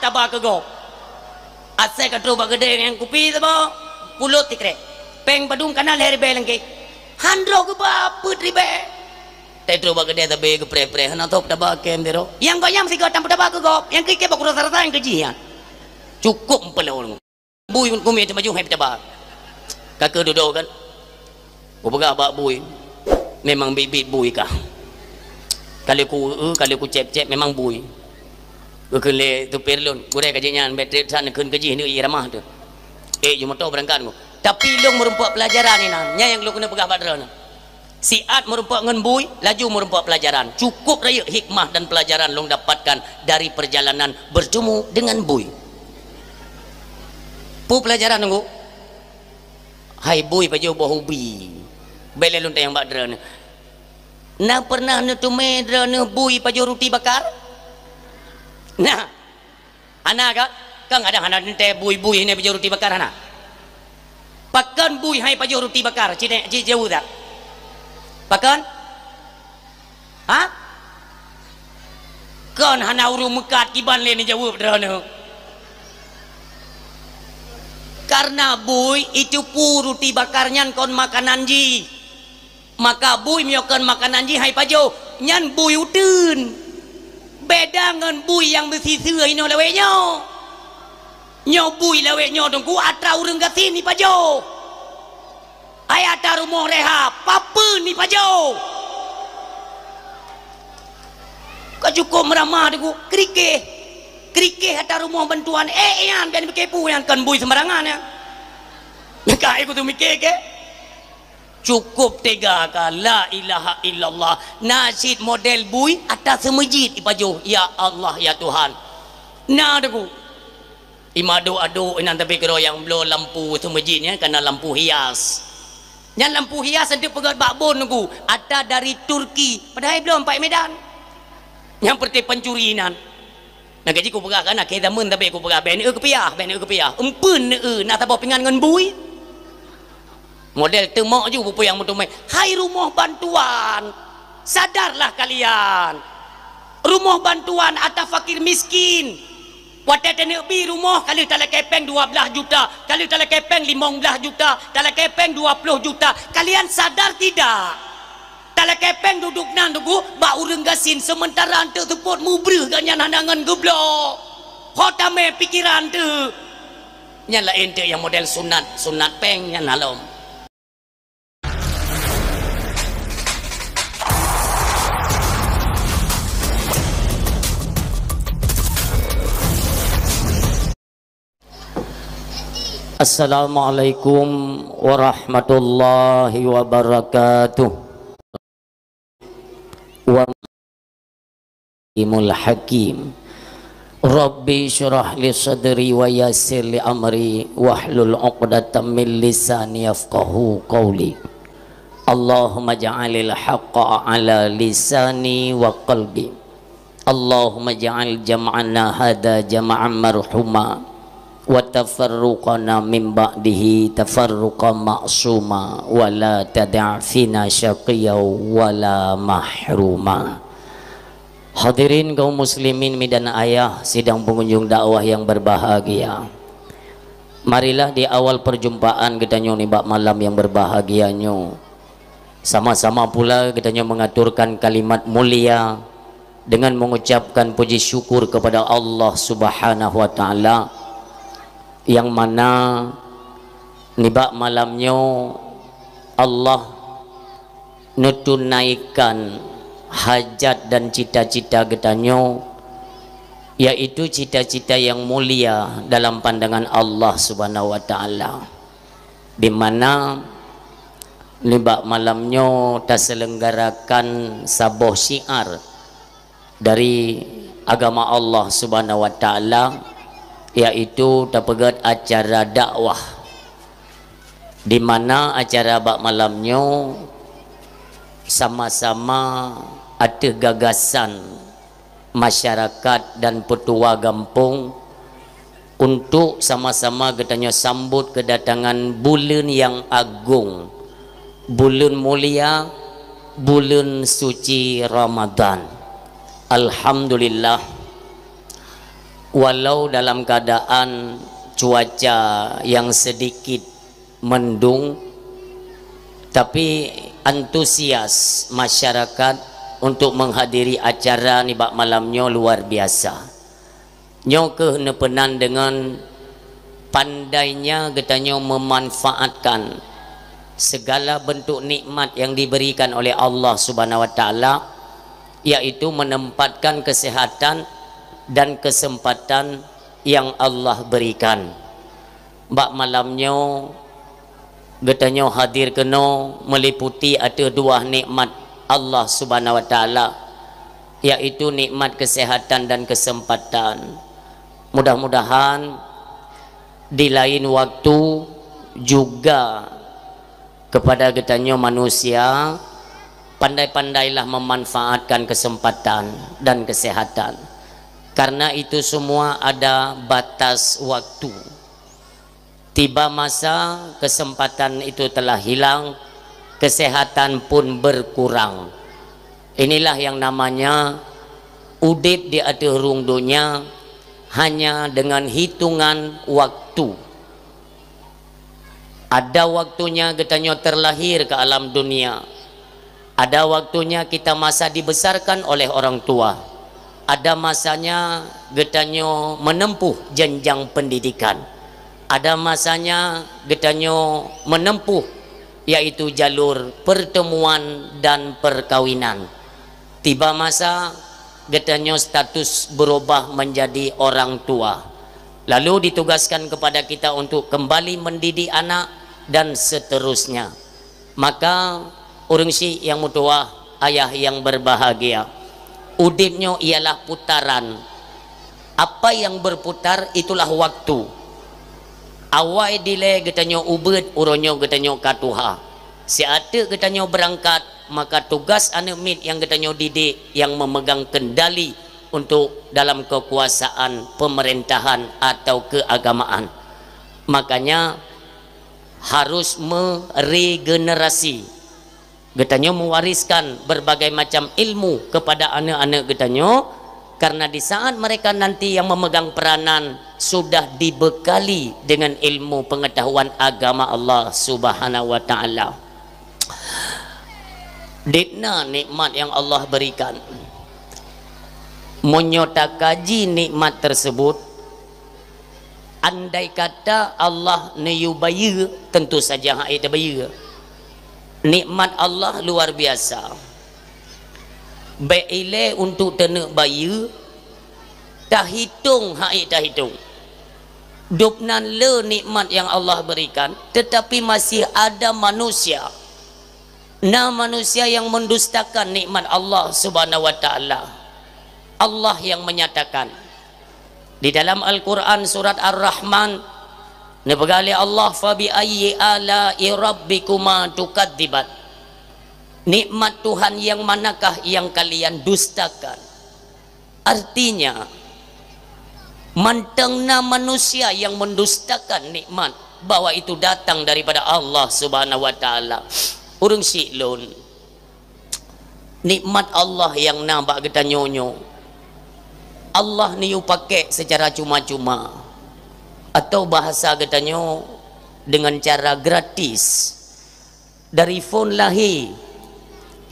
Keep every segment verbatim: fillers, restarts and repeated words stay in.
Taba keu gob. Asai ka trok bak keudè nyang kupi saboh, pulot sikrek. Péng padum kana lhèe ribèe langkèe. Han droe geuba peuet ribèe. Teutrok bak keudè sabé geupreh-preh, hana top taba kèe sidroe. Nyang gobnyan meusigoe tan peutaba keu gob, nyang keu ikèe bak uroe rasa-rasa nyang keu jih nyan. Cukôp meupeulo. Bui keumiet teumaju hai peutaba. Ka keuh dudoe kan. Kupeugah bak bui, memang biet-biet bui kah. Ka lheueh ku eu, ka lheueh ku cép-cép, memang bui. Geukheun lé supir lôn, gurèe ka jeuet nyan, bèk trép that neukheun keu jih, neuk ié ramah teuh. Ék ju moto beurangkat ngon. Tapi lôn meurumpok peulajaran inan, nyan nyang lôn keuneuk peugah bak droeneuh. Siat meurumpok ngon bui, laju meurumpok peulajaran. Cukôp rayeuk hikmah dan peulajaran lôn dapatkan dari perjalanan bertemu dengan bui. Peue peulajaran nunggu? Hai bui pajoh boh ubi. Bèk lé lôn tanyong bak droeneuh. Na pernah neuteumé droeneuh bui pajoh ruti bakar? Nah. Hana ka? Kan kadang hana teuntèe bui-bui hana pajoh ruti bakar hana. Pakon bui hai pajoh ruti bakar? Cit, cit jaweueb tak? Pakon? Ha? Kon hana ureueng meukat kiban lé neujaweueb droeneuh. Karena bui iteupu ruti bakar nyan kon makanan jih. Maka bui meunyoe kon makanan jih hai pajoh, nyan bui uteuen. Beda ngon bui nyang meusiseue inoe lawét nyoe. Nyoe bui lawét nyoe teungku atra ureueng gasien ipajoh. Hai atra rumoh reha, papeuen ipajoh. Ka cukôp meuramah teungku, krikeh. Krikeh atra rumoh bantuan, eh, nyan, bèk neupike peue nyan, kon bui sembarangan nyan. Maka ai kutu mike ke? Cukôp tega ka, la ilaha illallah. Na cit model bui atra seumeujid ipajoh, ya Allah, ya Tuhan. Na teungku. Imadok-adok inan tapi keudroe nyang bloe lampu seumeujid nyan kana lampu hias. Nyan lampu hias eunteuk peugöt bak bon teungku, atra dari Turki, padahai bloe pat Medan. Nyang peureute pancuri inan. Nyang keuji kupeugah kan, akhé zameun tapi kupeugah, bèk neueu keupiah, bèk neueu keupiah. Empeuen neueu, na saboh pingan ngon bui. Model teumok ju peue nyang meuteumé. Hai rumoh bantuan, sadarlah kalian. Rumoh bantuan atra fakir miskin. Watèe taneuk bi rumoh, ka lheueh talakèe pèng dua blaih juta, ka lheueh talakèe pèng limong blaih juta, talakèe pèng dua ploh juta. Kalian sadar tidak? Talakèe pèng dudoe nan teungku bak ureueng gasien, seumeuntara eunteuk seupôt mubreuh gobnyan hana ngon geubloe. Ho tamè pikeran teuh. Nyan laén teuk nyang model sunat, sunat pèng nyan na lom. Assalamualaikum warahmatullahi wabarakatuh. Wa Imul Hakim. Rabbi syrah li sadri wa yassir li amri wahlul uqdatam min lisani yafqahu qawli. Allahumma ja'alil haqqa ala lisani wa qalbi. Allahumma ja'al jam'ana hadza jam'an marhuma wa tafarruqana min ba'dihi tafarruqan ma'suma wa la tada' fina syaqiyya wa la mahruma. Hadirin kaum muslimin, mi dan ayah sidang pengunjung dakwah yang berbahagia. Marilah di awal perjumpaan geutanyoe nibak malam yang berbahagia nyoe, sama-sama pula geutanyoe mengaturkan kalimat mulia dengan mengucapkan puji syukur kepada Allah Subhanahu wa Ta'ala, yang mana nibak malam nyoe Allah neutunaikan hajat dan cita-cita geutanyoe, yaitu cita-cita yang mulia dalam pandangan Allah Subhanahu wa Ta'ala, di mana nibak malam nyoe taselenggarakan saboh syiar dari agama Allah Subhanahu wa Ta'ala, yaitu tapeugöt acara dakwah, di mana acara bak malam nyoe sama-sama ateueh gagasan masyarakat dan peutuwa gampông untuk sama-sama geutanyoe sambot keudatangan buleuen nyang agong, buleuen mulia, buleuen suci Ramadhan. Alhamdulillah, Walau dalam keadaan cuaca yang sedikit mendung, tapi antusias masyarakat untuk menghadiri acara nibak malam nyoe luar biasa. Nyoe keuh neupeunan deungon pandainya geutanyoe memanfaatkan segala bentuk nikmat yang diberikan oleh Allah Subhanahu wa Taala, yaitu menempatkan kesehatan dan kesempatan yang Allah berikan. Bak malam nyoe, geutanyoe hadir keunoe meliputi ateueh dua nikmat Allah Subhanahu wa Taala, yaitu nikmat kesehatan dan kesempatan. Mudah-mudahan di lain waktu juga kepada geutanyoe manusia, pandai-pandailah memanfaatkan kesempatan dan kesehatan. Karena itu semua ada batas waktu. Tiba masa, kesempatan itu telah hilang, kesehatan pun berkurang. Inilah yang namanya udeb di ateueh rhueng donya hanya dengan hitungan waktu. Ada waktunya geutanyoe terlahir ke alam dunia. Ada waktunya kita masa dibesarkan oleh orang tua. Ada masanya geutanyoe menempuh jenjang pendidikan. Ada masanya geutanyoe menempuh, yaitu jalur pertemuan dan perkawinan. Tiba masa, geutanyoe status berubah menjadi orang tua. Lalu ditugaskan kepada kita untuk kembali mendidik anak dan seterusnya. Maka, ureuëng syiek nyang meutuwah, ayah nyang berbahagia, udeb nyoe ialah putaran. Apa yang berputar, itulah waktu. Awai dilée geutanyoe ubeuet, uroe nyoe geutanyoe ka tuha. Siateuk geutanyoe beurangkat, maka tugas aneuëk miet nyang geutanyoe didik nyang memegang kendali untuk dalam kekuasaan pemerintahan atau keagamaan. Makanya, harus meregenerasi. Geutanyoe mewariskan berbagai macam ilmu kepada aneuëk-aneuëk geutanyoe, karena di saat mereka nanti yang memegang peranan sudah dibekali dengan ilmu pengetahuan agama Allah Subhanahu wa Taala. Dikna nikmat yang Allah berikan. Meunyoe takaji nikmat tersebut, andai kata Allah neuyue bayeue, tentu saja hak tabayeue. Nikmat Allah luar biasa. Bék ilée untuk taneuk bayeue, tahitong hak tahitong. Dubnan le nikmat yang Allah berikan, tetapi masih ada manusia. Na manusia yang mendustakan nikmat Allah Subhanahu wa Taala. Allah yang menyatakan di dalam Al-Quran surat Ar-Rahman, neupeugah lé Allah, "Fabi ayyi ala'i rabbikuma tukadziban?" Nikmat Tuhan yang manakah yang kalian dustakan? Artinya, mantong na manusia yang mendustakan nikmat bahwa itu datang daripada Allah Subhanahu wa Taala. Ureuëng syiek lôn, nikmat Allah yang na bak geutanyoe nyoe, Allah neuyue pakai secara cuma-cuma, atau bahasa geutanyoe, dengan cara gratis. Dari phon lahé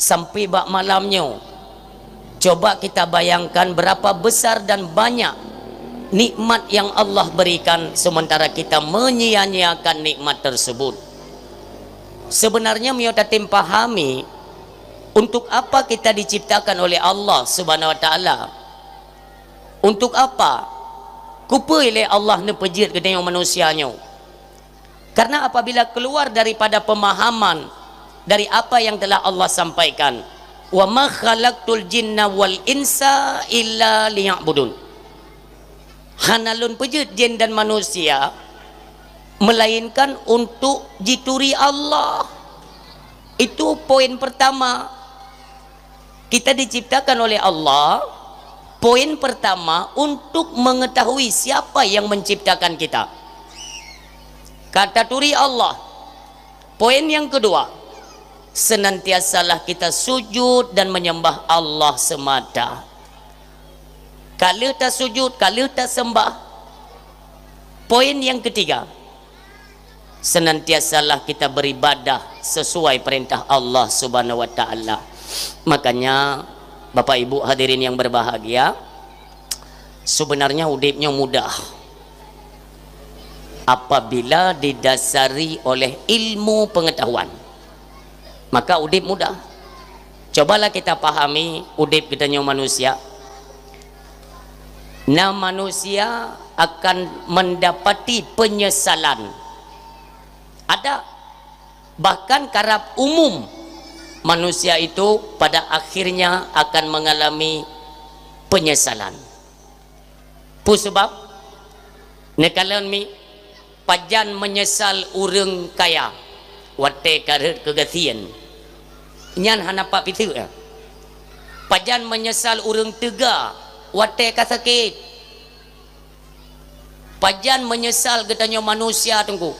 sampai bak malam nyoe, coba kita bayangkan berapa besar dan banyak nikmat yang Allah berikan, sementara kita menyia-nyiakan nikmat tersebut. Sebenarnya, meunyoe tatem pahami, untuk apa kita diciptakan oleh Allah Subhanahu wa Taala? Untuk apa? Keupeue lé Allah neupeujeuet geutanyoe manusia nyoe? Karena apabila keluar daripada pemahaman dari apa yang telah Allah sampaikan, "Wa ma khalaqtul jinna wal insa illa liya'budun." Hana lôn peujeuet jin dan manusia melainkan untuk jituri Allah. Itu poin pertama. Kita diciptakan oleh Allah, poin pertama, untuk mengetahui siapa yang menciptakan kita. Ka taturi Allah. Poin yang kedua, senantiasalah kita sujud dan menyembah Allah semata. Ka lheueh tasujud, ka lheueh taseumbah. Poin nyang ketiga, senantiasalah kita beribadah sesuai perintah Allah Subhanahu wa Ta'ala. Makanya, Bapak Ibu hadirin yang berbahagia, sebenarnya udeb nyoe mudah apabila didasari oleh ilmu pengetahuan. Maka udeb mudah. Cobalah kita pahami udeb geutanyoe manusia. Na manusia akan mendapati penyesalan. Ada, bahkan karab umum manusia itu pada akhirnya akan mengalami penyesalan. Peue sabab? Neukalon mi, pajan meunyeusal ureuëng kaya watée ka rhot keu gasien? Nyan hana pat piseuk. Pajan meunyeusal ureuëng teuga watée ka sakét? Pajan meunyeusal geutanyoe manusia, Teungku?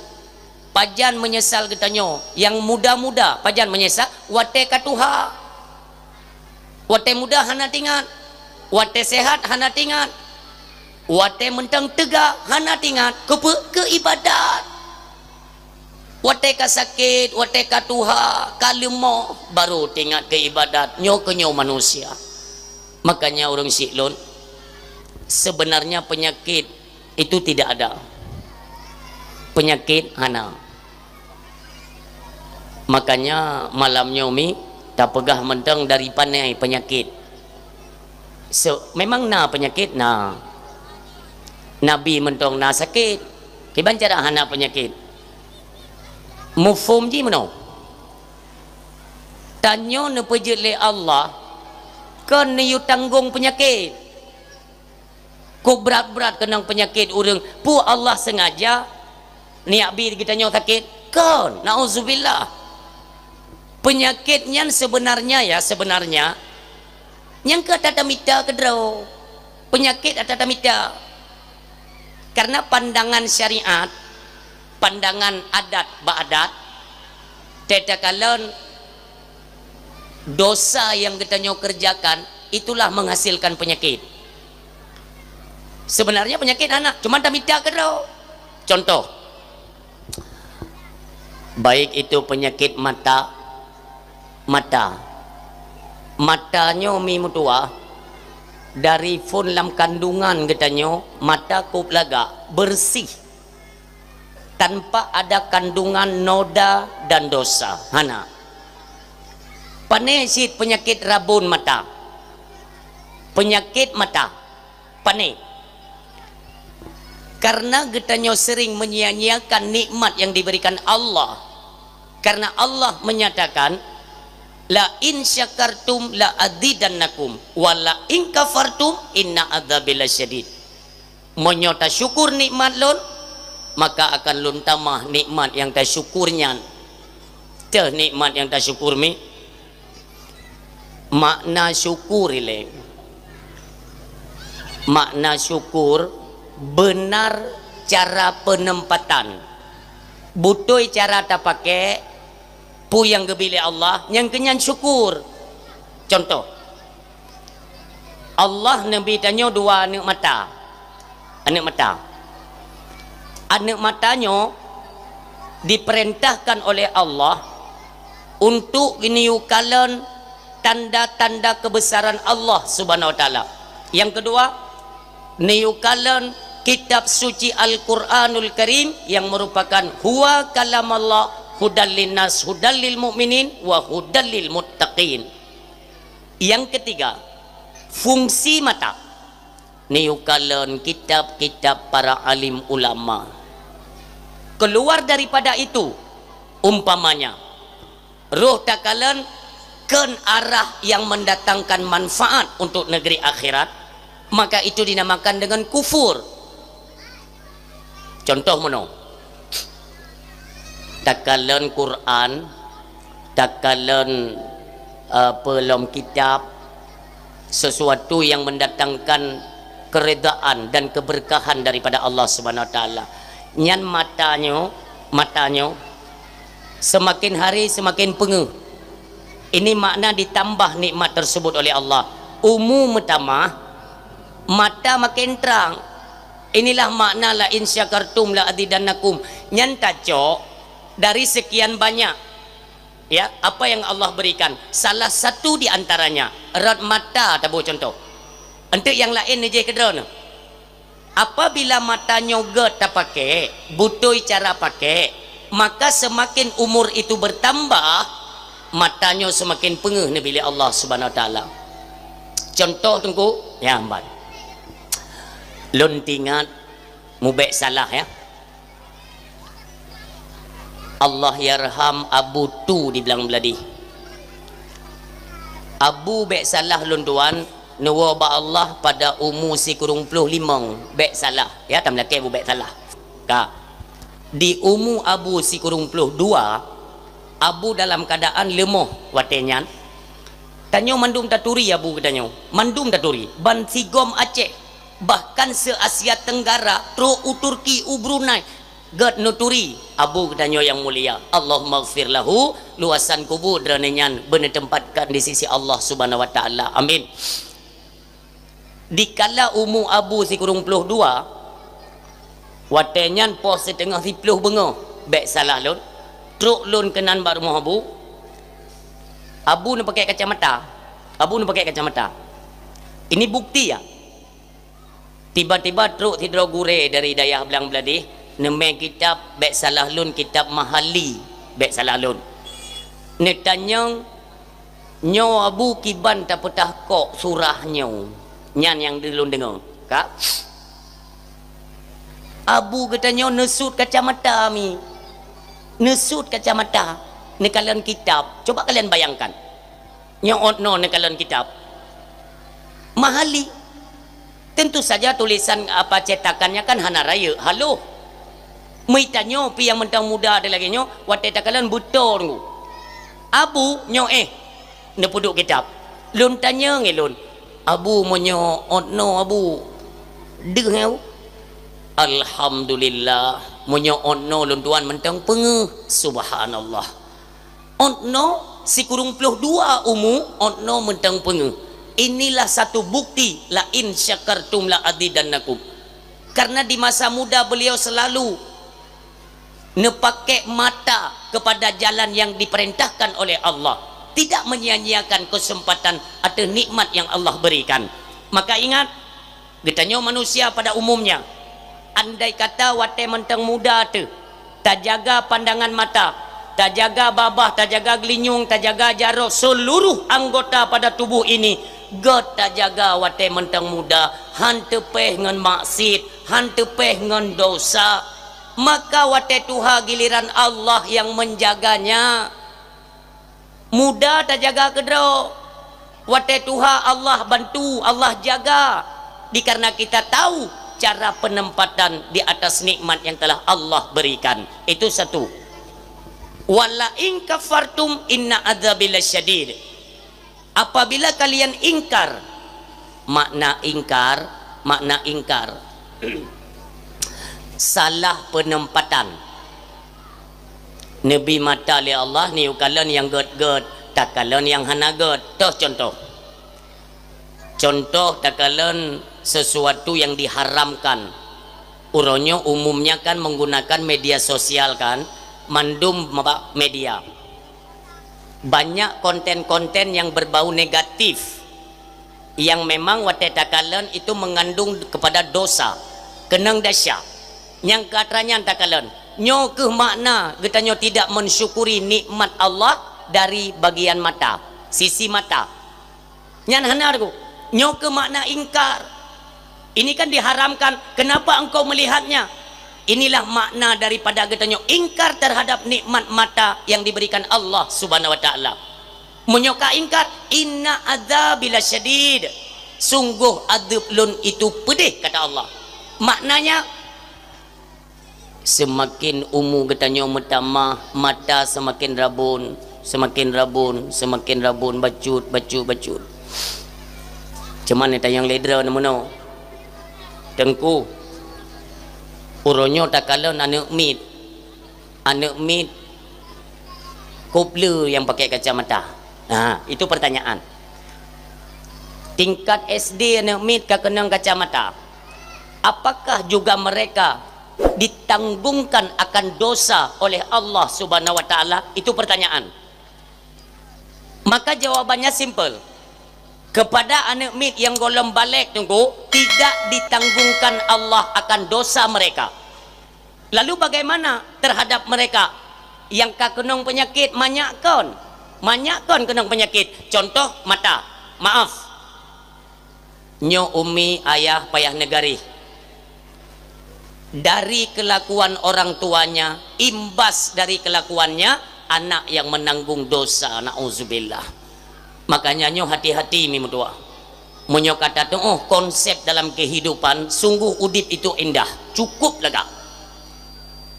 Pajan meunyeusal geutanyoe nyang muda-muda? Pajan meunyeusal watée ka tuha? Watée muda hana tingat, watée sehat hana tingat, watée mantong teuga hana tingat. Keupeue? Keu ibadat. Watée ka sakét, watée ka tuha, ka leumoh, baru tingat keu ibadat. Nyoe keuh nyoe manusia. Makanya ureuëng syiek lôn, sebenarnya penyakit itu tidak ada. Penyakit hana. Makanya malam nyoe mi tapeugah mantong dari panai penyakit. So, memang na penyakit, na. Nabi mantong na sakét. Kiban cara hana penyakit? Mufhom jih meunoe. Tanyoe neupeujeuet lé Allah kon neuyue tanggong penyakit. Kok brat-brat keunong penyakit ureuëng, peue Allah sengaja neujak bi geutanyoe sakét? Kon, nauzubillah. Penyakit nyan sebenarnya, ya, sebenarnya, nyang ka ata tamita keudroe. Penyakit ata tamita. Karena pandangan syariat, pandangan adat bak adat, teuka kalon dosa nyang geutanyoe kerjakan, itulah menghasilkan penyakit. Sebenarnya penyakit hana, cuma tamita keudroe. Contoh, baik itu penyakit mata, mata. Mata nyoe mi meutuwah, dari phon lam kandungan geutanyoe, mata kop lagak, bersih. Tanpa ada kandungan noda dan dosa. Hana. Pane cit penyakit rabon mata. Penyakit mata. Pane. Karena geutanyoe sering menyia-nyiakan nikmat yang diberikan Allah. Karena Allah menyatakan, "La in syakartum la azidannakum, wa la in kafartum inna adzabi lasyadid." Meunyoe tasyukur nikmat lôn, maka akan lôn tamah nikmat nyang tasyukur nyan. Teuh nikmat nyang tasyukur mi. Makna syukur ilée. Makna syukur beunar cara peuneumpatan. Beutôi cara tapaké peue nyang geubi lé Allah, nyang keu nyan syukur. Contoh, Allah neubi tanyoe dua aneuëk mata. Aneuëk mata. Aneuëk mata nyoe diperintahkan oleh Allah untuk neuyue kalon tanda-tanda kebesaran Allah Subhanahu wa Taala. Yang kedua, neuyue kalon kitab suci Al-Quranul Karim yang merupakan huwa kalam Allah, hudal linnas, hudal lil mu'minin, wa hudal lil muttaqin. Yang ketiga, fungsi mata. Neuyue kalon kitab-kitab para alim ulama. Keluar daripada itu, umpamanya, roh takalon kon arah yang mendatangkan manfaat untuk negeri akhirat, maka itu dinamakan dengan kufur. Contoh meunoe. Takalon Quran, takalon, eh, peulom kitab, sesuatu yang mendatangkan keridaan dan keberkahan daripada Allah Subhanahu wa Taala. Nyan mata nyoe, mata nyoe semakin hari semakin peungeuh. Ini makna ditambah nikmat tersebut oleh Allah. Umu meutamah, Mata makin trang. Inilah makna la in syakartum la azidannakum. Nyan tacok dari sekian banyak, ya, apa yang Allah berikan. Salah satu di antaranya, rot mata taboh contoh. Enteuk nyang laén neujeh keudroe neuh. Apabila mata nyoe gét tapakék, beutôi cara pakék, maka semakin umur itu bertambah, mata nyoe semakin peungeuh neubi lé Allah Subhanahu Wa Taala. Contoh Teungku, nyang ban. Lôn teuingat mubék salah, ya. Allahyarham Abu Tu di Blang Bladih. Abu bék salah lôn tuan, neuwoe bak Allah pada umu sikureueng ploh limong, bék salah. Ya, tam lakée bu bék salah. Ka. Di umu Abu sikureueng ploh dua, Abu dalam keadaan leumoh watée nyan. Tanyoe mandum taturi Abu geutanyoe, mandum taturi, ban sigom Aceh, bahkan se-Asia Tenggara, trok u Turki, u Brunei, gét neuturi Abu geutanyoe nyang mulia. Allahummaghfir lahu, luwasan kubu droeneuh nyan beuneuteumpatkan di sisi Allah Subhanahu Wa Taala. Amin. Dikala umu Abu sikureueng ploh dua, watée nyan poh siteungoh siploh beungoh, bék salah lôn, trok lôn keunan bak rumoh Abu. Abu neupakék kacamata. Abu neupakék kacamata. Ini bukti, ya. Tiba-tiba trok sidroe gurée dari dayah Blang Bladih, neumé kitab, bék salah lôn, kitab Mahali, bék salah lôn. Neutanyong, "Nyoe Abu kiban tapeutah kok surah nyoe?" Nyan nyang di lôn deungoe. Ka? Abu geutanyoe neusut kacamata mi. Neusut kacamata, neukalon kitab. Coba kalian bayangkan. Nyoe ôt noe neukalon kitab. Mahali. Tentu saja tulisan apa cetakannya kan hana rayeuk, haloh. Meuitanyoe pi nyang mantong muda ada lagée nyoe, watée takalon beutôi Teungku. Abu nyoe éh, neupeuduek kitab. Lôn tanyong lé lôn, "Abu, meunyoe ôt noe Abu, deuh nyoe?" "Alhamdulillah, meunyoe ôt noe lôn tuan mantong peungeuh." Subhanallah. Ôt noe sikureueng ploh dua umu, ôt noe mantong peungeuh. Inilah satu bukti, "La in syakartum la azidannakum." Karena di masa muda beliau selalu neupakék mata kepada jalan yang diperintahkan oleh Allah, tidak menyia-nyiakan kesempatan atau nikmat yang Allah berikan. Maka ingat, geutanyoe manusia pada umumnya, andai kata watée mantong muda teuh, tajaga pandangan mata, tajaga babah, tajaga geulinyueng, tajaga jaroe, seluruh anggota pada tubuh ini gét tajaga watée mantong muda, han teupéh ngon maksiet, han teupéh ngon dosa. Maka watée tuha giliran Allah nyang menjaganya. Muda tajaga keudroe. Watée tuha Allah bantu, Allah jaga. Dikareuna kita tahu cara penempatan di atas nikmat yang telah Allah berikan. Itu satu. "Wa la in kafartum inna adzabi lasyadid." Apabila kalian ingkar, makna ingkar, makna ingkar, salah penempatan. Neubi mata lé Allah, neuyue kalon nyang gét-gét, takalon nyang hana gét. Toh contoh. Contoh takalon sesuatu yang diharamkan. Uroe nyoe umumnya kan menggunakan media sosial kan, mandum bak media. Banyak konten-konten yang berbau negatif, yang memang watée takalon itu mengandung kepada dosa, keunong desya. Nyang keu atra nyan takalon, nyoe keuh makna geutanyoe tidak mensyukuri nikmat Allah dari bagian mata, sisi mata. Nyan hana Teungku. Nyoe keuh makna ingkar. Ini kan diharamkan. Kenapa engkau melihatnya? Inilah makna daripada geutanyoe ingkar terhadap nikmat mata yang diberikan Allah Subhanahu wa Taala. Meunyoe ka ingkar, "Inna adzabi lasyadid." Sungguh adeueb Lôn itu peudeh, kata Allah. Maknanya, seumaken umu geutanyoe meutamah, mata seumaken rabon, seumaken rabon, seumaken rabon, bacut, bacut, bacut. Cuma neutanyong lé droe neumeunoe, Teungku, uroe nyoe takalon aneuk miet, aneuk miet kop le nyang pakai kacamata? Nah, itu pertanyaan. Tingkat S D aneuk miet ka keunong kacamata. Apakah juga mereka ditanggungkan akan dosa oleh Allah Subhanahu wa Taala? Itu pertanyaan. Maka jawabannya simple. Kepada aneuk miet nyang gohlom balek, Teungku, tidak ditanggungkan Allah akan dosa mereka. Lalu bagaimana terhadap mereka nyang ka keunong peunyakét? Manyak kon, manyak kon keunong peunyakét. Contoh mata. Maaf. Nyoe umi, ayah payah neugaréh. Dari kelakuan orang tuanya, imbas dari kelakuannya, anak yang menanggung dosa. Nauzubillah. Makanya nyoe hati-hati mi meutuah. Meunyoe ka tatu'oh konsep dalam kehidupan, sungguh udeb itu indah. Cukup lagak.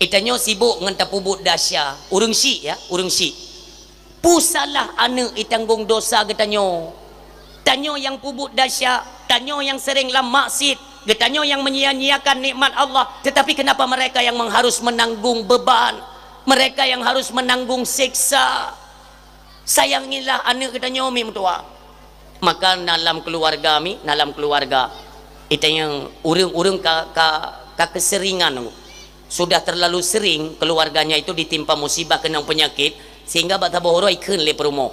Geutanyoe sibok ngon tapeubuet desya, ureuëng syik ya, ureuëng syik. Peue salah aneuk itanggong dosa geutanyoe? Tanyoe nyang peubuet desya, tanyoe nyang sering lam maksiet, geutanyoe nyang menyia-nyiakan nikmat Allah, tetapi kenapa mereka yang meng-, harus menanggung beban? Mereka yang harus menanggung siksa. Sayangilah aneuk geutanyoe mi meutuah. Maka dalam keluarga mi, dalam keluarga, geutanyoe ureuëng-ureuëng ka, ka, ka keuseuringan, sudah terlalu sering keluarganya itu ditimpa musibah keunong peunyakét, sehingga bak saboh uroe ikheun lé peurumoh,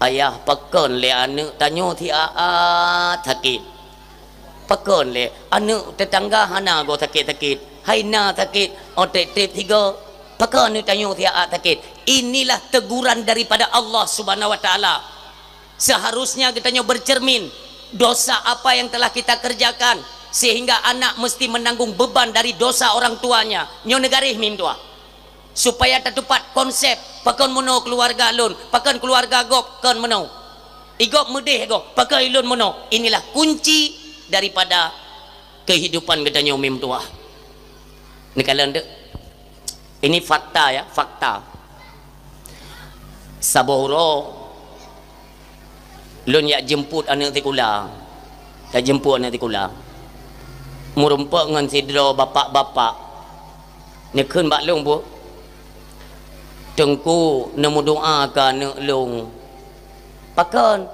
"Ayah, pakon lé aneuk tanyoe siat-at sakét? Pakon lé aneuk teutangga hana goe sakét-sakét, hai na sakét, oh treb-treb sigoe. Pakon aneuk tanyoe siat-at sakét?" Inilah teguran daripada Allah Subhanahu wa Taala. Seharusnya geutanyoe bercermin dosa apa yang telah kita kerjakan, sehingga anak mesti menanggung beban dari dosa orang tuanya. Nyoe neugaréh mi meutuah. Supaya tatupat konsep, pakon meunoe keluarga lôn, pakon keluarga gob kon meunoe. Igob meudeh gob, pakon ilôn meunoe. Inilah kunci daripada kehidupan geutanyoe mi meutuah. Neukalon dek. Ini fakta ya, fakta. Saboh uroe lôn jak jemput aneuk sikula. Jak jemput aneuk sikula. Meurumpok ngon sidroe bapak-bapak. Neukheun bak lôn buet, "Teungku, neumeudoa keu aneuk lôn." "Pakon?"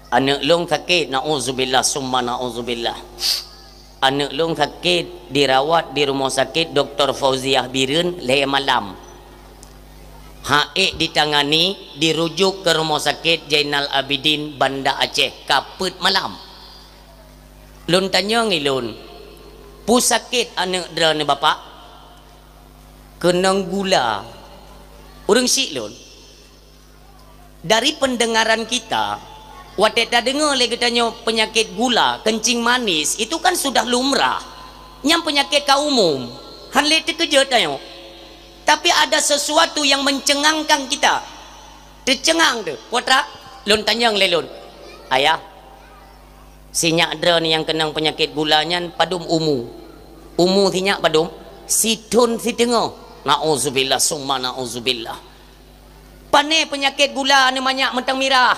"Aneuk lôn sakét." Nauzubillah summa nauzubillah. "Aneuk lôn sakét, dirawat di Rumoh Sakét Doktor Fauziah Bireuen lhée malam. Ha'ék ditangani, dirujuk keu Rumoh Sakét Jainal Abidin Banda Aceh, ka peuet malam." Lôn tanyong ilôn, "Peue sakét aneuk droeneuh, Bapak?" "Keunong gula." Ureuëng syik lôn. Dari pendengaran kita, watée tadeungoe lé geutanyoe peunyakét gula, kencing manis, itu kan sudah lumrah. Nyan peunyakét ka umum, han lé teukeujot tanyoe. Tapi ada sesuatu yang mencengangkan kita. Teuceungang teuh, putra, lôn tanyong lé lôn, "Ayah, sinyak droeneuh nyang keunong peunyakét gula nyan padum umu?" "Umu sinyak padum?" "Sithon siteungoh." Nauzubillah summa nauzubillah. Pané peunyakét gula aneuk manyak mantong mirah?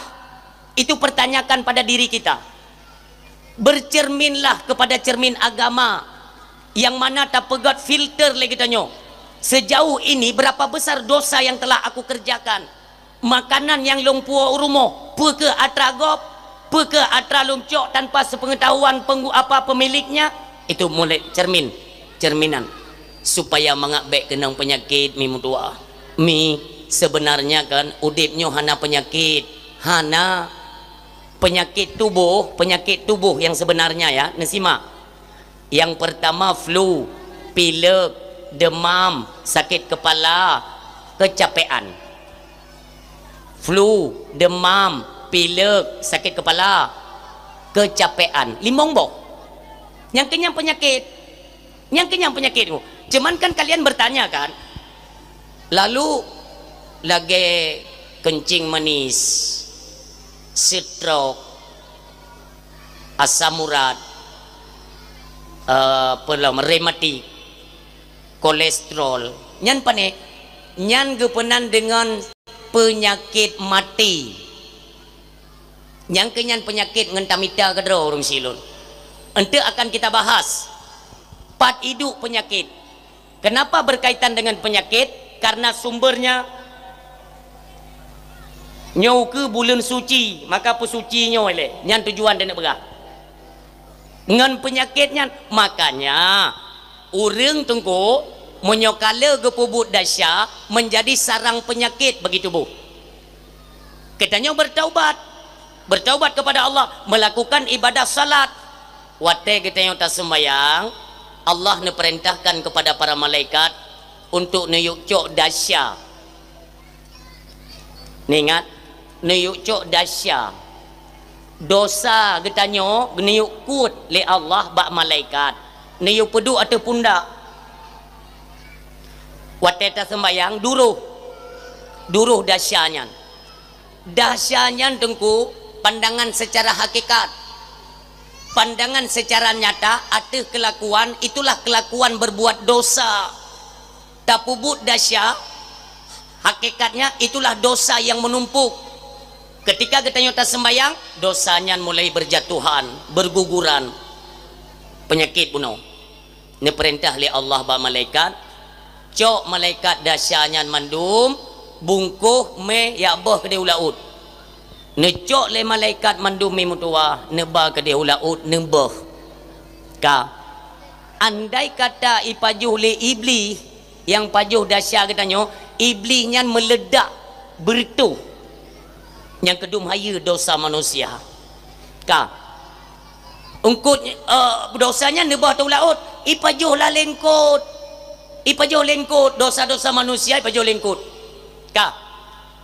Itu pertanyakan pada diri kita. Bercerminlah kepada cermin agama yang mana tapeugét filter lé geutanyoe. Sejauh ini berapa besar dosa yang telah aku kerjakan? Makanan nyang lôn puwoe u rumoh, peu kheueh atra gob, peu kheueh atra lôn cok tanpa sepengetahuan penggu-, apa pemiliknya? Itu mulai cermin, cerminan. Supaya mangat bék keunong peunyakét mi meutuah. Mi, sebenarnya kan udeb nyoe hana peunyakét, hana peunyakét tuboh, peunyakét tuboh yang sebenarnya ya, neusimak. Yang pertama flu, pilek, demam, sakit kepala, kecapean. Flu, demam, pilek, sakit kepala, kecapean. Limong boh. Nyang keunyan peunyakét. Nyang keunyan peunyakét. Cuman kan kalian bertanya kan, lalu lagée kencing manis, stroke, asam urat, eh, apa lom, rematik, kolesterol. Nyan pané? Nyan geupeunan deungon peunyakét maté. Nyang keunyan peunyakét ngon tamita keudroe ureuëng silôn. Enteuk akan kita bahas. Pat iduek peunyakét. Kenapa berkaitan dengan penyakit? Karena sumbernya Nyoe keuh buleuen suci, maka peusuci nyoe lé. Nyan tujuan dan peugah. Ngon peunyakét nyan, makanya ureuëng teungku, meunyoe ka le geupeubuet desya, menjadi sarang penyakit bagi tubuh. Geutanyoe bertaubat, bertaubat kepada Allah, melakukan ibadah salat. Watée geutanyoe taseumbayang, Allah neupeurintahkan kepada para malaikat untuk neuyue cok desya. Neuingat, neuyue cok desya. Desya geutanyoe neuyue kuet lé Allah bak malaikat. Neuyue peuduek ateueh pundak. Watée taseumbayang, duroh. Duroh desya nyan. Desya nyan teungku, pandangan secara hakikat. Pandangan secara nyata ateueh kelakuan, itulah kelakuan berbuat dosa. Tapeubuet desya, hakikatnya itulah dosa yang menumpuk. Ketika geutanyoe taseumbayang, dosa nyan mulai berjatuhan, berguguran. Penyakit bunoe. Neupeurintah lé Allah bak malaikat, cok malaikat desya nyan mandum, bungkôh mé jak beuh keudeh u laôt. Neucok lé malaikat mandum mé meutuwah, neuba keudeh u laôt, neubeuh. Ka. Andai kata ipajoh lé Iblih, nyang pajoh desya geutanyoe, Iblih nyan meuledak beureutoh. Nyang keudum hayeue dosa manusia. Ka. Eungkôt, eh, dosa nyan neubah teuh u laôt, ipajoh laleng eungkôt. Ipajoh lé eungkôt, dosa-dosa manusia ipajoh lé eungkôt. Ka.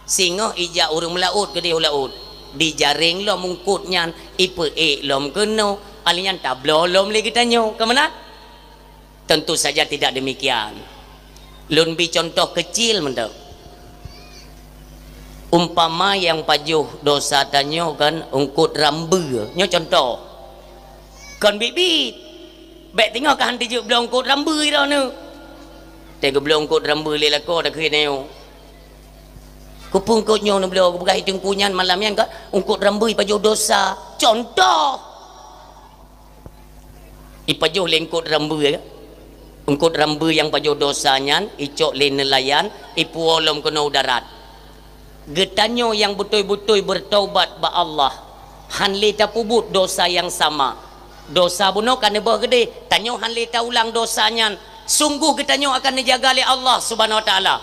Singoh ijak ureuëng meulaôt keudeh u laôt. Dijareng lom eungkôt nyan, ipeuék lom keunoe. Alèh nyan tabloe lom lé geutanyoe. Ka meunan? Tentu saja tidak demikian. Lôn bi contoh kecil mantong. Umpama nyang pajoh dosa tanyoe kan eungkôt rambeue. Nyoe contoh. Kon biet-biet. Bék teungoh ka han teujeuet bloe eungkôt rambeue droeneuh. Teuh geubloe eungkôt rambeue lé lakoe takheun nyoe. Keupeue eungkôt nyoe neubloe, geupeugah i teungku nyan malam nyan kan eungkôt rambeue pajoh dosa. Contoh. Ipajoh lé eungkôt rambeue, eungkôt rambeue nyang pajoh dosa nyan, icok lé neulayan, ipuwoe lom keunoe u darat. Geutanyoe nyang beutôi-beutôi beutaubat bak Allah, han lé tapeubuet dosa nyang sama. Dosa bunoe ka neubeuh keudeh, tanyoe han lé taulang dosa nyan. Sungguh geutanyoe akan neujaga lé Allah Subhanahu Wa Taala.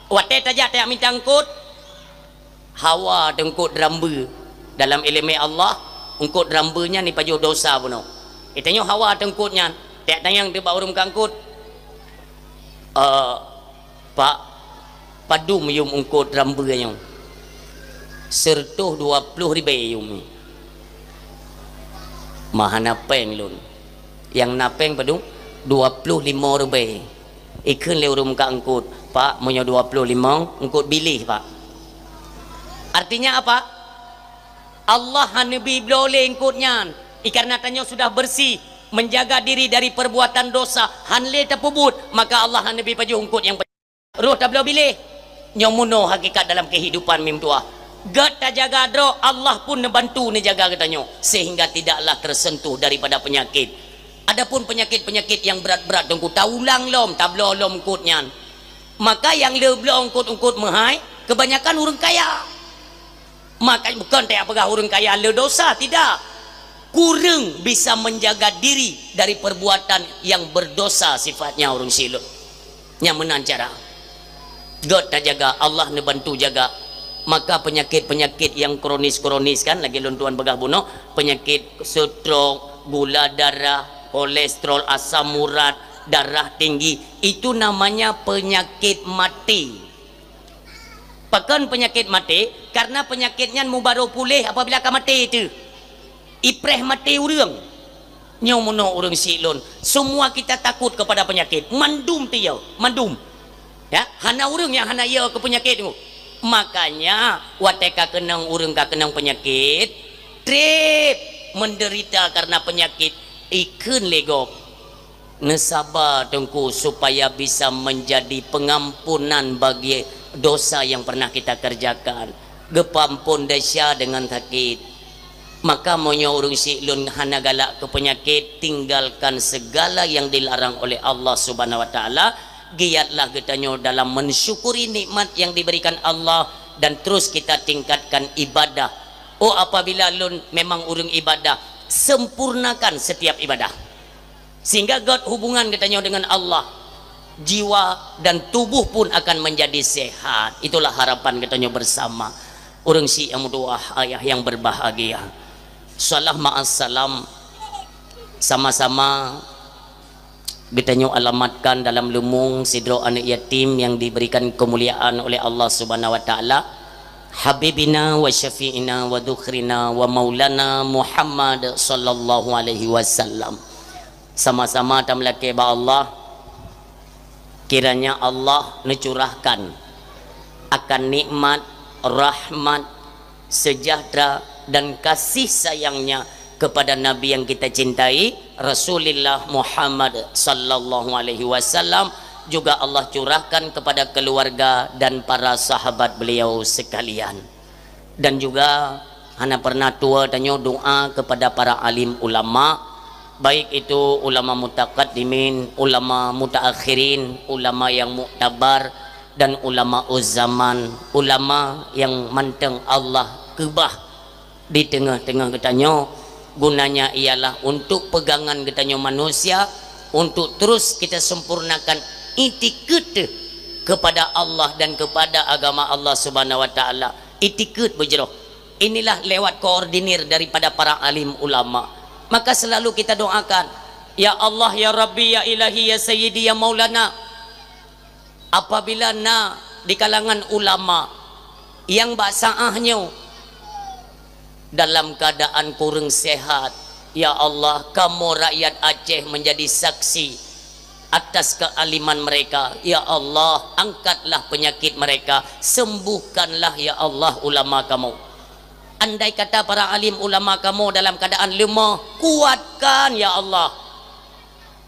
Watée tajak tajak mita eungkôt, hawa teuh eungkôt rambeue. Dalam iéleumé Allah, eungkôt rambeue nyan ipajoh dosa bunoe. Geutanyoe hawa teuh eungkôt nyan, tajak tanyong teuh bak ureuëng meukat eungkôt, "Eh, Pak, padum yum eungkôt rambeue nyoe?" "Sireutôh dua ploh ribée yum." "Ma hana péng lôn." "Nyang na péng padum?" "Dua ploh limong ribée." Ikheun lé ureuëng meukat eungkôt, "Pak, meunyoe dua ploh limong, eungkôt biléh, Pak." Artinya apa? Allah han neubi bloe lé eungkôt nyan. Karena tanyoe sudah bersih, menjaga diri dari perbuatan dosa, han lé tapeubuet, maka Allah han neubi pajoh eungkôt nyang roh tabloe biléh. Nyoe meunoe hakikat dalam kehidupan meutuwah. Gét tajaga droe, Allah pun neubantu neujaga geutanyoe, sehingga tidaklah tersentuh daripada penyakit. Adapun penyakit-penyakit yang berat-berat, teungku, taulang lom, tabloe lom eungkôt nyan. Maka nyang le bloe eungkôt-eungkôt meuhai, kebanyakan ureuëng kaya. Maka bukan tajak peugah ureuëng kaya le dosa, tidak. Kureueng bisa menjaga diri dari perbuatan yang berdosa sifatnya ureuëng sileuen. Nyang meunan cara. Gét tajaga, Allah neubantu jaga. Maka penyakit-penyakit yang kronis-kronis kan, lagée lôn tuan peugah bunoe, penyakit stroke, gula darah, kolesterol, asam urat, darah tinggi, itu namanya penyakit mati. Pakon penyakit maté? Karena penyakit nyan mubaroe puléh apabila ka maté teuh. Ipreh maté ureuëng. Nyoe meunoe ureuëng sileuen. Semua kita takut kepada penyakit. Mandum teuh yo, mandum. Ya, hana ureuëng nyang hana yo keu penyakit tu. Makanya, watée ka keunong ureuëng ka keunong penyakit, treb menderita karena penyakit, ikheun lé gob. Neusaba teungku supaya bisa menjadi pengampunan bagi dosa yang pernah kita kerjakan. Geupeuampon desya dengan sakét. Maka meunyoe ureuëng sileuen hana galak keu peunyakét, tinggalkan segala yang dilarang oleh Allah Subhanahu Wa Taala. Giatlah geutanyoe dalam mensyukuri nikmat yang diberikan Allah. dan terus kita tingkatkan ibadah. Oh, apabila lôn memang ureuëng ibadah, sempurnakan setiap ibadah. Sehingga göt hubungan geutanyoe dengan Allah, jiwa dan tubuh pun akan menjadi sehat. Itulah harapan geutanyoe bersama. Ureuëng syiek nyang meutuwah, ayah yang berbahagia. Salam ma'as salam. Sama-sama geutanyoe alamatkan dalam leumong sidroe aneuëk yatim yang diberikan kemuliaan oleh Allah Subhanahu wa Taala, Habibina wa Syafi'ina wa Dzukhrina wa Maulana Muhammad sallallahu alaihi wasallam. Sama-sama tameulakée bak Allah, kiranya Allah neucurahkan akan nikmat, rahmat, sejahtera, dan kasih sayang-Nya kepada Nabi yang kita cintai, Rasulullah Muhammad sallallahu alaihi wasallam, juga Allah curahkan kepada keluarga dan para sahabat beliau sekalian. Dan juga hana pernah tuwoe tanyoe doa kepada para alim ulama, baik itu ulama mutaqaddimin, ulama mutaakhirin, ulama yang muktabar, dan ulama uzzaman, ulama yang manteng Allah keubah di teungoh-teungoh geutanyoe. Gunanya ialah untuk pegangan geutanyoe manusia, untuk terus kita sempurnakan itikeuet kepada Allah dan kepada agama Allah Subhanahu wa Taala. Itikeuet beujroh. Inilah lewat koordinir daripada para alim ulama. Maka selalu kita doakan, "Ya Allah, ya Rabbi, ya Ilahi, ya Sayyidi, ya Maulana." Apabila na di kalangan ulama yang bak saah nyoe dalam keadaan kureueng sehat, ya Allah, kamoe rakyat Aceh menjadi saksi atas kealiman mereka. Ya Allah, angkatlah penyakit mereka, sembuhkanlah, ya Allah, ulama kamoe. Andai kata para alim ulama kamoe dalam keadaan lemah, kuatkan, ya Allah.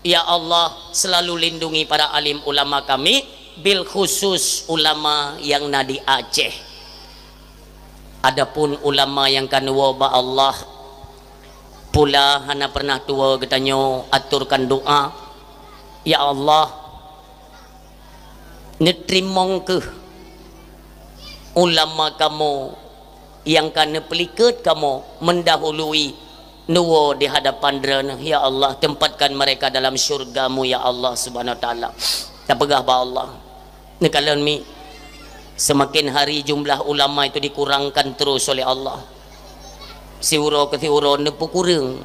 Ya Allah, selalu lindungi para alim ulama kami, bil khusus ulama yang na di Aceh. Adapun ulama yang ka neuwoe bak Allah, pula hana pernah tuwoe geutanyoe aturkan doa, "Ya Allah, neuteurimong keuh ulama kamoe nyang ka neupeulikot kamoe meundahului neuwoe di hadapan Droeneuh, ya Allah, tempatkan mereka dalam syurga-Mu, ya Allah Subhanahu wa Taala." Tapeugah bak Allah, neukalon mi, semakin hari jumlah ulama itu dikurangkan terus oleh Allah. Siuroe keu siuroe neupeukureueng.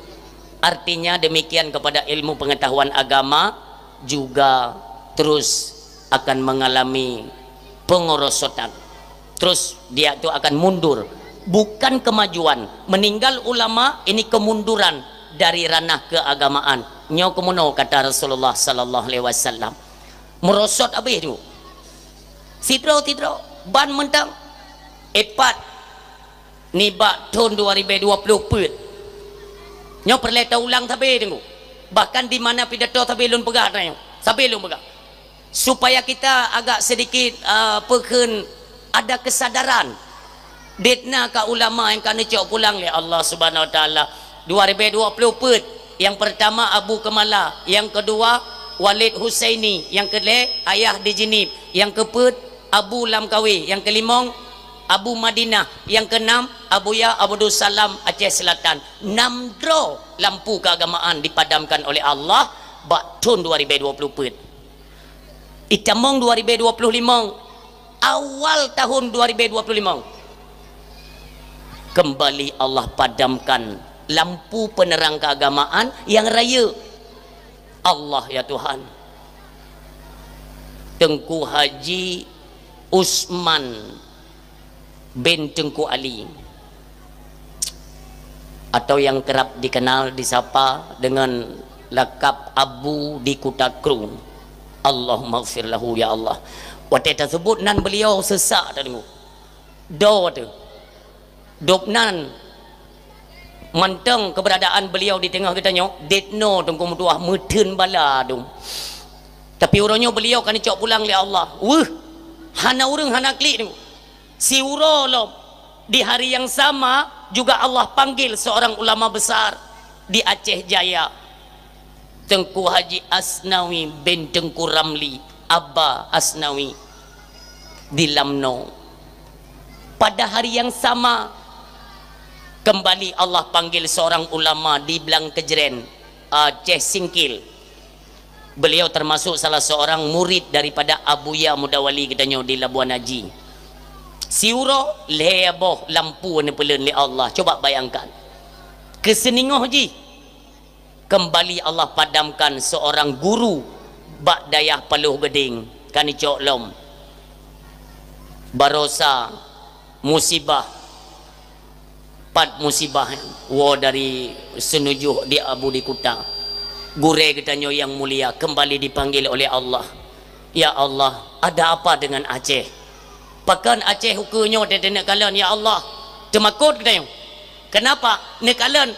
Artinya demikian kepada ilmu pengetahuan agama juga terus akan mengalami pengerosotan. Terus dia tu akan mundur. Bukan kemajuan. Meninggal ulama ini kemunduran dari ranah keagamaan. Nyoe keumeunyoe kata Rasulullah sallallahu alaihi wasallam. Merosot habéh tu. Sidroe-sidroe ban mantong. Epat nibak thon dua ribèe dua ploh peuet. Nyoe peureulèe taulang sabe teungku. Bahkan di mana pidato sabe lôn peugah nyoe. Sabe lôn peugah. Supaya kita agak sedikit, uh, peukheun ada kesadaran. Ditna ka ulama nyang ka neucok pulang lé Allah Subhanahu Wa Taala. Dua ribèe dua ploh peuet. Yang pertama Abu Kemala, yang kedua Walid Husaini, yang kelhèe Ayah di Jeunieb, yang keupeuet Abu Lamkawe, yang kelimong Abu Madinah, yang keenam Abuya Abdussalam Aceh Selatan. Nam droe lampu keagamaan dipadamkan oleh Allah bak thon dua ribèe dua ploh peuet. Itamong dua ribèe dua ploh limong, awal tahun dua ribèe dua ploh limong, kembali Allah padamkan lampu penerang keagamaan yang rayeuk. Allah ya Tuhan. Teungku Haji Usman bin Teungku Ali, atau yang kerap dikenal disapa dengan lakab Abu di Kuta Kru. Allahummaghfir lahu ya Allah. Watèe tasebut nan beliau seusak tadeungoe. Do teuh. Dub nan mantong keberadaan beliau di teungoh geutanyoe, deungoe teungku meutuah meutheun bala dum. Tapi uroe nyoe beliau ka neucok pulang lé Allah. Weuh, hana ureueng hana klik teungku. Siuroe lom, di hari yang sama juga Allah panggil seorang ulama besar di Aceh Jaya, Teungku Haji Asnawi bin Teungku Ramli, Aba Asnawi, di Lamno. Pada hari yang sama, kembali Allah panggil seorang ulama di Blang Kejren, Aceh Singkil. Beliau termasuk salah seorang murid daripada Abuya Mudawali geutanyoe di Labuan Haji. Siuroe lhèe boh lampu neupeuleuet lé Allah. Coba bayangkan. Keuseuninggoh jih, kembali Allah padamkan seorang guru bak dayah Paloh Geudeng, kan icok lom. Barosa musibah, pat musibah woe dari Seunujuh di Abu di Kuta. Gurèe geutanyoe nyang mulia kembali dipanggil oleh Allah. Ya Allah, ada apa dengan Aceh? Pakon Aceh ukeue nyoe teuh neukalon, ya Allah? Teumakot geutanyoe. Kenapa? Neukalon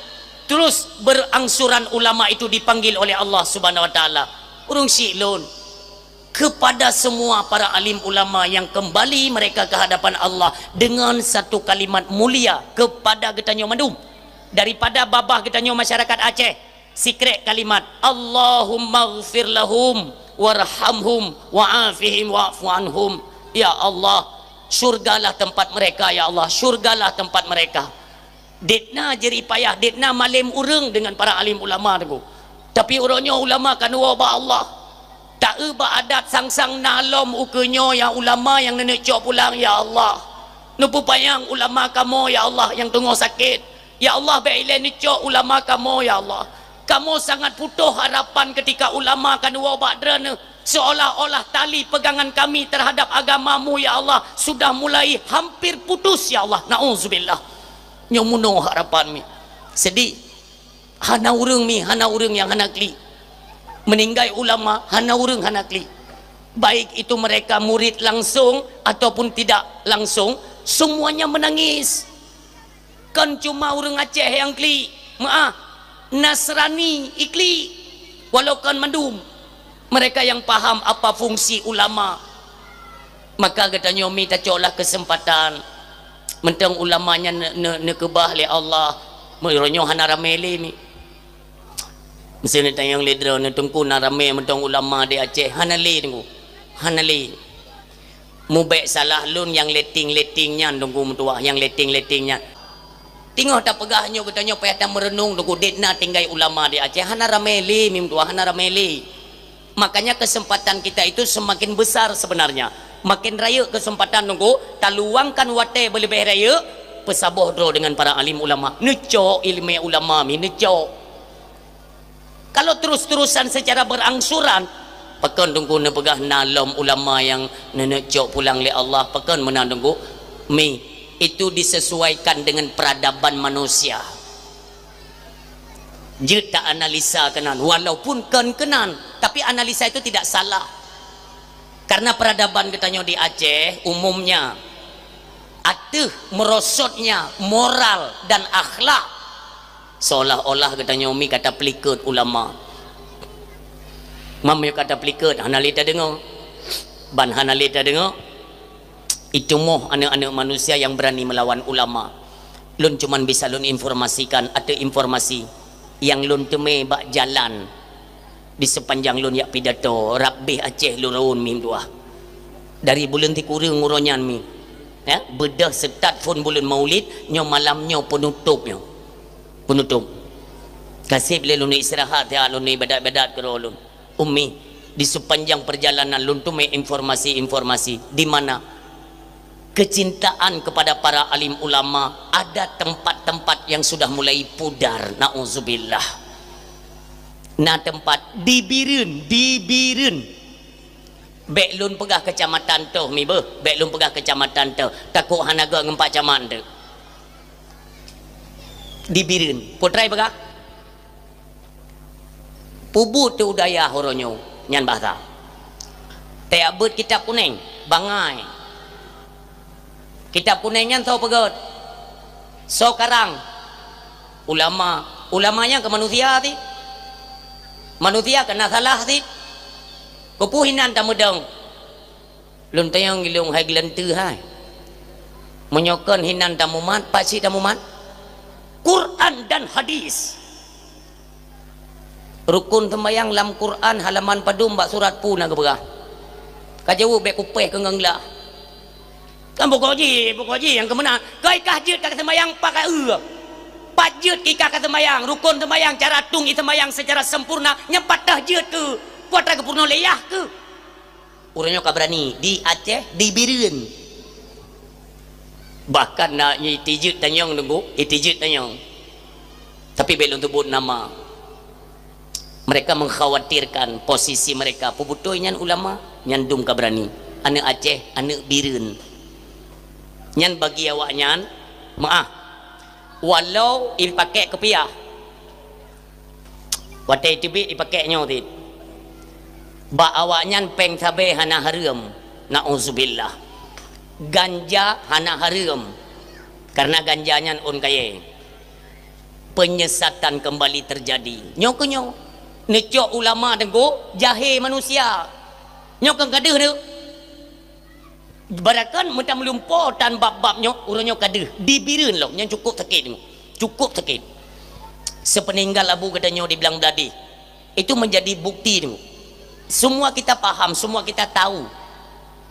terus berangsuran ulama itu dipanggil oleh Allah Subhanahu wa Taala. Ureueng syiek lôn, kepada semua para alim ulama yang kembali mereka ke hadapan Allah dengan satu kalimat mulia kepada geutanyoe mandum. Daripada babah geutanyoe masyarakat Aceh, sikrek kalimat, "Allahummaghfir lahum warhamhum wa'afihim wa'fu anhum." Ya Allah, syurgalah tempat mereka, ya Allah, syurgalah tempat mereka. Dit na jerih payah, dit na malem ureueng deungon para alim ulama, Teungku. Tapi uroe nyoe ulama ka neuwoe bak Allah. Taeu bak adat sang-sang na lom ukeue nyoe nyang ulama nyang neuneuk cok pulang, ya Allah. Neupeupanyang ulama kamoe, ya Allah, nyang teungoh sakét. Ya Allah, bèk ilèe neucok ulama kamoe, ya Allah. Kamoe sangat putôh harapan keutika ulama ka neuwoe bak Droeneuh, seolah-olah tali pegangan kami terhadap agama-Mu, ya Allah, sudah mulai hampir putus, ya Allah. Nauzubillah. Nyoe munoe harapan mi. Sedih. Hana ureueng mi, hana ureueng nyang hana klik. Meuninggai ulama, hana ureueng hana klik. Baik itu mereka murid langsung ataupun tidak langsung, semuanya menangis. Kon cuma ureueng Aceh nyang klik, meu'ah, Nasrani iklik, walau kon mandum. Mereka yang paham apa fungsi ulama. Maka geutanyoe mi tacoklah keuseumpatan. Mantong ulama nyan ne-, ne-, neukeubah lé Allah. Meunyoe hana ramé lé mi. Meusé neutanyong lé droeneuh, Teungku, na ramé mantong ulama di Aceh? Hana lé, Teungku. Hana lé. Mubèk salah lôn nyang letting-letting nyan, Teungku meutuah, nyang letting-letting nyan. Teungoh tapeugah nyoe geutanyoe payah tameureunong, Teungku, dit na tinggai ulama di Aceh, hana ramé lé, mi meutuah, hana ramé lé. Makanya kesempatan kita itu semakin besar sebenarnya. Makin rayeuk kesempatan, Teungku, taluangkan watèe beuleubeh rayeuk, peusaboh droe deungon para alim ulama. Neucok ileumèe ulama mi, neucok. Kalau terus-terusan secara berangsuran, pakon Teungku neupeugah na lom ulama nyang neuneuk cok pulang lé Allah, pakon meunan Teungku? Mi, itu disesuaikan dengan peradaban manusia. Jeuet ta analisa keunan, walaupun kon keunan, tapi analisa itu tidak salah. Karena peradaban geutanyoe di Aceh umumnya, ateueh merosotnya moral dan akhlak, seolah-olah geutanyoe mi ka tapeulikot ulama. Meunyoe ka tapeulikot, hana lé tadeungoe. Ban hana lé tadeungoe, itu moh aneuk-aneuk manusia yang berani melawan ulama. Lôn cuman bisa lôn informasikan ateueh informasi nyang lôn teumé bak jalan di sepanjang lôn jak pidato, rab beh Aceh lôn rawon mi meutuah. Dari buleuen sikureueng uroe nyan mi. Ya, beudôh seutôt phôn buleuen Maulid, nyoe malam nyoe peunutôp nyoe. Peunutôp. Ka seb lé lôn istirahat, ya, lôn ibadat-ibadat keudroe lôn. Umi, di sepanjang perjalanan lôn teumé informasi-informasi di mana kecintaan kepada para alim ulama, ada tempat-tempat yang sudah mulai pudar, nauzubillah. Na tempat di Bireuen, di Bireuen. Bèk lôn peugah keucamatan toh mi beuh, bèk lôn peugah keucamatan toh. Takot hana göt ngon Pak Camat teuh. Di Bireuen, peue treuk peugah? Peubuet teuh u dayah uroe nyoe, nyan bahsa. Tajak beuet kitab kunéng, bangai. Kitab kunéng nyan soe peugöt? Soe karang? Ulama. Ulama nyan keu manusia cit. Manusia keu na salah cit. Keupeue hinan tameudong? Lôn tanyong ilôn hai geulanteue hai. Meunyoe kon hinan tamumat, pat cit tamumat? Quran dan hadis. Rukun seumbahyang lam Quran halaman padum bak surat peue na geupeugah? Ka jaweueb bèk kupéh keu ngon glah. Kan bukoe jih, bukoe jih nyang keumeunan. Keu ikah jeuet ka seumayang pakai eu. Pat jeuet ikah ka seumayang, rukon seumayang, cara tueng i seumayang secara sempurna, nyang pat teuh jeuet keu kuat ra geupeurunoe lé yah keu. Ureuëng nyoe ka beurani di Aceh, di Bireuen. Bahkan na itijeuet tanyong nunggu, itijeuet tanyong. Tapi bék lôn sebut nama. Mereka mengkhawatirkan posisi mereka. Peubeutôi nyan ulama, nyan dum ka beurani. Aneuëk Aceh, aneuëk Bireuen. Nyan bagi awaknyan, maah. Walau ipakèk kupiah. Watèe teubiet ipakèk nyoe cit. Bak awaknyan péng sabé hana hareuem. Nauzubillah. Ganja hana hareuem. Karena ganja nyan ôn kayèe. Penyesatan kembali terjadi. Nyoe keuh nyoe. Neucok ulama teungku, jahé manusia. Nyoe keuh ka deuh nyoe. Barakan meutam lumpo tan bab-bab nyoe, ureuëng nyoe ka deuh. Di Bireuen lom, nyan cukup sakét nyoe. Cukup sakét. Sepeninggal abu geutanyoe di Blang Bladeh. Itu menjadi bukti tu. Semua kita paham, semua kita tahu.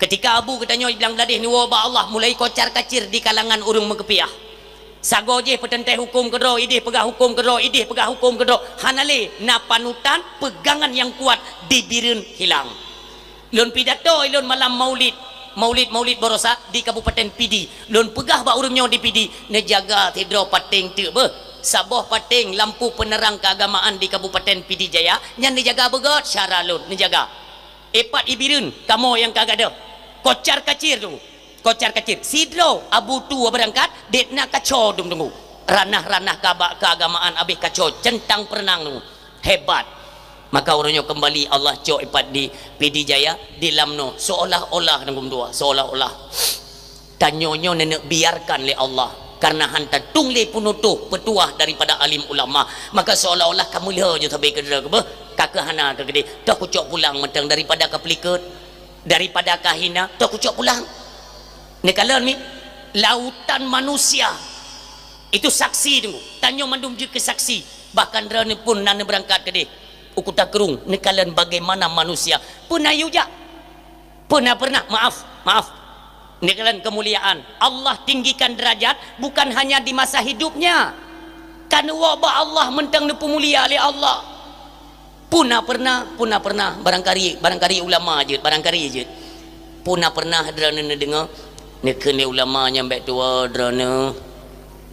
Ketika abu geutanyoe di Blang Bladeh neuwoe bak Allah, mulai kocar-kacir di kalangan ureuëng meukupiah. Sagoe jih peuteuntèe huköm keudroe, idéh peugah huköm keudroe, idéh peugah huköm keudroe. Hana lé na panutan, peugangan nyang kuat di Bireuen hilang. Lôn pidato ilôn malam Maulid, Maulid-Maulid baroesa di Kabupaten Pidie. Lôn peugah bak ureuëng nyoe di Pidie, neujaga sidroe paténg teuk beuh. Saboh paténg lampu penerang keagamaan di Kabupaten Pidie Jaya, nyan neujaga beugöt syara lôn, neujaga. Ipat i Bireuen, kamoe nyang ka gadôh. Kocar-kacir tu. Kocar-kacir. Sidroe abu tu beurangkat, dek na kaco dum teungku. Ranah-ranah kaba-, keagamaan abéh kaco, centang perenang tu. Hebat. Maka ureuëng nyoe keumbali Allah cok ipat di Pidie Jaya, di Lamno, seolah-olah teungku dua, seolah-olah. Tanyoe nyoe neuneuk biarkan lé Allah, karena han tatueng lé peunutoh peutuah daripada alim ulama. Maka seolah-olah ka meulhö ju sabe keudroe keubeh, ka keuh hana keu keudeh. Toh kucok pulang mantong daripada ka peulikot. Daripada ka hina, toh kucok pulang. Neukalon mi, lautan manusia. Itu saksi teungku. Tanyoe mandum jeuet keu saksi. Bahkan droeneuh pun na neubeurangkat keudeh. U Kuta Krueng, neukalon bagaimana manusia. Peue na yue jak? Peue na pernah, maaf, maaf. Neukalon kemuliaan. Allah tinggikan derajat bukan hanya di masa hidupnya. Ka neuwoe bak Allah mantong neupeumulia lé Allah. Peue na pernah, peue na pernah, barangkali, barangkali ulama jeuet, barangkali jeuet. Peue na pernah droeneuh neudeungoe, neukheun lé ulama nyang bèk tuwoe droeneuh,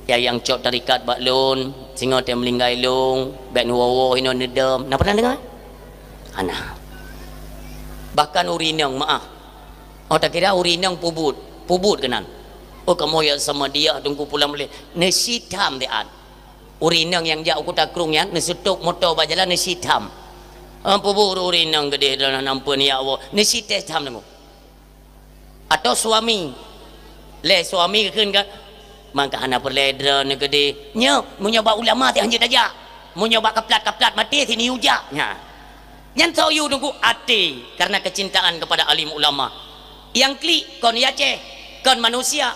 ya nyang cok tarekat bak lôn, singoh teuh meuninggai lôn, bèk neuwoe-woe inoe neudom. Na pernah deungoe? Hana. Bahkan ureueng inong, maah. Oh, takira ureueng inong peubuet, peubuet keunan. Oh, kamoe ya sama dia teungku pulang boleh. Neusitam diat. Ureueng inong nyang jak u Kuta Krueng nyan, neuseutôp moto bak jalan, neusitam. Ampu bu ureueng inong geudeh droeneuh nampeuen ya Allah, neusitam teungku. Atau suami. Lé suami geukheun ka, mangka hana peureulèe droeneuh geudeh. Nyoe, meunyoe bak ulama teuh hanjeuet tajak. Meunyoe bak kaplat-kaplat maté, sini ujak. Nya. Nyan soe yue teungku até karena kecintaan kepada alim ulama. Nyang klik kon Aceh, kon manusia,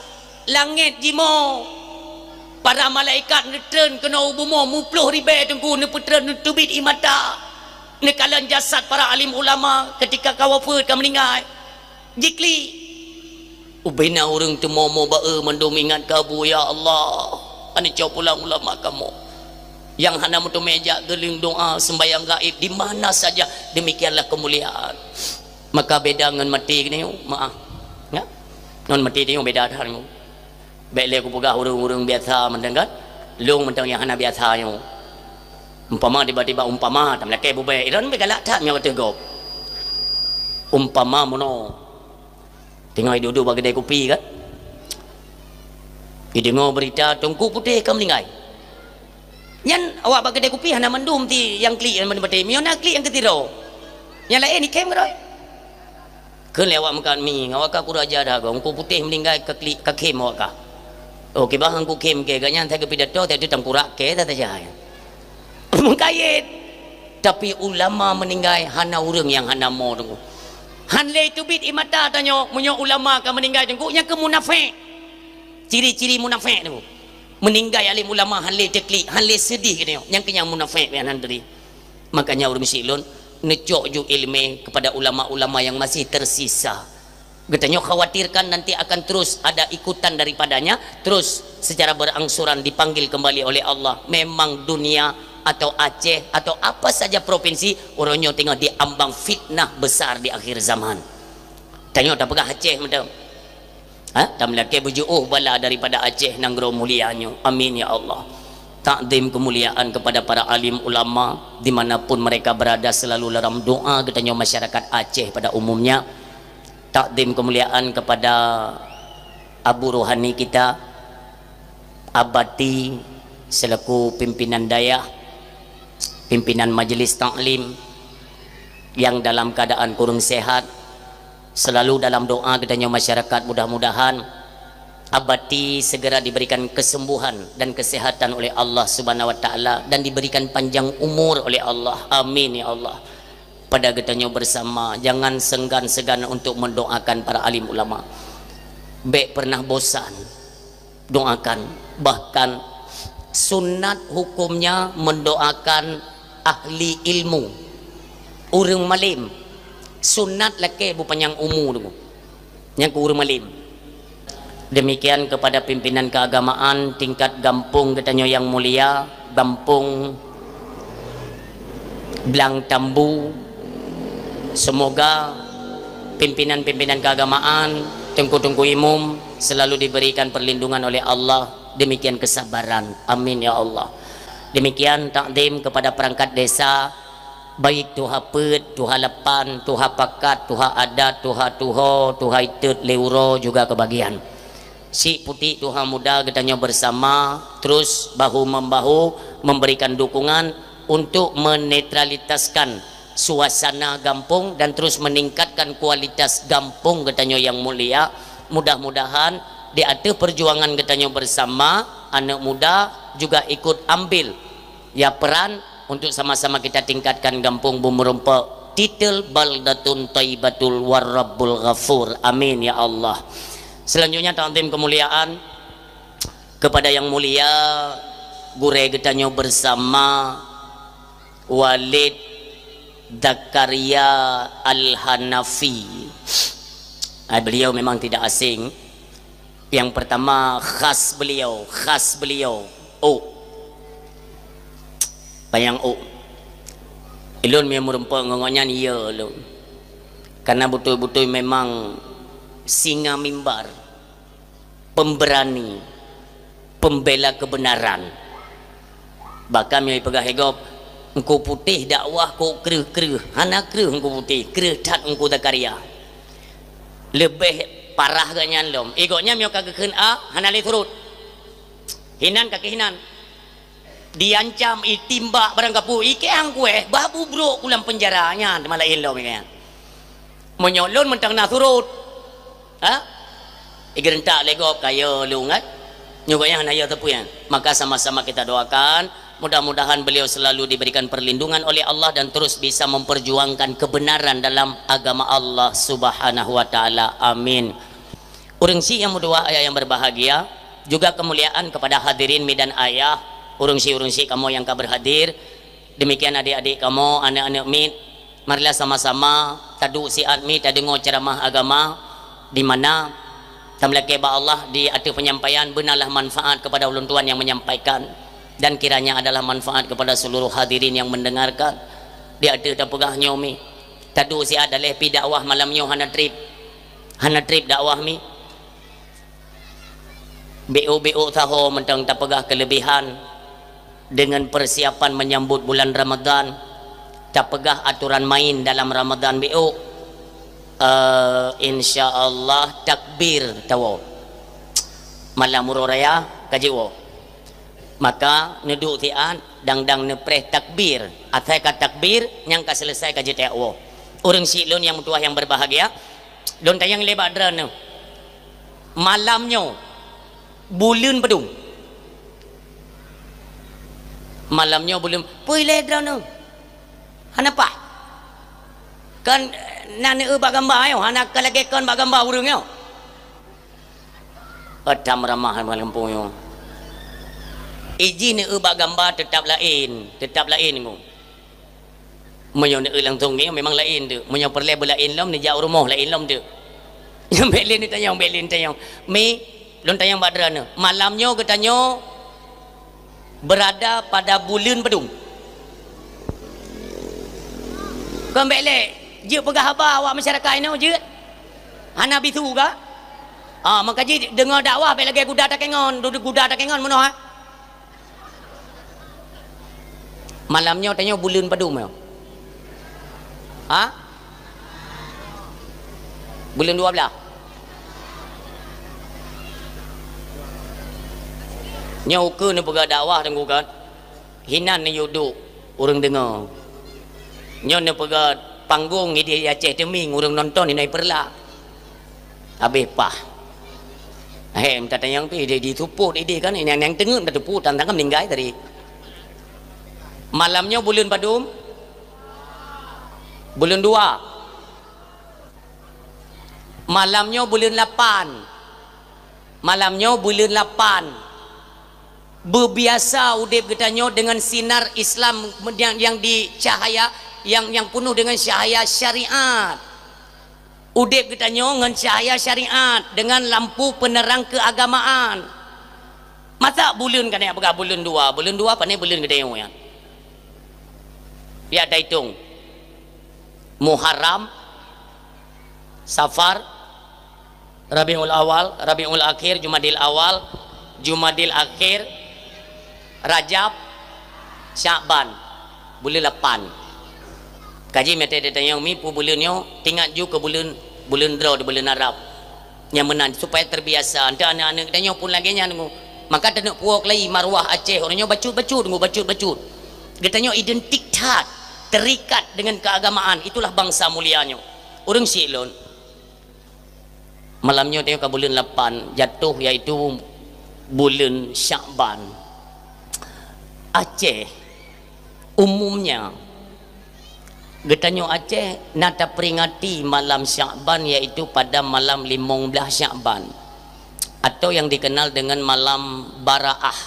langét jimoe. Para malaikat neutreun keunoe u bumoe muploh ribèe teungku neupeutreun neuteubiet ie mata. Neukalon jasad para alim ulama ketika ka wafeuet ka meuninggai. Jiklik. Ubena ureueng teumomo ba-e mandum ingat kabu, ya Allah. Aneuk cok pulang ulama kamoe. Nyang hana meuteumé jak geuleuen doa sembahyang gaib di mana saja, demikianlah kemuliaan. Maka beda ngon maté geutanyoe, maah. Ya? Ngon maté tanyoe beda that nyoe. Bèk lé kupeugah ureueng-ureueng biasa mantong kan? Lôn mantong nyang hana biasa nyoe. Umpama tiba-tiba umpama tam lakèe bubé, iran bèk galak that nyoe ateueh gob. Umpama meunoe. Teungoh iduek-duek bak keudè kupi kan? Ideungoe beurita Teungku Putéh ka meuninggai. Nyan awak bak keudè kupi hana mandum ti nyang klik nyan mandum patéh. Meunyoe na klik nyang keusidroe. Nyang laén ikhém keudroe. Kheun lé awak meukat mi, awak ka kuraja dah goe. Teungku Putéh meuninggai ka klik, ka khém awak ka. Oh, kiban han kukhém kèe, gobnyan that geupidato, that teuh tangkurak kèe that tajak. Meukayét. Tapi ulama meuninggai hana ureueng nyang hana mo Teungku. Han lé teubiet ie mata tanyoe, meunyoe ulama ka meuninggai Teungku, nyan keuh munafék. Ciri-ciri munafék Teungku. Meuninggai alim ulama han lé teuklik, han lé seudeh geutanyoe, nyan keuh nyang munafék, nyan han teubi. Makanya ureueng siklon neucok ju ileumèe kepada ulama-ulama yang masih tersisa. Geutanyoe khawatirkan nanti akan terus ada ikutan daripadanya, terus secara berangsuran dipanggil kembali oleh Allah. Memang dunia atau Aceh atau apa saja provinsi, uroe nyoe teungoh diambang fitnah besar di akhir zaman. Tanyoe tapeugah Aceh mantong. Ha? Tameulakée beujiôh bala daripada Aceh nanggroe mulia nyoe. Amin ya Allah. Takzim kemuliaan kepada para alim ulama dimanapun mereka berada, selalu dalam doa geutanyoe masyarakat Aceh pada umumnya. Takzim kemuliaan kepada Abu Rohani kita, Abati selaku pimpinan dayah, pimpinan majelis taklim yang dalam keadaan kurang sehat. Selalu dalam doa geutanyoe masyarakat, mudah-mudahan Abati segera diberikan kesembuhan dan kesehatan oleh Allah Subhanahu wa Taala dan diberikan panjang umur oleh Allah. Amin ya Allah. Pada geutanyoe bersama, jangan segan-segan untuk mendoakan para alim ulama. Bék pernah bosan doakan. Bahkan sunat hukumnya mendoakan ahli ilmu, ureuëng malem. Sunat lakée beupanyang umu tu. Nyang keu ureuëng malem. Demikian kepada pimpinan keagamaan tingkat gampông geutanyoe yang mulia, Gampông Blang Tambu. Semoga pimpinan-pimpinan keagamaan, teungku-teungku imum selalu diberikan perlindungan oleh Allah, demikian kesabaran. Amin ya Allah. Demikian takzim kepada perangkat desa, baik tuha peuet, tuha lapan, tuha pakat, tuha adat, tuha tuho, tuha itet lé uroe juga kebagian. Syiek putik tuha muda geutanyoe bersama terus bahu-membahu memberikan dukungan untuk menetralitaskan suasana gampông dan terus meningkatkan kualitas gampông geutanyoe yang mulia. Mudah-mudahan di ateueh perjuangan geutanyoe bersama, aneuk muda juga ikut ambil ya peran untuk sama-sama kita tingkatkan gampông Beumeureumpok, titel Baldatun Thaibatul Warrabbul Ghafur. Amin ya Allah. Selanjutnya takzim kemuliaan kepada yang mulia gurée geutanyoe bersama, Walid Zakaria Al-Hanafi. Ah, beliau memang tidak asing. Yang pertama khas beliau, khas beliau, ôk. Panyang ôk. Ulôn meunyoe meureumpok ngon gobnyan, ya lôn. Karena beutôi-beutôi memang singa mimbar, pemberani, pembela kebenaran. Bahkan meunyoe jipeugah lé gob, Teungku Putéh dakwah kok kreueh-kreueh, hana kreueh Teungku Putéh, kreueh that Teungku Zakaria. Leubeh parah gobnyan lom. Eh, gobnyan meunyoe ka geukheun a, hana lé surot. Hinan ka keuh hinan. Diancam, itimbak barang gapeue, ikée hang kueh, bah bubrok u lam penjara, nyan teuma laén lom ikée nyan. Meunyoe lôn mantong na surot, ha? Igeureuntak lé gob kaya lôn kan? Nyoe gobnyan hana ya teupeu nyan. Maka sama-sama kita doakan, mudah-mudahan beliau selalu diberikan perlindungan oleh Allah dan terus bisa memperjuangkan kebenaran dalam agama Allah Subhanahu wa Taala. Amin. Ureuëng syiek nyang meutuwah, ayah yang berbahagia, juga kemuliaan kepada hadirin mi dan ayah, ureuëng syiek-ureuëng syiek kamoe nyang ka berhadir, demikian adik-adik kamoe, aneuk-aneuk miet, marilah sama-sama taduek siat mi tadeungoe ceramah agama, di mana tameulakée bak Allah di ateueh penyampaian beunalah manfaat kepada ulôn tuan nyang menyampaikan, dan kiranya adalah manfaat kepada seluruh hadirin yang mendengarkan. Di ateueh tapeugah nyoe mi, taduek siat daleh pi dakwah malam nyoe hana treb, hana treb dakwah mi. Biôk-biôk saho mantong tapeugah keulebihan dengan persiapan menyambut bulan Ramadan, tapeugah aturan main dalam Ramadan biôk. Eh, insya Allah takbir tawoe. Malam uroe raya ka jiwoe. Maka neuduek siat dang-dang neupreh takbir. Asai ka takbir, nyang ka selesai ka jiteuwoe. Ureuëng syiek lôn nyang meutuwah nyang berbahagia, lôn tanyong lé bak droeneuh. Malam nyoe buleuen padum? Malam nyoe buleuen, peue ilée droeneuh? Hana paih. Kan na neueu bak gamba nyoe, hana ka lagée kon bak gamba ureuëng nyoe. Ata meuramah lam gampông nyoe. Iji neueu bak gamba teutab laén, teutab laén ngon. Meunyoe neueu langsong nyoe memang laén teuk. Meunyoe peureulée beulaén lom, neujak u rumoh laén lom teuk. Nyang bék lé neutanyong, bék lé neutanyong. Mi, lôn tanyong bak droeneuh. Malam nyoe geutanyoe berada pada buleuen padum? Kon bék lé, jeuet peugah haba awak masyarakat inoe jeuet. Hana bisu ka? Ah, maka jih deungoe dakwah bék lagée guda takengon, dudu guda takengon meunoe, ha? Malam nyoe tanyoe buleuen padum nyoe? Ha? Buleuen dua belas. Nyoe ukeue neupeugah dakwah teungku kan. Hinan neuyue duek ureuëng deungoe. Nyoe neupeugah panggong idéh di Aceh Teumieng ureuëng nonton hinoe Peureulak. Habéh paih. He, meutatanyong pih idéh di Supot idéh kan, nyang, nyang teungeut meutatupot, tang-tang ka meuninggai tadi. Malam nyoe buleuen padum? Buleuen dua. Malam nyoe buleuen lapan. Malam nyoe buleuen lapan. Beubiasa udeb geutanyoe deungon sinar Islam yang, yang dicahaya, yang, yang penuh dengan cahaya syariat. Udeb geutanyoe ngon cahaya syariat, deungon lampu peuneurang keuagamaan. Masa buleuen ka na peugah buleuen dua, buleuen dua pane buleuen geutanyoe nyan? Ya, taitong. Muharram, Safar, Rabiul Awal, Rabiul Akhir, Jumadil Awal, Jumadil Akhir, Rajab, Syakban, buleuen lapan. Kaji mete ditanyong mi peue buleuen nyoe, tingat ju keu buleuen, buleuen droe di buleuen Arab. Nyang meunan supaya terbiasa. Ante aneuk-aneuk geutanyoe pun lagée nyan ngu. Maka taneuk puwoe keulai marwah Aceh, ureuëng nyoe bacut-bacut ngu, bacut-bacut. Geutanyoe identik that, terikat dengan keagamaan. Itulah bangsa mulia nyoe. Ureuëng syiek lôn. Malam nyoe tengok ka buleuen lapan jatuh, yaitu buleuen Syakban. Aceh umumnya, geutanyoe Aceh na taperingati malam Syakban, yaitu pada malam limong blaih Syakban, atau yang dikenal dengan malam Baraah.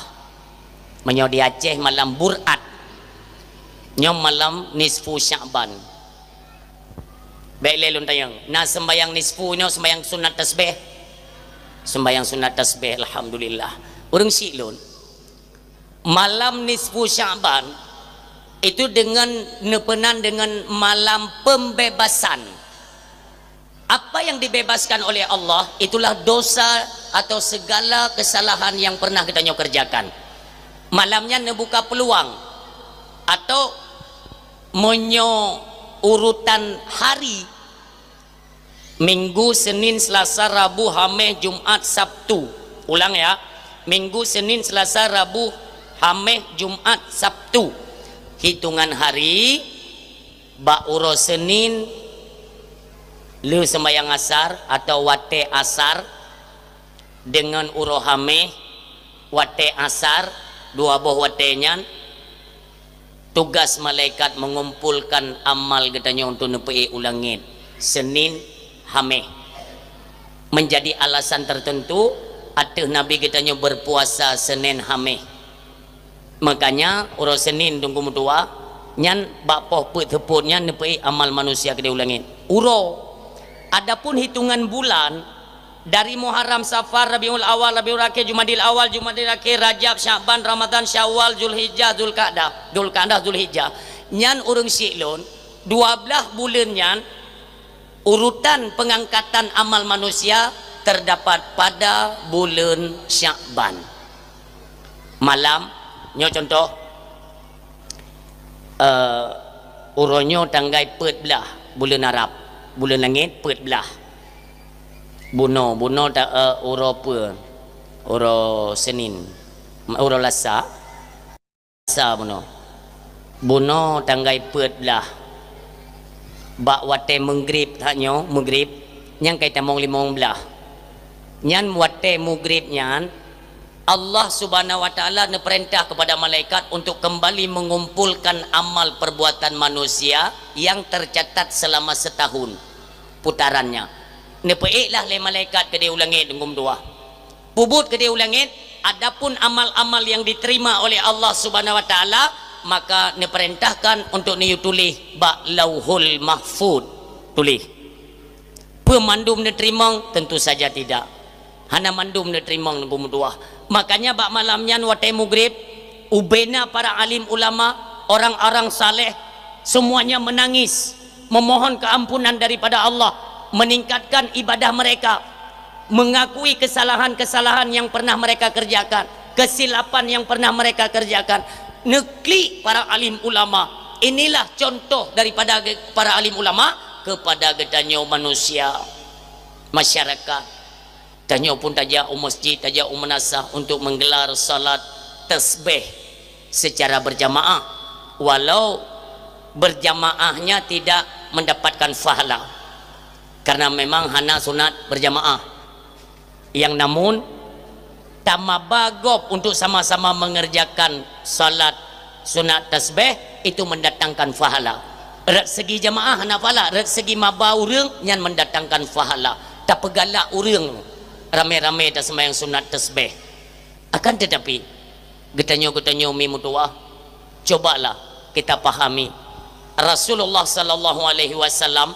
Meunyoe di Aceh malam Bur'at. Nyoe malam nisfu Syakban. Bék lé lôn tanyong, na sembayang nisfu nyoe sembayang sunat tasbih? Sembayang sunat tasbih, alhamdulillah. Ureuëng syiek lôn, malam nisfu Syakban itu dengan neupeunan dengan malam pembebasan. Apa yang dibebaskan oleh Allah, itulah dosa atau segala kesalahan yang pernah geutanyoe kerjakan. Malam nyan neubuka peluang, atau meunyoe urutan hari, Minggu, Senin, Selasa, Rabu, Hameh, Jumat, Sabtu. Ulang ya, Minggu, Senin, Selasa, Rabu, Hameh, Jumat, Sabtu. Hitungan hari, bak uroe Senin, le sembahyang asar atau watée asar, deungon uroe Hameh, watée asar, dua boh watée nyan, tugas malaikat mengumpulkan amal geutanyoe untuk neupeuék u langét, Senin, Hameh. Menjadi alasan tertentu ateueh Nabi geutanyoe berpuasa Senin, Hameh. Makanya, uroe Senin teungku meutuwa, nyan bak poh peuet seupôt nyan neupeuék amal manusia keudéh u langét. Uroe. Adapun hitungan bulan, dari Muharram, Safar, Rabiul Awal, Rabiul Akhir, Jumadil Awal, Jumadil Akhir, Rajab, Syakban, Ramadan, Syawal, Zulhijjah, Zulkaadah, Zulkaadah, Zulhijjah. Nyan ureuëng syiek lôn, dua blaih buleuen nyan urutan pengangkatan amal manusia terdapat pada buleuen Syakban. Malam, nyoe contoh, eh, uroe nyoe tanggai peuet blaih buleuen Arab, buleuen langét peuet blaih. Bunoe, bunoe ta, eh, uroe peue? Uroe Senin. Uroe Lasa. Sa bunoe. Bunoe tanggai peuet blaih. Bak watée meugrib that nyoe, meugrib, nyang kai tamong limong blaih. Nyan watée meugrib nyan, Allah Subhanahu wa Taala neupeurintah kepada malaikat untuk kembali mengumpulkan amal perbuatan manusia yang tercatat selama setahun putarannya. Neupeuék lah lé malaikat keudéh u langét teungku meutuwa. Peubuet keudéh u langét, adapun amal-amal yang diterima oleh Allah Subhanahu wa Taala, maka neupeurintahkan untuk neuyue tuléh bak Lauhul Mahfud. Tuléh. Peue mandum neuteurimong? Tentu saja tidak. Hana mandum neuteurimong, Teungku meutuah. Makanya bak malam nyan watée mugrib, ubena para alim ulama, orang-orang saleh, semuanya menangis, memohon keampunan daripada Allah, meningkatkan ibadah mereka, mengakui kesalahan-kesalahan yang pernah mereka kerjakan, kesilapan yang pernah mereka kerjakan. Neuklik para alim ulama. Inilah contoh daripada ge-, para alim ulama kepada geutanyoe manusia, masyarakat. Tanyoe pun tajak u masjid, tajak u meunasah untuk menggelar salat tasbih secara berjamaah, walau berjamaahnya tidak mendapatkan pahala, karena memang hana sunat berjamaah. Yang namun, tamaba gob untuk sama-sama mengerjakan salat sunat tasbih, itu mendatangkan pahala. Rot segi jamaah hana pahala, rot segi maba ureuëng nyan mendatangkan pahala. Tapeugalak ureuëng ramé-ramé taseumbahyang sunat tasbih. Akan tetapi, geutanyoe-geutanyoe mi meutuah, cobalah kita pahami. Rasulullah sallallahu alaihi wasallam,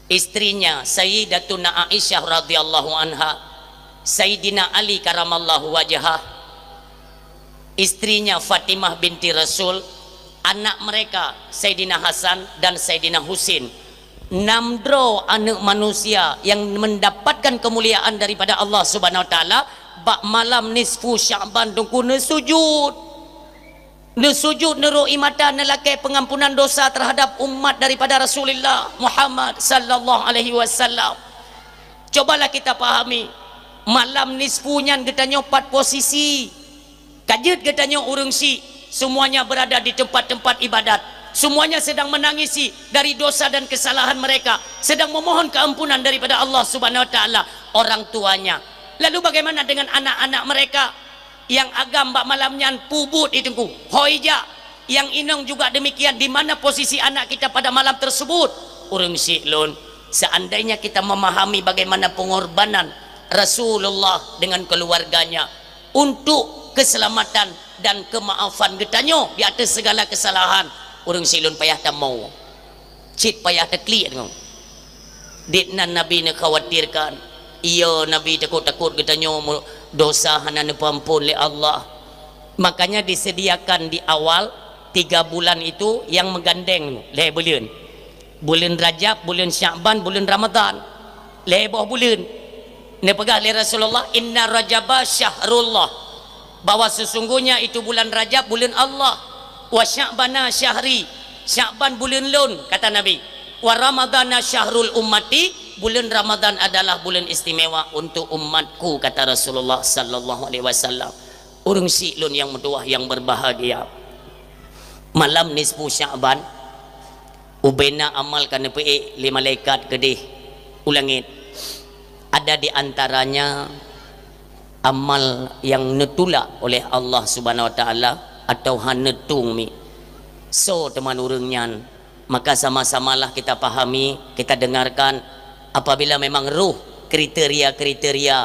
istrinya Sayyidatuna Aisyah radhiyallahu anha, Sayyidina Ali karamallahu wajhah, istrinya Fatimah binti Rasul, anak mereka Sayyidina Hasan dan Sayyidina Husin. Enam droe aneuk manusia yang mendapatkan kemuliaan daripada Allah Subhanahu wa Taala bak malam nisfu Sya'ban, Teungku, neusujud. Neusujud, neurôi mata, neulakée pengampunan dosa terhadap umat daripada Rasulullah Muhammad sallallahu alaihi wasallam. Cobalah kita pahami, malam nisfu nyan geutanyoe pat posisi. Ka jeuet geutanyoe ureuëng syiek, semuanya berada di tempat-tempat ibadat. Semuanya sedang menangisi dari dosa dan kesalahan mereka, sedang memohon keampunan daripada Allah Subhanahu wa Taala, orang tuanya. Lalu bagaimana dengan anak-anak mereka? Nyang agam bak malam nyan peubuet, Teungku, ho ijak. Nyang inong juga demikian. Di mana posisi anak kita pada malam tersebut? Ureuëng syiek lôn, seandainya kita memahami bagaimana pengorbanan Rasulullah dengan keluarganya untuk keselamatan dan kemaafan geutanyoe di atas segala kesalahan, ureuëng syiek lôn, payah tamong. Cit payah teuklik deungoe. Dit nan Nabi neukhawatirkan. Iya, Nabi takot-takot geutanyoe mu-, dosa hana neupeuampon lé Allah. Makanya disediakan di awal tiga bulan itu yang meugandeng lhée buleuen. Buleuen Rajab, buleuen Sya'ban, buleuen Ramadhan. Lhée boh buleuen. Neupeugah lé Rasulullah, "Inna Rajaba syahrullah," bahwa sesungguhnya itu bulan Rajab buleuen Allah. "Wa Sya'bana syahri," Sya'ban buleuen lôn, kata Nabi. "Wa Ramadhana syahrul ummati," buleuen Ramadhan adalah buleuen istimewa untuk umatku, kata Rasulullah sallallahu alaihi wasallam. Ureuëng syiek lôn nyang meutuwah nyang berbahagia, malam nisfu Sya'ban, ubena amal ka neupeuék lé malaikat keudeh u langét. Ada di antaranya amal nyang neutulak oleh Allah Subhanahu wa Taala atawa hana neutueng mi. Soe teuma ureuëng nyan? Maka sama-samalah kita pahami, kita dengarkan, apabila memang roh kriteria-kriteria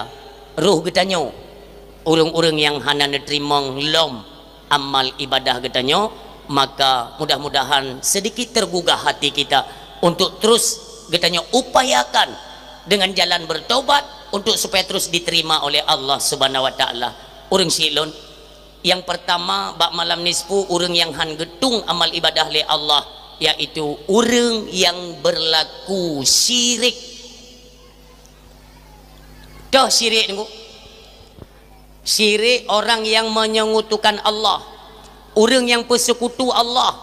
roh geutanyoe, ureuëng-ureuëng nyang hana neuteurimong lom amal ibadah geutanyoe, maka mudah-mudahan sedikit tergugah hati kita untuk terus geutanyoe upayakan dengan jalan bertobat untuk supaya terus diterima oleh Allah Subhanahu wa Taala. Ureuëng syiek lôn, nyang pertama, bak malam nisfu, ureuëng nyang han geutueng amal ibadah lé Allah, yaitu ureuëng nyang berlaku syirik. Toh syirik, Teungku? Syirik orang yang menyekutukan Allah, ureuëng nyang peusekutu Allah,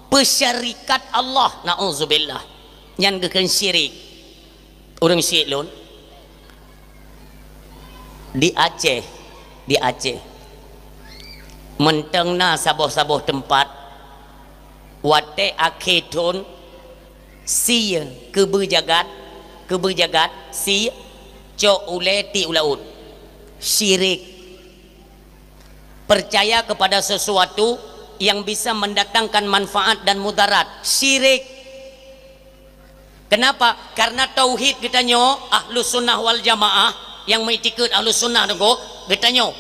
peusyarikat Allah, naudzubillah. Nyan geukheun syirik. Ureuëng syiek lôn, di Aceh, di Aceh, mantong na saboh-saboh teumpat, watée akhé thon, sie keubeuet jagat, keubeuet jagat, sie cok ulée tiek u laôt. Syirik. Percaya kepada sesuatu yang bisa mendatangkan manfaat dan mudarat. Syirik. Kenapa? Karena tauhid geutanyoe, Ahlus Sunnah wal Jamaah, nyang meuiktikeuet Ahlus Sunnah, Teungku, geutanyoe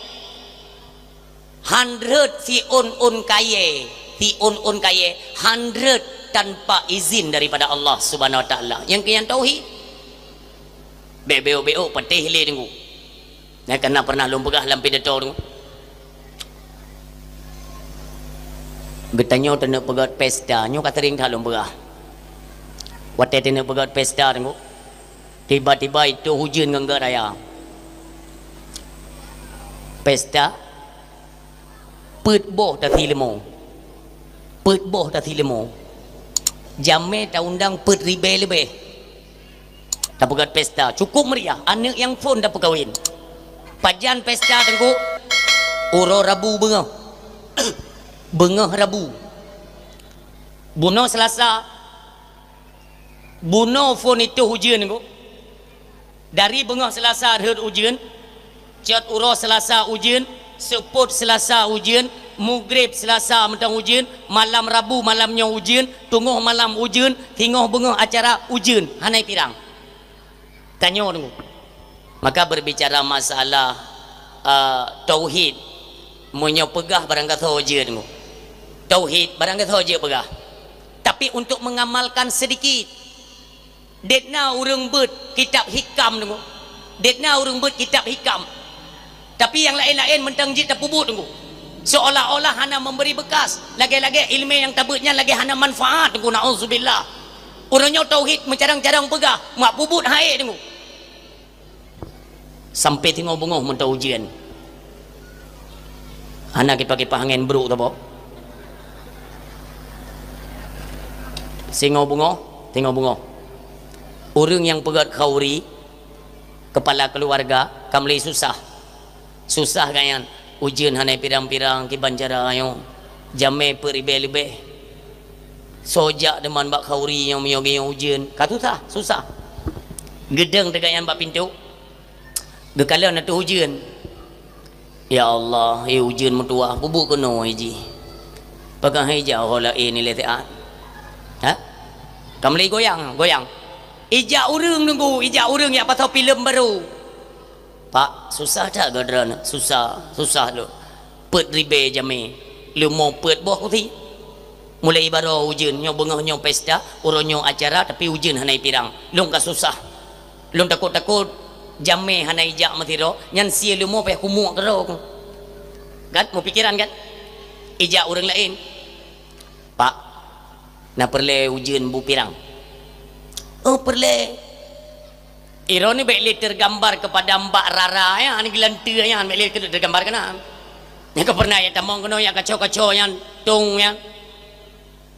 han rhot siôn-ôn kayée, siôn-ôn kayée han rhot tanpa izin daripada Allah Subhanahu wa Taala. Nyang keu nyan tauhid. Bék beok-beok patéh lé Teungku. Nyan ka na pernah lôn peugah lam pidato Teungku. Geutanyoe taneuk peugét pesta, nyoe ka sering that lôn peugah. Watée taneuk peugét pesta Teungku, tiba-tiba itôh ujeuen ngon gét raya. Pesta, peuet boh tasi leumô. Peuet boh tasi leumô. Jamé taundang peuet ribée leubeh. Tapeugét pesta, cukup meriah. Aneuk nyang phon tapeukawen. Pajan pesta Teungku? Uroe Rabu beungoh. Beungoh Rabu. Bunoe Selasa, bunoe phon itôh ujeuen Teungku. Dari beungoh Selasa rhot ujeuen, cot uroe Selasa ujeuen, seupôt Selasa ujeuen, mugreb Selasa mantong ujeuen, malam Rabu malam nyoe ujeuen, teungoh malam ujeuen, singoh beungoh acara ujeuen, hana i pirang. Tanyoe Teungku. Maka berbicara masalah, eh, tauhid, meunyoe peugah barang gasoe jeuet Teungku. Tauhid barang gasoe jeuet peugah. Tapi untuk mengamalkan sedikit, Dek na ureuëng beuet kitab hikam Teungku. Dek na ureuëng beuet kitab hikam. Tapi nyang laén-laén mantong jeuet tapeubuet Teungku. Seolah-olah hana memberi bekas. Lagée-lagée iéleumé nyang tabeuet nyan lagée hana manfaat Teungku. Nauzubillah. Uroe nyoe tauhid meucarang-carang peugah, mak peubuet hai Teungku. Sampai singoh beungoh mantong ujeuen. Hana kipah-kipah angén brok saboh. Singoh beungoh, singoh beungoh. Ureuëng nyang peugét khauri, kepala keluarga, ka mulai susah. Susah gobnyan, ujeuen hana pirang-pirang kiban cara nyoe. Jamé peuet ribée leubeh. Soe jak teuma bak khauri nyoe meunyoe gobnyan ujeuen, ka susah, susah. Geudong teuk gobnyan bak pintoe. Geukalon ateueh ujeuen. Ya Allah, eh ujeuen meutuwah, peubuet keunoe jih. Pakon han ijak ho laén ilée siat. Ha? Ka mulai goyang, goyang. Ijak ureuëng Teungku, ijak ureuëng jak pasoe filem barô. Pak, susah that gata droeneuh? Susah, susah lom. Peuet ribée jamé, leumo peuet boh kusi. Mulai baroe ujeuen, nyoe beungoh nyoe pesta, uroe nyoe acara, tapi ujeuen hana ipirang. Lôn ka susah. Lôn takot-takot jamé hana ijak meusidroe, nyan sie leumo payah kumuek keudroe. Kan? Meupikiran kan? Ijak ureuëng laén. Pak, na peureulée ujeuen bu pirang? Oh, peureulée. Droeneuh bék lé teugambar keupada Mbak Rara nyan, geulanteue nyan, bék lé teugambar keunan. Nyang ka peureunah jak tamong keunoe nyang kaco-kaco nyan, tong nyan.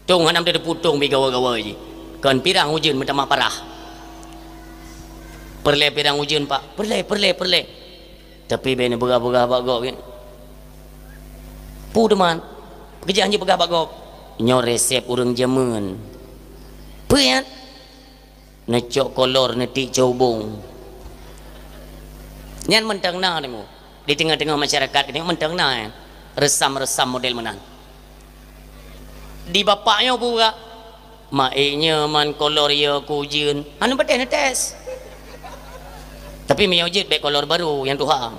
Tong hana meuteupeue tong bi gawa-gawa jih. Kon pirang ujeuen meutamah parah. Peureulée pirang ujeuen, Pak. Peureulée, peureulée, peureulée. Tapi bék neupeugah-peugah bak gob, ya. Peue teuma? Peukeujan jih peugah bak gob. Nyoe resep ureuëng jameun. Peue nyan? Neucok kolor, neutiek cobong. Nyan mantong na Teungku. Di teungoh-teungoh masyarakat nyoe mantong na, ya. Reusam-reusam model meunan. Di bapak nyoe peugah, "Mak, ék nyoe man kolor yo keu ujeuen." Hana patéh neutés. Tapi meunyoe jeuet bék kolor barô nyang tuha.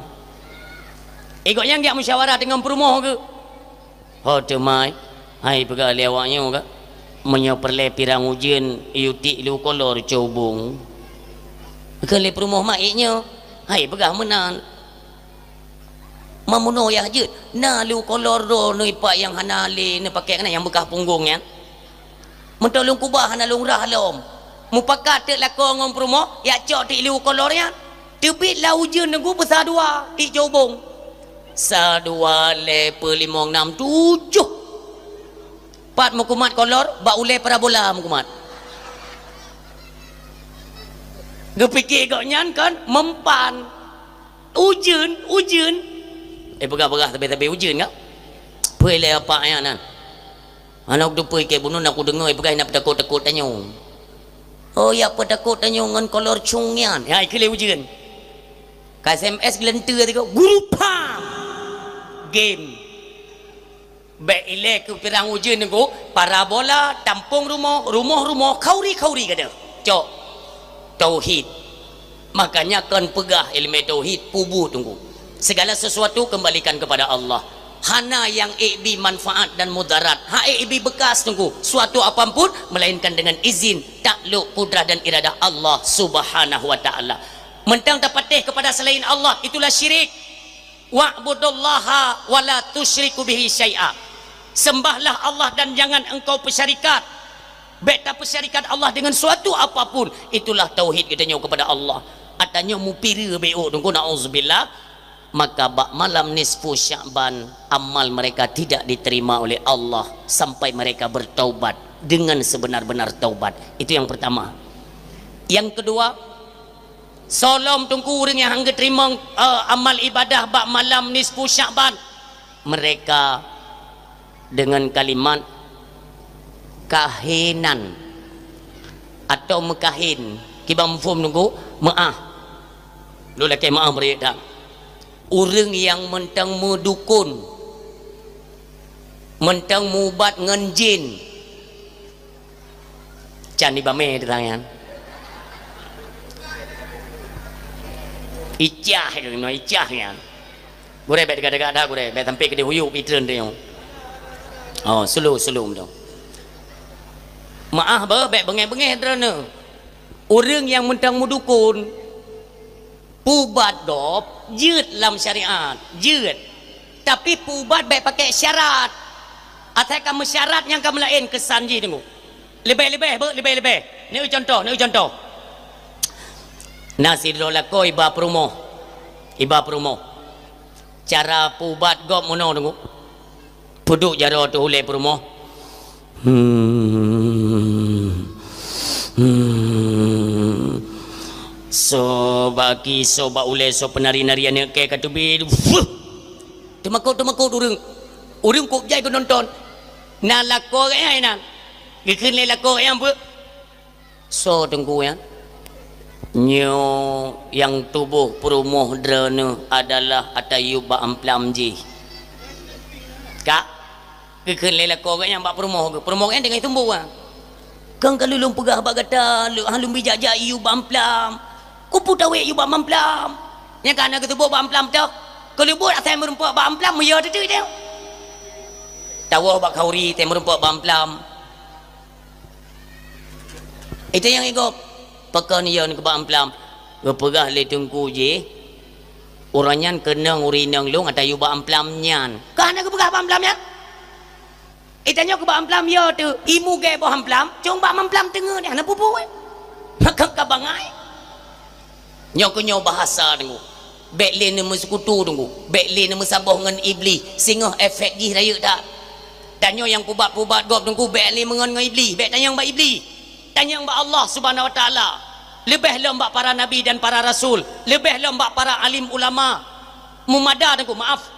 Ék gobnyan jak musyawarah deungon peurumoh geuh. Ho teuma, hai peugah lé awak nyoe ka, meunyoe peureulée pirang ujeuen, yue tiek lé u kolor cobong. Kheun lé peurumoh, "Mak, ék nyoe." Hai peugah meunan. Meunyoe yah jeuet, na lé u kolor droeneuh ipak nyang hana lé neupaké keunan nyang beukah punggong nyan. Meuteuleueng kubah hana lôn rhah lom. Mupakat teuk lakoe ngon peurumoh, jak cok tiek lé u kolor nyan. Teubiet lam ujeuen Teungku peusa dua, tiek cobong. Sa, dua, lhée, peuet, limong, nam, tujoh. Pat meukumat kolor, bak ulée parabola meukumat. Geupike gobnyan kon mempan. Ujeuen, ujeuen. Eh, peugah-peugah sabe-sabe ujeuen ka? Peue lé apak nyan nan? Hana kuteupeu ikei bunoe na kudeungoe ipeugah na peutakot-takot tanyoe. Oh, ya peutakot tanyoe ngon kolor cung nyan. Ya, ikeu lé ujeuen. Ka S M S geulanteue tiga, guru pam. Game. Bék ilée keu pirang ujeuen Teungku, parabola, tampong rumoh, rumoh-rumoh, khauri-khauri gadôh. Cok. Tauhid. Makanya kon peugah iéleumé tauhid, peubuet Teungku. Segala sesuatu kembalikan kepada Allah. Hana nyang ék bi manfaat dan mudarat. Hana ék bi bekas Teungku. Suatu apapun melainkan dengan izin, takluk, kudrah dan iradah Allah Subhanahu wa Ta'ala. Mantong tapatéh kepada selain Allah, itulah syirik. "Wa'budullaha wa la tusyriku bihi syai'a." Sembahlah Allah dan jangan engkau bersyarikat. Bék tapeusyarikat Allah dengan suatu apapun. Itulah tauhid geutanyoe kepada Allah. Ata nyoe mupireue B O teungku, na'udzubillah. Maka bak malam nisfu Sya'ban, amal mereka tidak diterima oleh Allah sampai mereka bertaubat dengan sebenar-benar taubat. Itu yang pertama. Yang kedua, soe lom teungku ureuëng nyang han geuteurimong, eh, amal ibadah bak malam nisfu Sya'ban, mereka dengan kalimat kahinan atau meukahin. Kiban meuphom teungku, meu'ah. Lôn lakée meu'ah meureuek that. Ureuëng nyang mantong meudukon, mantong mubat ngon jin. Can ibamé teutangan. Icah itu, icah nyan. Gurée bék degak-degak dah gurée, bék sampai keudeh uyuek pitreun tu. Oh, sulu, sulu tu. Meu'ah beuh, bék beungéh-beungéh droeneuh. Ureuëng nyang mantong meudukon, peuubat gob jeuet lam syariat, jeuet. Tapi peuubat bék pakai syarat. Asai ka meusyarat nyang ka meulaén keusan jih teungku. Leubeh-leubeh beuh, leubeh-leubeh. Neueu contoh, neueu contoh. Na sidroe lakoe iba peurumoh. Iba peurumoh. Cara peuubat gob meunoe teungku. Peuduek jaroe teuh ulée peurumoh. Hmm. Hmm. Soe bak aki, soe bak ulée, soe peunari-nari aneuk kée ka teubiet. Fuh! Teumakot-teumakot ureuëng. Ureuëng kok jai geunonton. Na lakoe geuh nyan inan. Geukheun lé lakoe geuh nyan peue? Soe teungku nyan? Nyoe nyang tuboh peurumoh droeneuh adalah ata yub bak amplam jih. Ka? Geukheun lé lakoe geuh nyan bak peurumoh geuh. Peurumoh geuh nyan teungoh tumbôk, ha. Kong ka lôn peugah bak gata, lôn, ha, lôn bijak jak yub bak amplam. Kupeue tawét yub bak amplam? Nyang ka na geutuboh bak amplam teuh. Keu lubot asai meurumpok bak amplam, meuyö teuteuih teuh. Tawoe bak khauri teuh meurumpok bak amplam. Itu nyang igop. Pakon yö keu bak amplam? Geupeugah lé teungku jih, uroe nyan keunong ureuëng inong lôn ata yub bak amplam nyan. Ka hana geupeugah bak amplam nyan? Itanyoe keu bak amplam yö teuh, imu gée boh amplam, cong bak amplam teungeut, hana peue-peue. Maka ka bangai. Nyoe keuh nyoe bahasa teungku. Bék lé neumeuseukutu teungku. Bék lé neumeusaboh ngon Iblih. Singoh efek jih rayeuk that. Tanyoe nyang peubat-peubat gob teungku, bék lé meungon ngon Iblih. Bék tanyong bak Iblih. Tanyong bak Allah Subhanahu Wa Taala. Leubeh lom bak para nabi dan para rasul. Leubeh lom bak para alim ulama. Meumada teungku, maaf.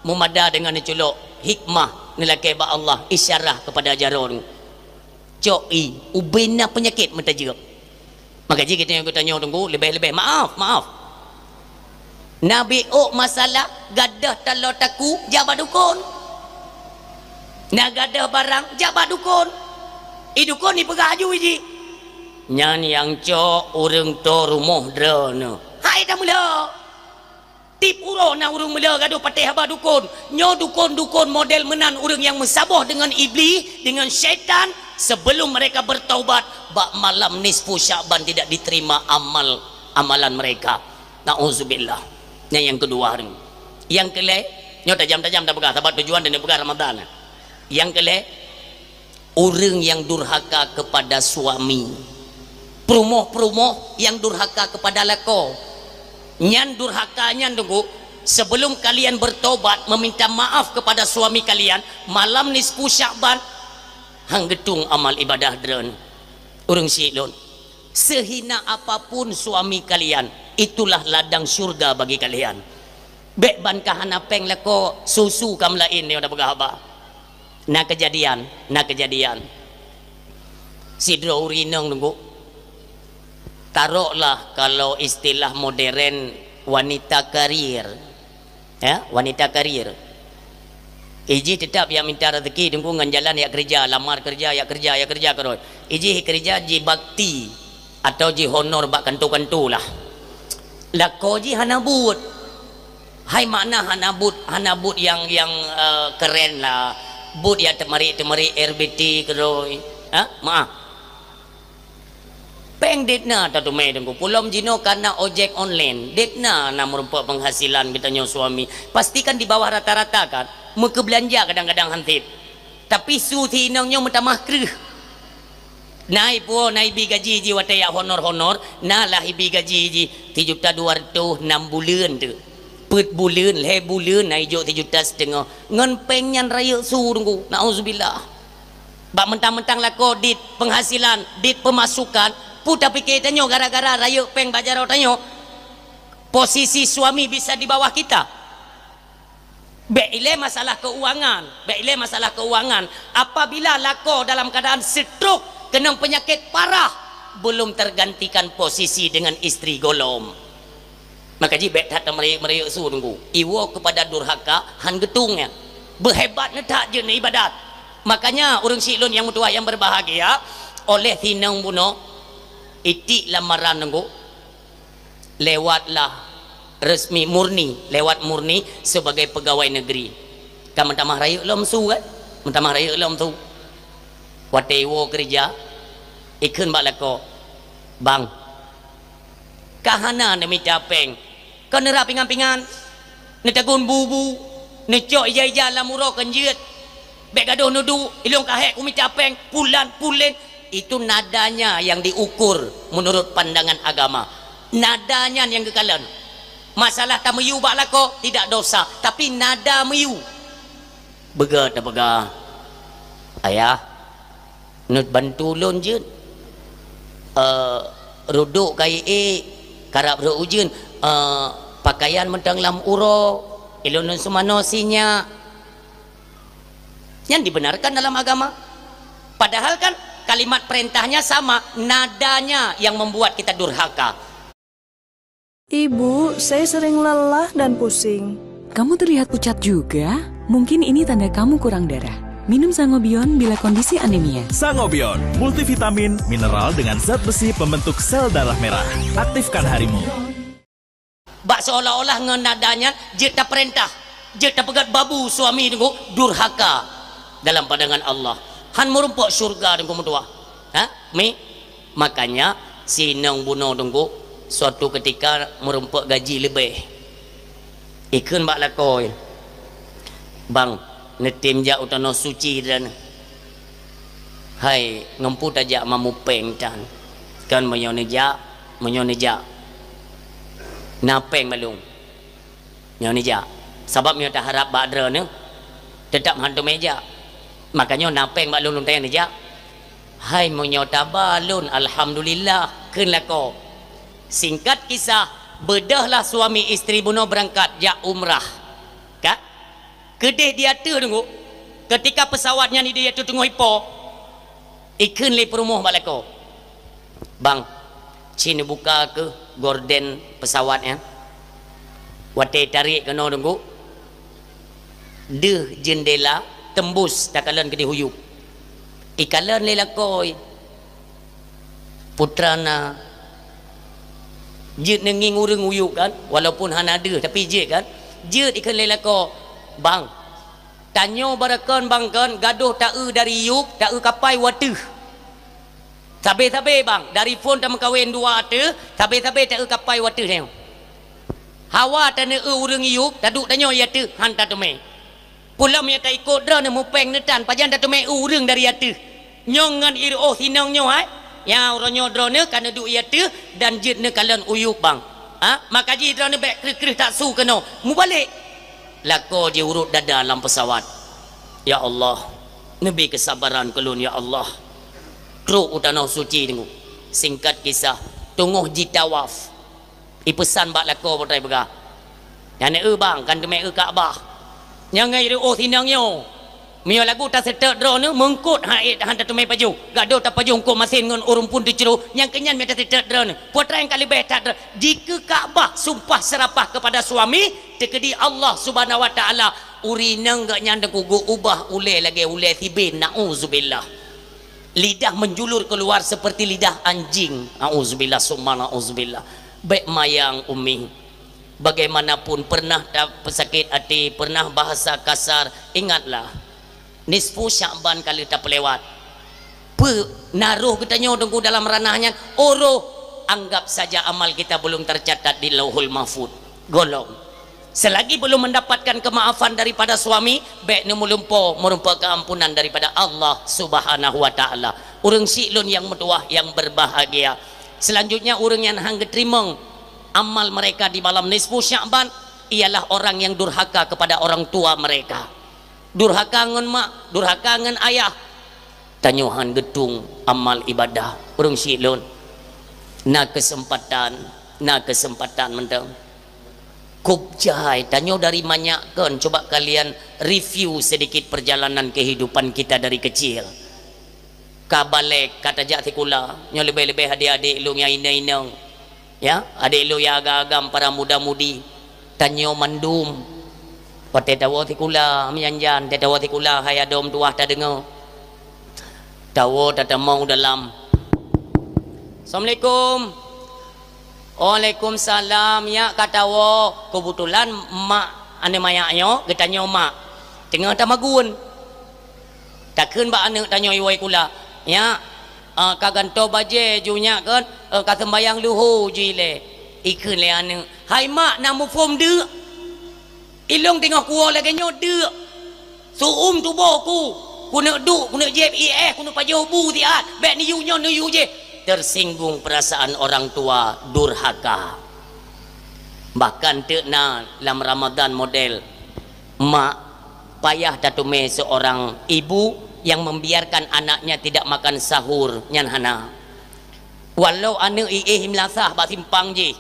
Meumada deungon neuculok hikmah neulakée bak Allah, isyarah keupada jaroe. Cok i, ubena peunyakét meutajeueb. Maka jih geutanyoe, geutanyoe teungku, leubeh-leubeh maaf, maaf. Na biôk masalah, gadôh taloe taku, jak bak dukon. Na gadôh barang, jak bak dukon. I dukon ipeugah aju jih. Nyan nyang cok ureuëng toe rumoh droeneuh. Hai tameulhö. Tiep uroe na ureuëng meulhö gadôh patéh haba dukon. Nyoe dukon-dukon model meunan ureuëng nyang meusaboh deungon Iblih, deungon syaitan, sebelum mereka bertaubat, bak malam nisfu Sya'ban tidak diterima amal, amalan mereka. Na'udzubillah. Nyan nyang keudua ni. Nyang keulhée, nyoe tajam-tajam tapeugah, sabab tujuan dan peugah Ramadan. Nyang keulhée, ureuëng nyang durhaka keupada suami. Peurumoh-peurumoh nyang durhaka keupada lakoe. Nyan durhaka nyan teungku, sebelum kalian bertobat meminta maaf kepada suami kalian, malam nisfu Sya'ban, han geutueng amal ibadah droeneuh. Ureuëng syiek lôn, sehina apapun suami kalian, itulah ladang syurga bagi kalian. Bék ban ka hana péng lakoe, susu ka meulaén nyoe tapeugah haba. Na keujadian, na keujadian. Sidroe ureuëng inong teungku. Taroklah kalau istilah modern wanita karir. Ya, wanita karir. Ijih teutap jak minta rezeki teungku ngon jalan jak keureuja, lamar keureuja, jak keureuja, jak keureuja keudroe. Ijih keureuja jibakti atau jihonor bak kanto-kanto lah. Lakoe jih hana buet. Hai makna hana buet, hana buet nyang, nyang, eh, keren lah. Buet nyang teumarik-teumarik R B T keudroe. Ha? Maaf. Dek na tateumé Teungku, peulom jinoe kana ojek online. Dek na, na meurumpok penghasilan geutanyoe suami. Pastikan di bawah rata-rata kan, meukeubelanja kadang-kadang hansip. Tapi su si inong nyoe meutamah kreueh. Na ipuwoe, na ibi gaji jih watée jak honor-honor, na lah ibi gaji jih sijuta dua ratus enam buleuen teuk. Peuet buleuen, lhée buleuen na ijok sijuta siteungoh. Ngon péng nyan rayeuk su Teungku. Nauzubillah. Bak mentang-mentang lakoe dit penghasilan, dit pemasukan, peue tapike tanyoe gara-gara rayeuk péng bak jaroe tanyoe, posisi suami bisa di bawah kita. Bék ilée masalah keuangan, bék ilée masalah keuangan. Apabila lakoe dalam keadaan stroke, keunong peunyakét parah, belum tergantikan posisi dengan istri gohlom. Maka jih bék that tameurayeuk-meurayeuk su Teungku. Iwoe keupada durhaka han geutung nyan. Beuhebat neuh that jeuet neuibadat. Makanya ureuëng syiek lôn nyang meutuwah nyang berbahagia, oleh si inong bunoe itik lamaran Teungku, lewatlah resmi murni, lewat murni sebagai pegawai negeri. Kan meutamah rayeuk lom su kan? Meutamah rayeuk lom su. Watée iwoe keureuja, ikheun bak lakoe, "Bang, ka hana neumita péng. Kon neurab pingan-pingan, neutagun bu-bu, neucok ija-ija lam uroe kon jeuet. Bék gadoh neuduek, ilôn ka hék kumita péng, pulan, pulen." Itu nadanya yang diukur menurut pandangan agama. Nada nyan nyang geukalon. Masalah tameuyu bak lakoe tidak dosa, tapi nada meuyu. Beugét tapeugah, "Ayah, neubantu lôn jeuet. Eh, rudok kayée, karab rot ujeuen, eh, pakaian mantong lam uroe, ilôn lôn seumanoe sinyak." Nyan dibenarkan dalam agama. Padahal kan kalimat perintahnya sama, nadanya yang membuat kita durhaka. Ibu, saya sering lelah dan pusing. Kamu terlihat pucat juga. Mungkin ini tanda kamu kurang darah. Minum Sangobion bila kondisi anemia. Sangobion, multivitamin, mineral dengan zat besi pembentuk sel darah merah. Aktifkan harimu. Bak seolah-olah ngon nada nyan jeuet tapeurintah, jeuet tapeugét babu suami Teungku, durhaka dalam pandangan Allah. Han meurumpok syurga Teungku meutuwah. Ha? Mi? Makanya, si inong bunoe Teungku, suatu ketika meurumpok gaji leubeh. Ikheun bak lakoe, "Bang, neutem jak u Tanoh Suci droeneuh." "Hai, ngon peue tajak mamupéng tan?" "Kon meunyoe neujak, meunyoe neujak, na péng bak lôn. Nyoe neujak. Sabab meunyoe taharab bak droeneuh, teutab han teumé jak. Makanyoe na péng bak lôn, lôn tanyong neujak." "Hai, meunyoe taba lôn, alhamdulillah," kheun lakoe. Singkat kisah, beudôhlah suami istri bunoe beurangkat jak umrah. Ka? Keudeh di ateueh Teungku, keutika peusawat nyan di ateueh teungoh ipo, ikheun lé peurumoh bak lakoe, "Bang, ci neubuka keuh gorden peusawat nyan." Watée tarék keunoe Teungku, deuh jeundela teumbus takalon keudeh u yup. Ikalon lé lakoe, "Putra na, jeuet neungieng ureuëng u yup kan, walaupun hana deuh, tapi jeuet kan?" Jeuet ikheun lé lakoe, "Bang, tanyoe barokon bang kon gadôh ta-eu dari yup, ta-eu kapai u ateueh. Sabe-sabe bang, dari phon tameukawen dua ateueh, sabe-sabe ta-eu kapai u ateueh nyoe. Hawa taneue ureuëng yup, taduek tanyoe i ateueh, han tateumé. Pulom nyang taikot droeneuh mupéng neutan, pajan tateumé ureuëng dari ateueh. Nyoe ngon iroh sinong nyoe hai. Nyang uroe nyoe droeneuh ka neuduek i ateueh dan jeuet neukalon u yup bang. Ha? Maka jih droeneuh bék kreueh-kreueh tasu keunoe. Mubalek." Lakoe jiurot dada lam peusawat. "Ya Allah, neubi keusabaran keu lôn ya Allah." Trok u Tanoh Suci Teungku. Singkat kisah, teungoh jitawaf, ipeusan bak lakoe, peue teupeugah, "Nyan eu bang, kan teumé eu Ka'bah. Nyang ngai reuôh sinang nyoe. Meunyoe lagu taseutôt droeneuh, meungkot han ék han tateumé pajoh. Gadôh tapajoh eungkôt masen ngon ureuëng phon teucroh, nyang keu nyan mita seutôt droeneuh. Peue treuk nyang ka leubeh that droe. Jikeu Ka'bah sumpah seurapah keupada suami, teukeudi Allah Subhanahu wa Ta'ala, ureuëng inong geuh nyan Teungku geuubah ulée lagée ulée sibin, na'uzubillah. Lidah menjulur keluar seperti lidah anjing. Na'uzubillah, summa na'uzubillah." Bék mayang, Umi. Bagaimanapun pernah tapeusakét até, pernah bahasa kasar, ingatlah, nisfu Sya'ban ka lheueh tapeulewat. Peue na roh geutanyoe Teungku dalam ranah nyan? Oh roh, anggap saja amal kita belum tercatat di Lauhul Mahfud. Golom. Selagi belum mendapatkan kemaafan daripada suami, bèk neumeulumpo meureumpok keuampunan daripada Allah Subhanahu wa Ta'ala. Ureueng syiek lôn nyang meutuwah, nyang berbahagia. Selanjutnya, ureueng nyang han geuteurimong amal mereka di malam nisfu Sya'ban ialah orang yang durhaka kepada orang tua mereka. Durhaka ngon mak, durhaka ngon ayah. Tanyoe han geutueng amal ibadah. Ureueng syiek lôn, na keuseumpatan, na keuseumpatan mantong. Kôb jai, tanyoe dari manyak kon, coba kalian review sedikit perjalanan kehidupan kita dari kecil. Ka balek, ka tajak sikula, nyoe leubeh-leubeh adék-adék lôn nyang inong-inong. Ya, adék lôn nyang agam-agam, para muda-mudi, tanyoe mandum. Watèe tawoe sikula, meujan-jan, watèe tawoe sikula, hai adoe meutuwah tadeungoe. Tawoe tatamong u dalam. Assalamualaikum. Waalaikumsalam, nyak ka tawoe. Keubeutulan mak aneuk manyak nyoe, geutanyoe mak, teungoh tamagun. Takheun bak aneuk tanyoe iwoe sikula, "Nyak, eh, ka gantoe bajèe ju nyak kon, eh, ka seumbahyang luho ju ilèe." Ikheun lé aneuk, "Hai mak, na muphom deuk? Ilôn teungoh kuwoe lagèe nyoe deuk. Seu-uem tuboh ku, kuneuk duek, kuneuk jieb ié, kuneuk pajoh bu siat, bèk neuyue nyoe neuyue jéh." Tersinggung perasaan orang tua, durhaka. Bahkan teuk na lam Ramadan model mak. Payah tateumé seorang ibu yang membiarkan anaknya tidak makan sahur, nyan hana. Walau aneuk iéh meulasah bak simpang jih,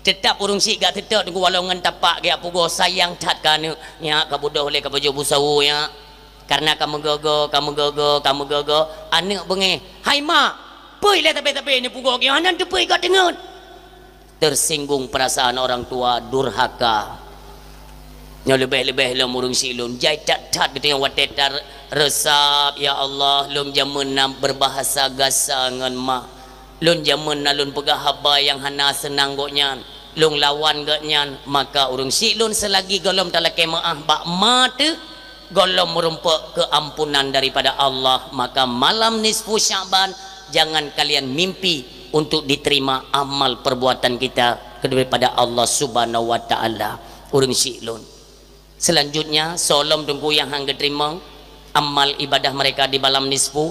teutap ureueng syiek gak teutot, walau ngon tapak geujak pugoe, sayang that keu aneuk. Nyak, ka beudôh lé, ka pajoh bu sahur, nyak. Karena ka meugoe-goe, ka meugoe-goe, ka meugoe-goe, aneuk beungéh, "Hai mak, peue ilèe sabé-sabé neupugoe geujak, hana teupeu ikat teungeut." Tersinggung perasaan orang tua, durhaka. Nyoe leubeh-leubeh lom ureueng syiek lôn. Jai that-that geutanyoe watèe tareusab, "Ya Allah, lôn jameun na beubahasa gasa ngon mak. Lôn jameun na lôn peugah haba nyang hana seunang gobnyan. Lôn lawan gobnyan." Maka ureueng syiek lôn, seulagi gohlom talakèe meu'ah bak ma teuh, gohlom meurumpok keuampunan daripada Allah, maka malam nisfu Sya'ban jangan kalian mimpi untuk diterima amal perbuatan kita daripada Allah Subhanahu wa Ta'ala. Ureueng syiek lôn. Selanjutnya, soe lom Teungku nyang han geuteurimong amal ibadah mereka di malam nisfu,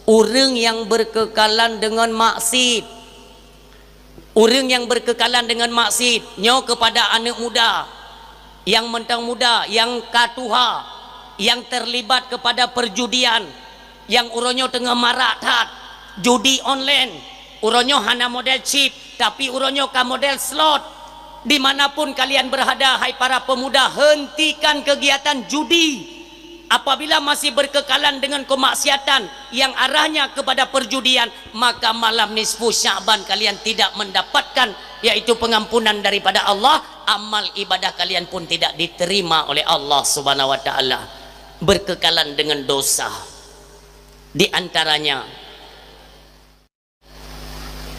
ureueng nyang berkekalan dengan maksiat. Ureueng nyang berkekalan dengan maksiat, nyoe kepada aneuk muda, nyang mantong muda, nyang ka tuha, nyang terlibat kepada perjudian, nyang uroe nyoe teungoh marak that, judi online, uroe nyoe hana model chip, tapi uroe nyoe ka model slot. Di mana pun kalian berada, hai para pemuda, hentikan kegiatan judi. Apabila masih berkekalan dengan kemaksiatan yang arahnya kepada perjudian, maka malam nisfu Sya'ban kalian tidak mendapatkan, yaitu pengampunan daripada Allah, amal ibadah kalian pun tidak diterima oleh Allah Subhanahu wa Ta'ala. Berkekalan dengan dosa. Di antaranya,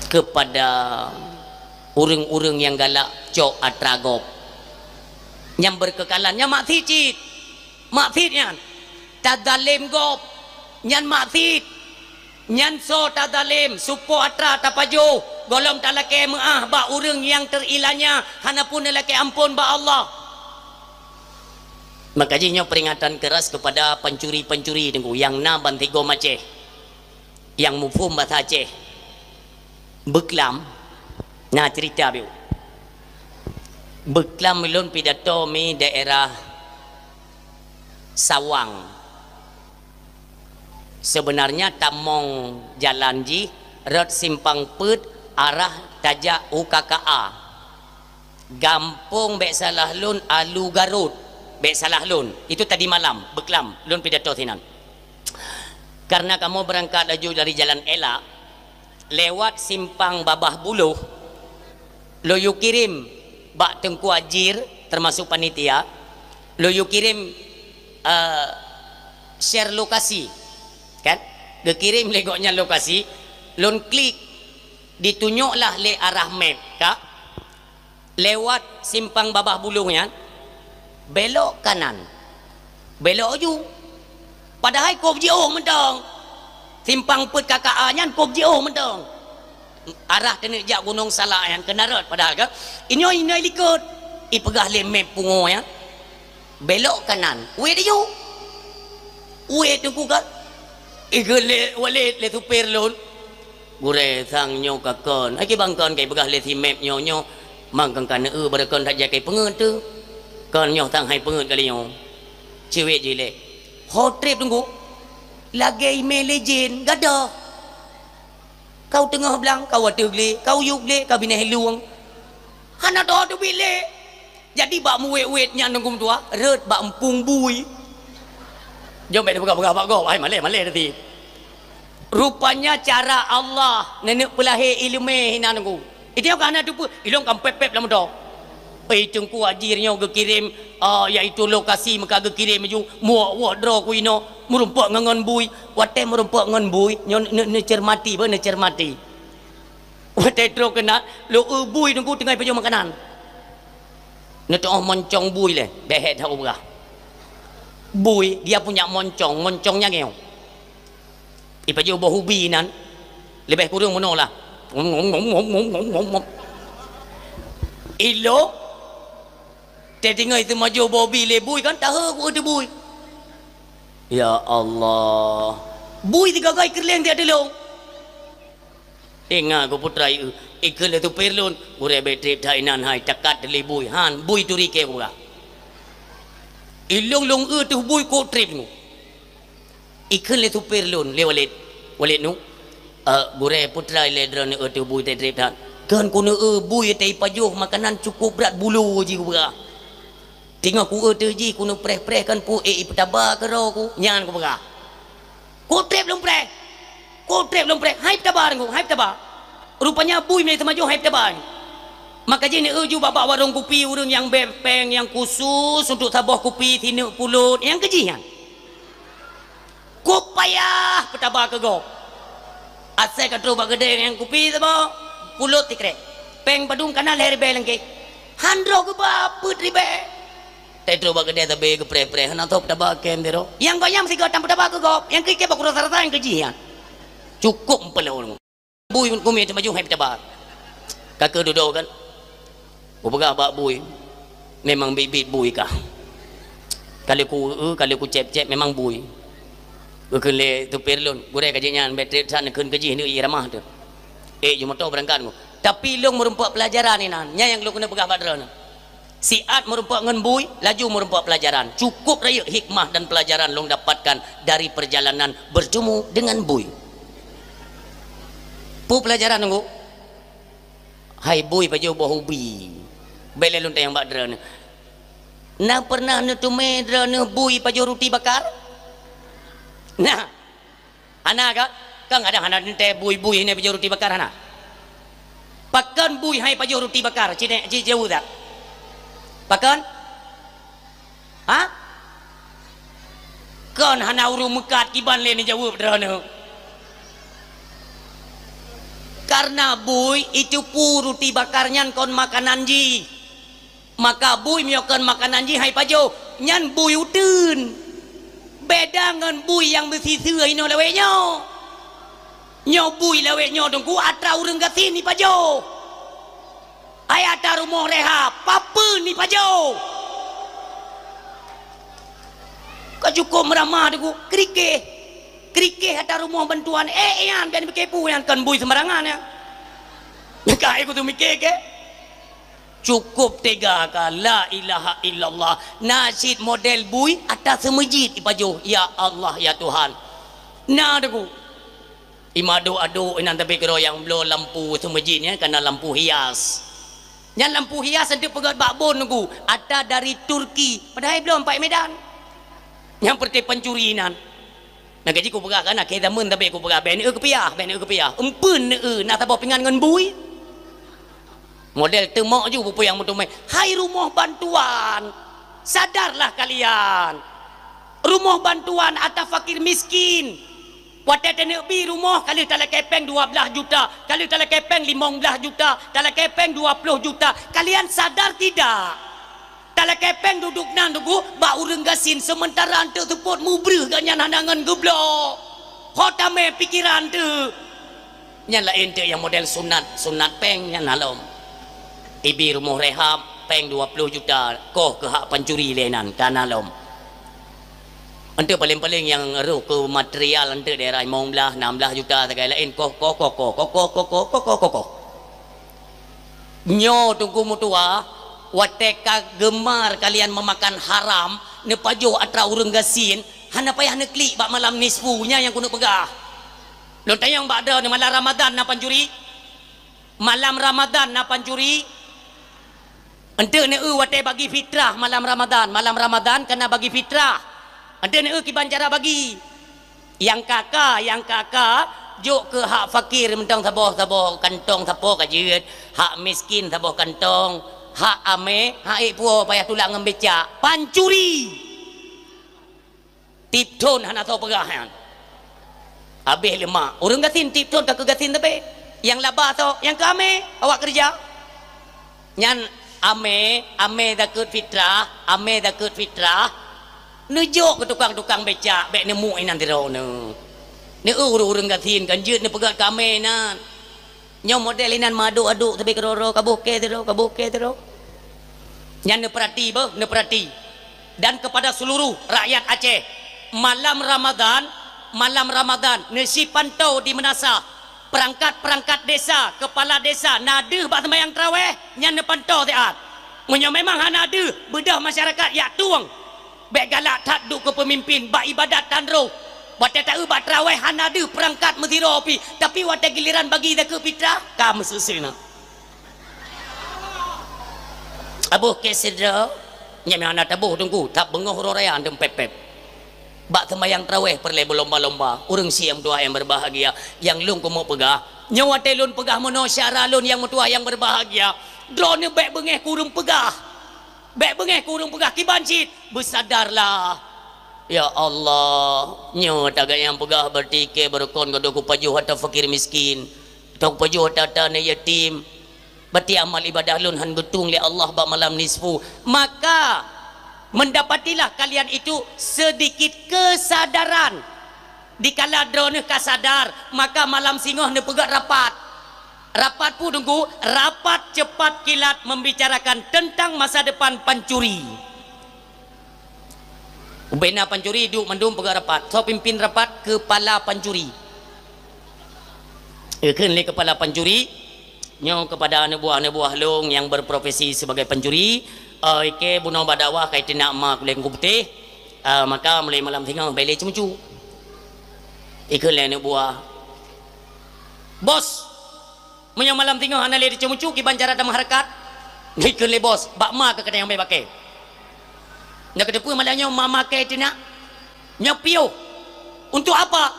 kepada ureueng-ureueng nyang galak cok atra gob. Nyang berkekalan, nyan maksiat cit. Maksiat nyan. Tazalém gob. Nyan maksiat. Nyan soe tazalém, supo atra tapajoh, gohlom talakèe meu'ah bak ureueng nyang terilanya, hana pun neulakèe ampôn bak Allah. Maka jih nyoe peringatan keras kepada pencuri-pencuri Teungku nyang na ban tigo maceh. Nyang muphom bahasa Aceh. Beuklam, na cerita biu. Beuklam lôn pidato mi daerah Sawang. Sebenarnya tamong jalan jih rot Simpang Peuet arah tajak U K K A. Gampông bèk salah lôn, Alu Garut. Bèk salah lôn. Itu tadi malam, beuklam, lôn pidato sinan. Karena kamoe beurangkat laju dari Jalan Elak, lewat Simpang Babah Buloh, lôn yue kirém bak Teungku Ajir, termasuk panitia, lôn yue kirém, eh, share lokasi, kan? Geukirém lé gobnyan lokasi, lôn klik, ditunyoklah lé arah map, ka? Lewat Simpang Babah Buloh nyan, belok kanan. Belok laju. Padahai kôb jiôh mantong. Simpang Peuet K K A nyan kôb jiôh mantong. Arah keuneuk jak Gunong Salak nyan keunan rot, padahai ka inyoe-inyoe likot. Ipeugah lé map pungo nyan, "Belok kanan." Wéh, di nyoe. Wéh, Teungku, kan? Ikheun lé Walid, lé supir lôn, "Gurée, sang nyoe ka kon." Ai, kibang kon, ka ipeugah lé si map nyoe, nyoe. Mang kon ka neu-eu, barô kon that jai ka ipeungeut teuh. Kon nyoe sang hai peungeut kali nyoe. Ciwék jih lé. Ho trép, Teungku. Lagée imé lé jén, gadoh. Kau teungoh blang, kau ateueh glé, kau yub glé, kau binéh lueng. Hana teuho teubiet lé. Jadi bak muwét-wét nyan Teungku meutuah, rhot bak eumpung bui. Jom bèk neupeugah-peugah bak gob, ai malèe-malèe teuti. Rupanya cara Allah neuneuk peulahé ileumèe hinan Teungku. Iteuh ka hana teupeue, ilôn ka pép-pép lam moto. Pei Teungku Haji nyoe geukirém, ah, yaitu lokasi meuka geukirém laju, muwok-wok droe ku inoe, meurumpok ngon, ngon bui. Watèe meurumpok ngon bui, nyoe ne-, ne-, neuceurmati, beu neuceurmati. Watèe trok keunan, lôn eu bui Teungku teungoh ipajoh makanan. Neuteu'oh moncong bui lé, bèk hèk that u beurah. Bui, dia punya moncong, moncong nyang ngieng. Ipajoh boh ubi nan, leubeh kureueng meunoe lah. Ilôn, teudeungö itu majoh boh ubi lé bui kan, tahe ku eu teuh bui. Ya Allah. Bui sigagai keureuléng di ateueh lôn. Ingat ku putra ieu, ikheun lé supir lôn, gurèe bèk trép that inan hai, takat lé bui. Han, bui turi kèe ku peugah. Ilôn lôn eu teuh bui kok trép nyoe. Ikheun lé supir lôn, lé Walid, "Walid nu, eh, gurèe putra ilèe droeneuh eu teuh bui trép that. Kheun keuneuk eu bui teuh ipajoh makanan cukôp brat bulo jih," ku peugah. "Teungoh ku eu teuh jih, keuneuk preh-preh kan pu ék ipeutaba keudroe ku," nyan ku peugah. Kok trép lôn preh. Kok trép lôn preh. Hai peutaba Teungku, hai peutaba. Rupanya bui meunyo teumajoh hai peutaba. Maka jih neueu ju bak, bak warông kupi ureueng nyang bèe péng nyang khusus untuk saboh kupi sineuk pulot nyang keu jih nyan. Kok payah peutaba keu gob. Asai ka trôh bak keudè nyang kupi saboh, pulot sikrek. Péng padum kana lhèe ribèe langkèe. Han droe geuba peuet ribèe. Teutrôh bak keudè sabé geupreh-preh, hana soe peutaba kèe sidroe. Nyang gobnyan meusigoe tan peutaba keu gob, nyang keu ikèe bak uroe rasa-rasa nyang keu jih nyan. Cukôp meupeulôn. Bui keumiet teumajoh hai peutaba. Ka keuh dudoe kan. Kupeugah bak bui, memang biet-biet bui kah. Ka lheueh ku eu, ka lheueh ku cép-cép memang bui. Geukheun lé supir lôn, "Gurèe ka jeuet nyan, bèk trép that neukheun keu jih, neuk ié ramah teuh." Ék ju moto beurangkat ku. Tapi lôn meurumpok peulajaran inan, nyan nyang lôn keuneuk peugah bak droeneuh. Siat meurumpok ngon bui, laju meurumpok peulajaran. Cukôp rayeuk hikmah dan peulajaran lôn dapatkan dari perjalanan bertemu dengan bui. Peue peulajaran Teungku? Hai bui pajoh boh ubi. Bèk lé lôn tanyong bak droeneuh. Na pernah neuteumé droeneuh bui pajoh ruti bakar? Nah. Hana kan? Kan kadang hana teuntèe bui-bui hana pajoh ruti bakar hana. Pakon bui hai pajoh ruti bakar? Cit, cit jaweueb that. Pakon? Ha? Kon hana ureueng meukat kiban lé neujaweueb droeneuh. Karena bui itu pu ruti bakar nyan kon makanan jih. Maka bui meunyoe kon makanan jih hai pajoh, nyan bui uteuen. Beda ngon bui nyang meusiseu inoe lawét nyoe. Nyoe bui lawét nyoe Teungku atra ureueng gasien ipajoh. Hai atra rumoh rehab, papeuen ipajoh. Ka cukôp meuramah Teungku, keurikeh. Keurikeh atra rumoh bantuan, eh, nyan, pian pike pu nyan kon bui seumbarangan nyan. Ka hai ku teumiké kèe. Cukôp teuga ka, la ilaha illallah. Na cit model bui atra seumeujid ipajoh, ya Allah, ya Tuhan. Na Teungku. Imadôk-adôk inan tapi keudroe nyang bloe lampu seumeujid nyan kana lampu hias. Nyan lampu hias eunteuk peugöt bak bon Teungku, atra dari Turki, padahai bloe pat Medan. Nyang peureute pancuri inan. Nyang ka jih kupeugah kan, akhé zameun tapi kupeugah, "Bèk neueu keupiah, bèk neueu keupiah." Empeuen neueu, na saboh pingan ngon bui. Model teumok ju peue-peue nyang meuteumé. Hai rumoh bantuan, sadarlah kalian. Rumoh bantuan atra fakir miskin. Watèe taneuk bi rumoh, ka lheueh talakèe pèng dua blaih juta, ka lheueh talakèe pèng limong blaih juta, talakèe pèng dua ploh juta. Kalian sadar tidak? Talakèe pèng dudoe nan Teungku bak ureueng gasien, seumeuntara eunteuk seupôt mubreuh gobnyan hana ngon geubloe. Ho tamé pikeran teuh. Nyan laén teuk nyang model sunat, sunat péng nyan na lom. Ibi rumoh rehab, péng dua ploh juta, koh keu hak pancuri lé nan, ka na lom. Enteuk paléng-paléng nyang roh keu material enteuk daerah limong blaih, nam blaih juta sagai laén, koh, koh, koh. Nyoe Teungku meutuah, watée ka geumar kalian meumakan haram, neupajoh atra ureuëng gasien, hana payah neuklik bak malam nisfu, nyan nyang keuneuk peugah. Lôn tanyong bak droeneuh, malam Ramadan na pancuri? Malam Ramadan na pancuri? Enteuk neueu watée bagi fitrah malam Ramadan, malam Ramadan kana bagi fitrah. Enteuk neueu kiban cara bagi. Nyang ka-ka, nyang ka-ka, jok keu hak fakir mantong saboh-saboh kantong sapo ka jeuet, hak miskin saboh kantong, hak amé, hak ék puwoe payah tulak ngon becak, pancuri. Tiep thon hana soe peugah nyan. Habéh leumah. Ureuëng gasien tiep thon ka keu gasien teubé. Nyang laba soe, nyang keu amé, awak keureuja. Nyan amé, amé zakeuet fitrah, amé zakeuet fitrah. Neujok keu tukang-tukang becak, bék neumuk inan sidroe neuh. Neueu ureuëng-ureuëng gasien kan jeuet neupeugét keu amé nan. Nyoe model inan meuaduk-aduk sabe keudroe-droe, ka boh kée sidroe, ka boh kée sidroe. Nyan neupeurati beuh, neupeurati. Dan kepada seluruh rakyat Aceh, malam Ramadan, malam Ramadan, neusipantau di meunasah. Peurangkat-peurangkat desa, keupala desa, na deuh bak seumayang tarawéh, nyan neupantoe siat. Meunyoe memang hana deuh, beudôh masyarakat jak tueng. Bék galak that duek keu peumimpén bak ibadat tan roh. Watée taeu bak tarawéh hana deuh peurangkat meusidroe pih, tapi watée giliran bagi zakeuet fitrah, ka meuseuseue na. Aboh kée sidroe, nyang hana taboh Teungku, that beungoh uroe raya dum pép-pép. Bak seumayang tarawéh peureulée beulomba-lomba, ureuëng syiek meutuah nyang berbahagia, nyang lôn keumeung peugah. Nyoe watée lôn peugah meunoe syedara lôn nyang meutuah nyang berbahagia, droeneuh bék beungéh keu ureuëng peugah. Bék beungéh keu ureuëng peugah kiban cit, beusadarlah. Ya Allah, nyoe tagai nyang peugah berarti kée beurukon geudoh kupajoh atra fakir miskin, atau kupajoh atra-atra aneuk yatim. Berarti amal ibadah lôn hán geutueng lé Allah bak malam nisfu. Maka, mendapatilah kalian itu sedikit kesadaran. Dikala droeneuh ka sadar, maka malam singoh neupeugét rapat. Rapat peue Teungku? Rapat cepat kilat membicarakan tentang masa depan pancuri. Ubena pancuri duek mandum peugét rapat. Soe pimpin rapat? Keupala pancuri. Ikheun lé keupala pancuri, nyoe kepada aneuk buah-aneuk buah lôn nyang berprofesi sebagai pancuri, eh, ikée bunoe bak dakwah ka iteunak ma kulét Teungku Putéh, eh, maka mulai malam singoh bék lé ceumeucue. Ikheun lé aneuk buah, "Bos, meunyoe malam singoh hana lé teuceumeucue, kiban cara tameuharakat?" Ikheun lé bos, "Bak ma keuh ka tanyong bék bak kée." Nyang keudua, malam nyoe ma-ma kée teunak. Nyoe piôh. Untuk apa?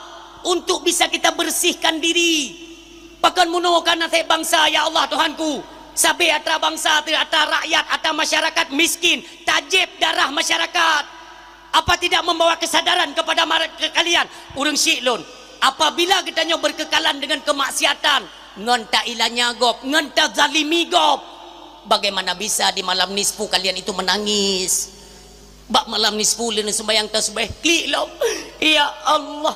Untuk bisa kita bersihkan diri. Pakon meunoe ka naseb bansa, ya Allah Tuhanku. Sabe atra bansa teuh, atra rakyat, atra masyarakat miskin, tajeb darah masyarakat. Apa tidak membawa kesadaran kepada mara-, ke kalian? Ureuëng syiek lôn, apabila geutanyoe berkekalan dengan kemaksiatan, ngon tailanya gob, ngon tazalimi gob, bagaimana bisa di malam nisfu kalian itu menangis? Bak malam nisfu lé neuseumayang tasbih, klik lom. Ya Allah,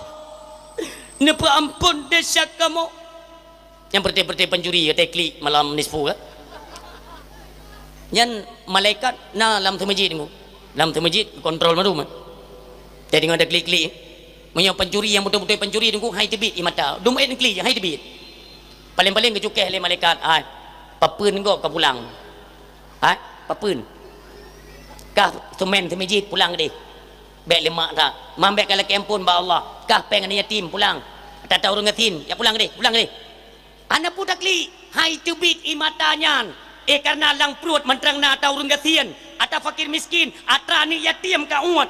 neupeuampon desya kamoe. Nyang peureté-peureté pancuri, watée klik malam nisfu, kan? Nyan malaikat na lam seumeujid Teungku. Lam seumeujid, kontrol mandum, kan? Jadi, ngon ada klik-klik. Meunyoe pancuri nyang beutôi-beutôi pancuri Teungku, hai teubiet ie mata. Dum ék klik, hai teubiet. Paléng-paléng geucukéh lé malaikat, "Hai, papeuen gob ka pulang? Hai, papeuen? Kah seumén seumeujid, pulang deh. Bék leumah that. Man bék ka lakée amphon bak Allah. Kah péng aneuk yatim, pulang. Ata-ata ureuëng gasien, ya pulang deh, pulang deh." Hana peue taklik, hai teubiet ie mata nyan. Eh, kareuna lam pruet mantong na ata ureuëng gasien, ata fakir miskin, ata aneuk yatim ka uet.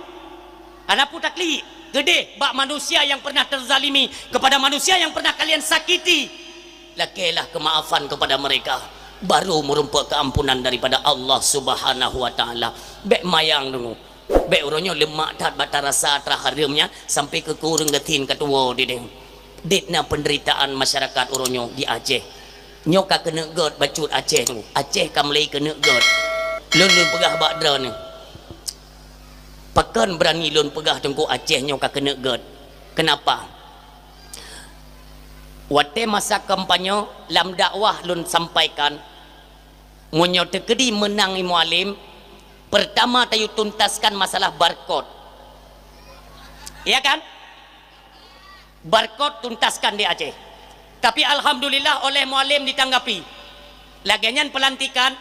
Hana peue taklik, keudeh bak manusia nyang pernah terzalimi, kepada manusia yang pernah kalian sakiti. Lakailah kemaafan kepada mereka, baru meureumpok keampunan daripada Allah Subhanahu wa Ta'ala. Bék mayang deungoe. Bék uroe nyoe leumah that bak tarasa atra hareuem nyan, sampai keu ureuëng gasien ka tuwoe dideh. Dit na peunderitaan masyarakat uroe nyoe di Aceh. Nyoe ka keuneuk gét bacut Aceh nyoe. Aceh ka mulai keuneuk gét. Lôn, lôn peugah bak droeneuh. Pakon beurani lôn peugah Teungku Aceh nyoe ka keuneuk gét. Keunapa? Watée masa kampanye lam dakwah lôn sampaikan, meunyoe teukeudi meunang i Mualem, peurtama tayue tuntaskan masalah barkot. Iya kan? Barkot tuntaskan di Aceh. Tapi alhamdulillah oleh Mualem ditanggapi. Lagée nyan pelantikan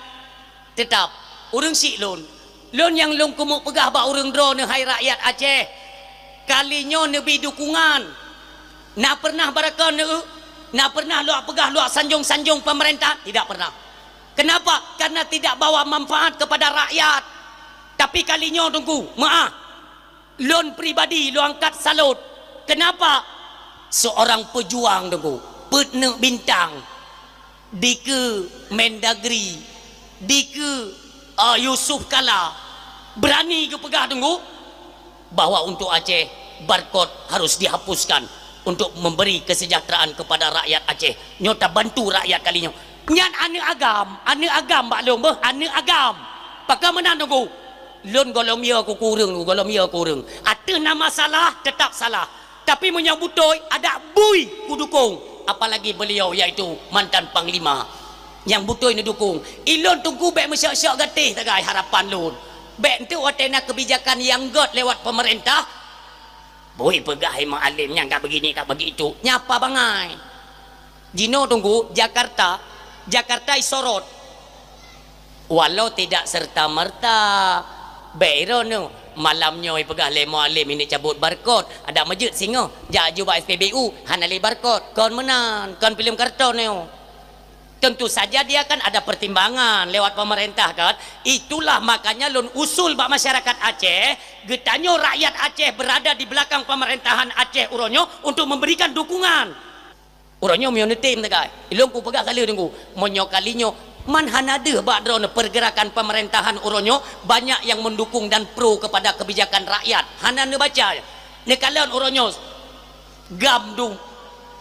Teutap, ureuëng syiek lôn, lôn nyang lôn keumeung peugah bak ureuëng droeneuh hai rakyat Aceh, kali nyoe neubi dukungan. Na pernah barakon neueu? Na pernah luak peugah luak sanjong-sanjong pemerintah? Tidak pernah. Kenapa? Karena tidak bawa manfaat kepada rakyat. Tapi kali nyoe Teungku, meuáh. Lôn pribadi lôn angkat salut. Kenapa? Seorang pejuang Teungku, peuet neuk bintang, dikeue Mendagri, dikeue, eh, Yusuf Kala, berani geupeugah Teungku bahwa untuk Aceh, barkot harus dihapuskan untuk memberi kesejahteraan kepada rakyat Aceh. Nyoe tabantu rakyat kali nyoe. Nyan aneuëk agam, aneuëk agam bak lôn beuh, aneuëk agam. Pakon meunan Teungku? Lôn gohlom yö keu ureuëng, gohlom yö keu ureuëng. Ateueh nama salah, tetap salah. Tapi meunyoe beutôi, adak bui kudukong. Apalagi beliau, yaitu mantan panglima. Nyang beutôi neudukong. Ilôn Teungku bék meusyok-syok gatéh sagai harapan lôn. Bék enteuk watée na keubijakan nyang gét lewat pemerintah, bui peugah hai Mualem nyan ka begini, ka begitu. Nyapa bangai. Jinoe Teungku, Jakarta, Jakarta isorot. Walau tidak serta-merta, bék droeneuh malam nyoe ipeugah lé Mualem ini cabot barkot, adak meujeuet singoh, jak aju bak S P B U, hana lé barkot, kon meunan, kon filem karton nyoe. Tentu saja dia kan ada pertimbangan lewat pemerintah kan. Itulah makanya lôn usul bak masyarakat Aceh, geutanyoe rakyat Aceh berada di belakang pemerintahan Aceh uroe nyoe untuk memberikan dukungan. Uroe nyoe meunyoe neutem sagai, ilôn kupeugah ka lheueh Teungku, meunyoe kali nyoe man hana deuh bak droeneuh pergerakan pemerintahan uroe nyoe banyak yang mendukung dan pro kepada kebijakan rakyat. Hana neubaca, neukalon uroe nyoe gam dum.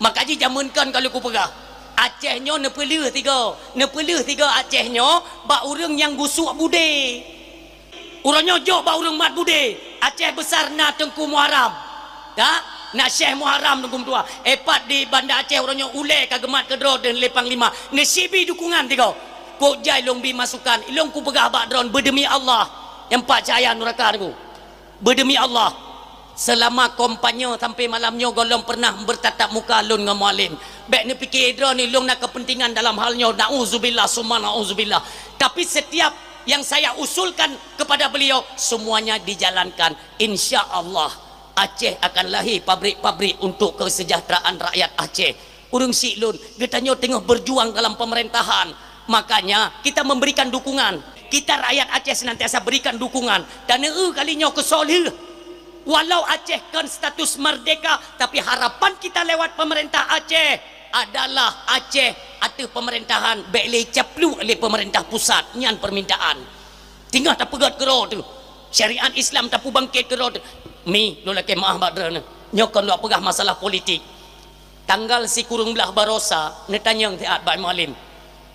Maka jih jameun kon ka lheueh kupeugah, Aceh nyoe neupeuleueh tiga, neupeuleueh tiga Aceh nyoe bak ureuëng nyang gusuk budé. Uroe nyoe jok bak ureuëng mat budé, Aceh Besar na Teungku Muharram. Ka? Na Syekh Muharram Teungku meutuah. Epat di Banda Aceh uroe nyoe ulée ka geumat keudroe dan lé panglima. Neusibi dukungan tiga. Kok jai lôn bi masukan, ilôn kupeugah bak droeneuh beudemi Allah. Nyang pat cahya nuraka Teungku. Beudemi Allah, selama kampanye sampai malam nyoe gohlom pernah bertatap muka lôn ngon Mualem. Bék neupike droeneuh lôn na kepentingan dalam hal nyoe, nauzubillah summa nauzubillah. Tapi setiap yang saya usulkan kepada beliau, semuanya dijalankan. Insya Allah, Aceh akan lahir pabrik-pabrik untuk kesejahteraan rakyat Aceh. Ureuëng syiek lôn, geutanyoe teungoh berjuang dalam pemerintahan. Makanya, kita memberikan dukungan. Kita rakyat Aceh senantiasa berikan dukungan. Dan eu kali nyoe keusoe lheueh. Walau Aceh kon status merdeka, tapi harapan kita lewat pemerintah Aceh adalah Aceh ateueh pemerintahan bék lé caplok lé pemerintah pusat. Nyan permintaan. Teungoh tapeugét keudroe teuh. Syariat Islam tapeubangkét keudroe teuh. Mi, lôn lakée meuáh bak droeneuh. Nyoe kon lôn peugah masalah politik. Tanggal sikureueng blaih barosa, neutanyong siat bak Mualem.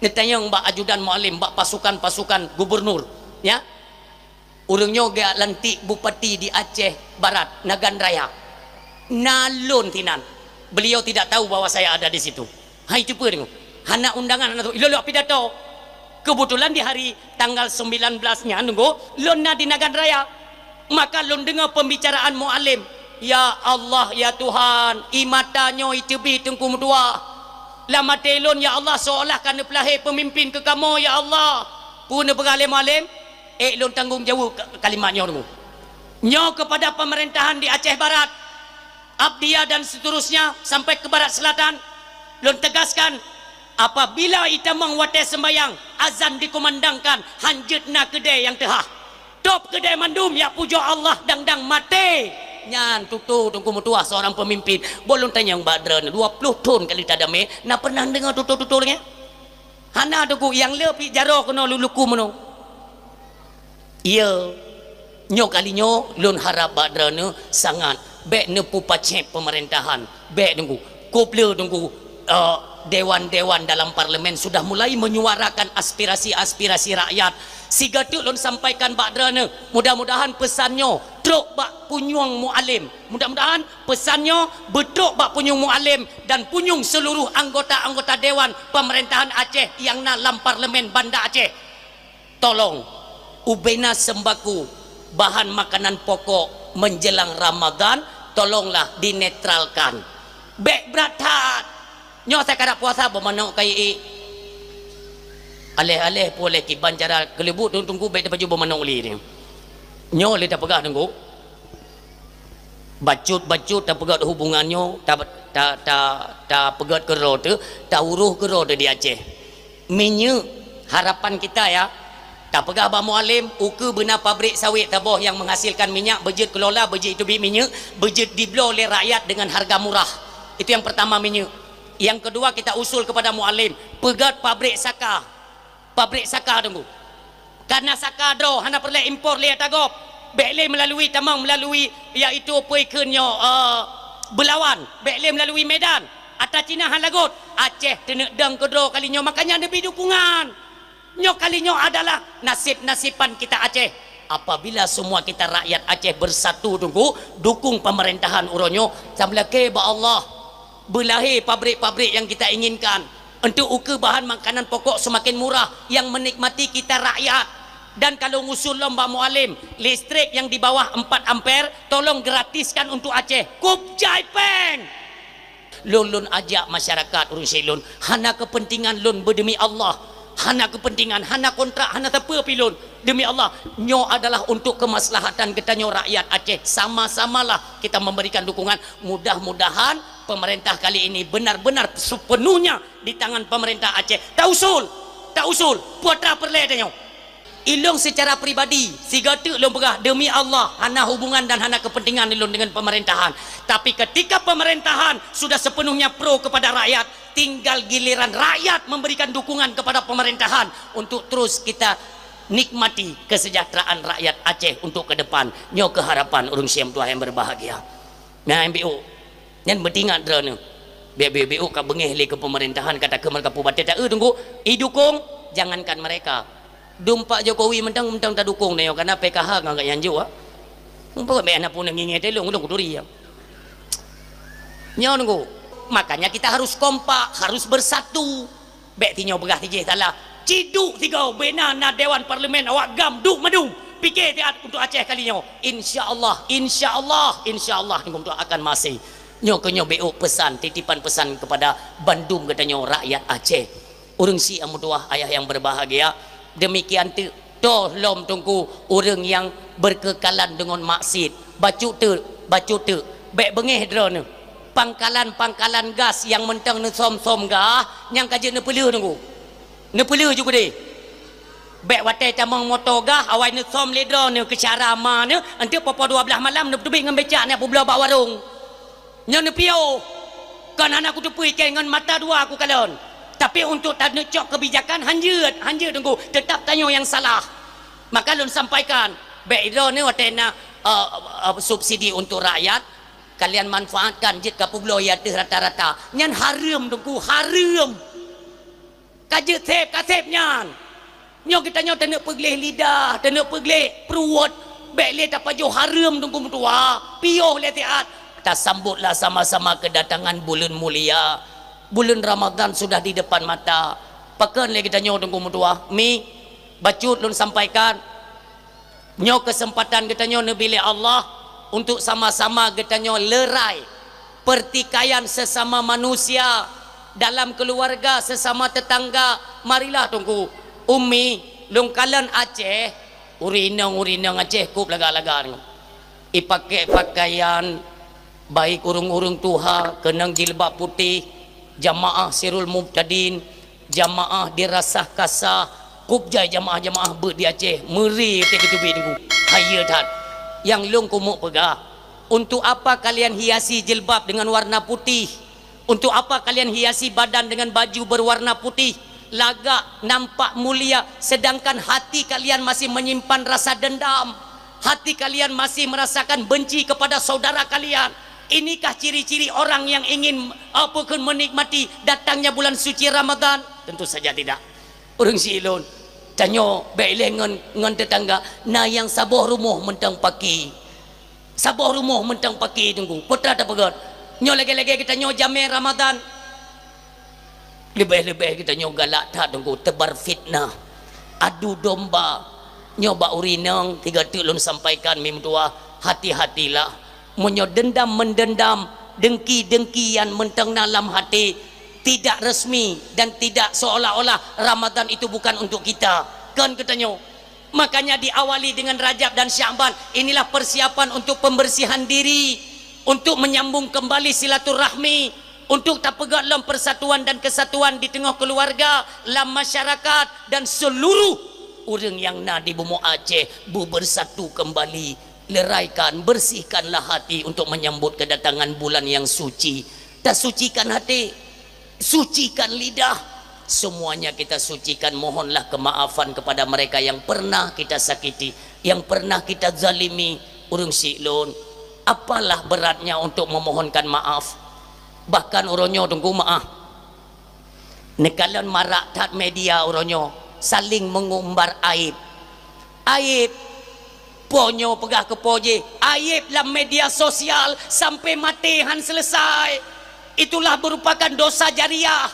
Neutanyong bak ajudan Mualem, bak pasukan-pasukan gubernur, ya. Ureuëng nyoe geujak lantik bupati di Aceh Barat, Nagan Raya. Na lôn sinan. Beliau tidak tahu bahwa saya ada di situ. Hai, cuba deungoe. Hana undangan, hana tu. Ilôn lôn pidato. Kebetulan di hari tanggal sembilan belas nyan, Teungku, lôn na di Nagan Raya. Maka lôn deungoe pembicaraan Mualem. Ya Allah, ya Tuhan, ie mata nyoe iteubiet Teungku meutuah. Lam até lôn, ya Allah, seolah ka neupeulahé pemimpin keu kamoe, ya Allah. Peue neupeugah lé Mualem? Ék lôn tanggong jaweueb ka-, kalimat nyoe, Teungku. Nyoe kepada pemerintahan di Aceh Barat, Abdia dan seterusnya sampai ke Barat Selatan, lôn tegaskan, apabila itamong watée sembahyang, azan dikumandangkan, hanjeuet na keudée nyang teuhah. Top keudée mandum, jak pujoe Allah dang-dang maté. Nyan tutoe Teungku meutuah seorang pemimpin. Boh lôn tanyong bak droeneuh, dua ploh thon ka lheueh tadamé, na pernah deungoe tutoe-tutoe lagée nyan? Hana Teungku, nyang le pih jaroe keunoe lôn luku meunoe. Iya, nyoe kali nyoe lôn harab bak droeneuh sangat bék neupeupacét pemerintahan, bék Teungku. Kop le Teungku, eh, dewan-dewan dalam parlemen sudah mulai menyuarakan aspirasi-aspirasi rakyat. Sigoe teuk lôn sampaikan bak droeneuh, mudah-mudahan peusan nyoe trok bak punyueng Mualem. Mudah-mudahan peusan nyoe beutrok bak punyueng Mualem dan punyueng seluruh anggota-anggota Dewan Pemerintahan Aceh nyang na lam Parlemen Banda Aceh. Tolong, ubena sembako, bahan makanan pokok menjelang Ramadan, tolonglah dinetralkan. Bèk brat that. Nyoe asai ka rap puasa beumanok kayée. Aléh-aléh peureulèe kiban cara keuleubut, Teungku, bèk tapajoh beumanok lé nyoe. Nyoe lé tapeugah, Teungku. Bacut-bacut tapeugèt hubungan nyoe, ta, ta, ta, tapeugèt keudroe teuh, taurôh keudroe teuh di Aceh. Minyeuk, harapan kita ya, tapeugah bak Mualem, ukeue beuna pabrik sawit taboh nyang menghasilkan minyak, beujeuet kelola, beujeuet teubiet minyeuk, beujeuet dibloe lé rakyat dengan harga murah. Itu yang pertama, minyeuk. Yang kedua, kita usul kepada Mualem, peugèt pabrik saka. Pabrik saka, Teungku. Karena saka droe hana peureulèe impor lé ata gob. Bèk lé melalui tamong, melalui, yaitu peue kheun nyoe, eh, Belawan. Bèk lé melalui Medan. Ata Cina hana lagot. Aceh teuneuk dong keudroe kali nyoe, makanya neubri dukungan. Nyoe kali nyoe adalah nasib-nasiban kita Aceh. Apabila semua kita rakyat Aceh bersatu, Teungku, dukung pemerintahan uroe nyoe, sameulakèe bak Allah. Beulahé pabrik-pabrik yang kita inginkan. Untuk ukeue bahan makanan pokok semakin murah, yang menikmati kita rakyat. Dan kalau ngusul lom bak Mualem, listrik yang di bawah empat ampere, tolong gratiskan untuk Aceh. Kup jai péng! Lôn, lôn ajak masyarakat ureueng syiek lôn, hana kepentingan lôn beudemi Allah, hana kepentingan, hana kontrak, hana sapeue pi lôn. Demi Allah, nyoe adalah untuk kemaslahatan geutanyoe rakyat Aceh. Sama-samalah kita memberikan dukungan. Mudah-mudahan pemerintah kali ini benar-benar sepenuhnya di tangan pemerintah Aceh. Tausul, tausul, putra peureulèe tanyoe. Ilôn secara pribadi, sigoe teuk lôn peugah, demi Allah, hana hubungan dan hana kepentingan ilôn dengan pemerintahan. Tapi ketika pemerintahan sudah sepenuhnya pro kepada rakyat, tinggal giliran rakyat memberikan dukungan kepada pemerintahan untuk terus kita nikmati kesejahteraan rakyat Aceh untuk ke depan. Nyoe keuh harapan ureueng syiek meutuah nyang berbahagia. Nah, M B O. Nyan beutingat droeneuh. Bieu-bieu ka beungéh lé keu pemerintahan, ka takheun mereka pubaté ta-eu, Teungku, idukung, jangankan mereka. Dum Pak Jokowi mantong, mantong tadukung nyoe, karena P K H ngon gobnyan jok, ah. Mumpung bèk na pun ngingé teuh lôn, lôn kuturi, ya. Nyoe, Teungku. Makanya kita harus kompak, harus bersatu. Bèk sinyoe peugah sijih salah. Ciduk sigoe, bèk na, na Dewan Parlemen awak GAM duek mandum. Pike siat untuk Aceh kali nyoe. Insya Allah, insya Allah, insya Allah, Teungku meutuah akan masih. Nyoe keuh nyoe B O pesan, titipan pesan kepada bandum geutanyoe rakyat Aceh. Ureueng syiek meutuah, ayah yang berbahagia. Demikian teuk toh lom Teungku ureueng nyang berkekalan deungon maksiet. Bacut teuk, bacut teuk. Bèk beungéh droeneuh. Pangkalan-pangkalan gas nyang mantong neusom-som gah, nyang ka jeuet neupeuleueh Teungku. Neupeuleueh ju keudéh. Bèk watèe tamong moto gah, awai neusom lé droeneuh keu cara ma neuh, enteuk poh-poh dua blaih malam neupeuteubiet ngon becak neupeubloe bak warong. Nyoe neupiôh. Kon hana kuteupeue, ngon mata dua kukalon. Tapi untuk taneucok kebijakan, hanjeuet, hanjeuet Teungku. Teutap tanyoe nyang salah. Maka lôn sampaikan, bèk droeneuh watèe na, eh, eh, subsidi untuk rakyat, kalian manfaatkan jeuet kapeubloe ateueh rata-rata. Nyan hareuem Teungku, hareuem. Ka jeuet sép, ka sép nyan. Nyoe geutanyoe taneuk peugleh lidah, taneuk peugleh pruet, bèk lé tapajoh hareuem Teungku meutuah, piôh lé siat. Tasambotlah sama-sama keudatangan buleuen mulia. Buleuen Ramadhan sudah di depan mata. Pakon lé geutanyoe Teungku meutuah? Mi, bacut lôn sampaikan. Nyoe keuseumpatan geutanyoe neubi lé Allah untuk sama-sama geutanyoe leurai peurtikaian sesama manusia dalam keuluwarga, sesama teutangga. Marilah Teungku, Umi, lôn kalon Aceh, ureueng inong-ureueng inong Aceh kôb lagak-lagak nyoe. Ipakèk pakaian, baik ureueng-ureueng tuha keunong jilbab putéh, jamaah sirul mubtadin, jamaah dirasah kasah, kôb jai jamaah-jamaah beuet di Aceh, meuri watèe geuteubiet Teungku. Hayeue that. Nyang lôn keumeung peugah, untuk apa kalian hiasi jilbab dengan warna putih? Untuk apa kalian hiasi badan dengan baju berwarna putih? Lagak nampak mulia, sedangkan hati kalian masih menyimpan rasa dendam. Hati kalian masih merasakan benci kepada saudara kalian. Inikah ciri-ciri orang yang ingin, apa kheun, menikmati datangnya bulan suci Ramadan? Tentu saja tidak. Ureueng syiek lôn, Tanyoe bék ilée ngon, ngon teutangga, na nyang saboh rumoh mantong paké. Saboh rumoh mantong paké, Teungku. Peue teuma tapeugét? Nyoe lagée-lagée geutanyoe jamé Ramadan. Leubeh-leubeh geutanyoe galak that, Teungku, teubar fitnah, adu domba. Nyoe bak ureueng inong, tiga teuk lôn sampaikan, mi meutuah, hati-hatilah. Meunyoe dendam-meundendam, dengki-dengki nyang mantong na lam hati, tidak resmi dan tidak seolah-olah Ramadan itu bukan untuk kita. Kon geutanyoe. Makanya diawali dengan Rajab dan Sya'ban. Inilah persiapan untuk pembersihan diri, untuk menyambung kembali silaturahmi, untuk tapeugét lom persatuan dan kesatuan di teungoh keluarga, lam masyarakat, dan seluruh ureueng nyang na di bumoe Aceh beubersatu kembali. Leraikan, bersihkanlah hati untuk menyambut kedatangan bulan yang suci. Tasucikan hati, sucikan lidah. Semuanya kita sucikan. Mohonlah kemaafan kepada mereka yang pernah kita sakiti, yang pernah kita zalimi. Ureueng syiek lôn, apalah beratnya untuk memohonkan maaf? Bahkan uroe nyoe, Teungku, maaf, neukalon marak that media uroe nyoe, saling mengumbar aib. Aib. Po nyoe peugah keu po jih, aib lam media sosial sampai maté han selesai. Itulah merupakan dosa jariah.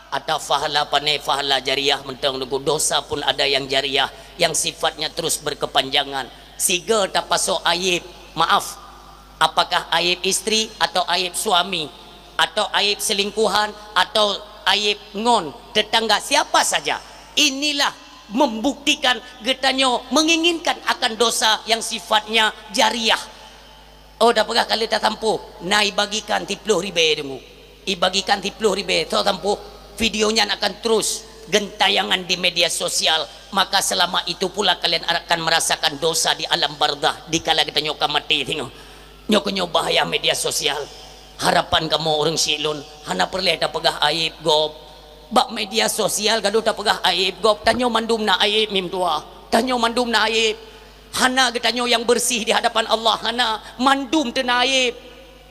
Ata pahala pané, pahala jariah mantong, Teungku. Dosa pun ada yang jariah, yang sifatnya terus berkepanjangan. Sigoe tapasoe aib, maaf, apakah aib istri atau aib suami, atau aib selingkuhan, atau aib ngon tetangga, siapa saja. Inilah membuktikan geutanyoe menginginkan akan dosa yang sifatnya jariah. Oh, dah peugah kali tasampôh, na ibagikan siplôh ribèe, Teungku. Ibagikan siplôh ribèe, soe sampôh, video nyan akan terus gentayangan di media sosial, maka selama itu pula kalian akan merasakan dosa di alam barzakh, dikala geutanyoe ka maté singoh. Nyoe keuh nyoe bahaya media sosial. Harapan kamoe ureueng syiek lôn, hana peureulèe tapeugah aib gob. Bak media sosial gadoh tapeugah aib gob, tanyoe mandum na aib, mi meutuah. Tanyoe mandum na aib. Hana geutanyoe nyang bersih di hadapan Allah, hana. Mandum teuna aib.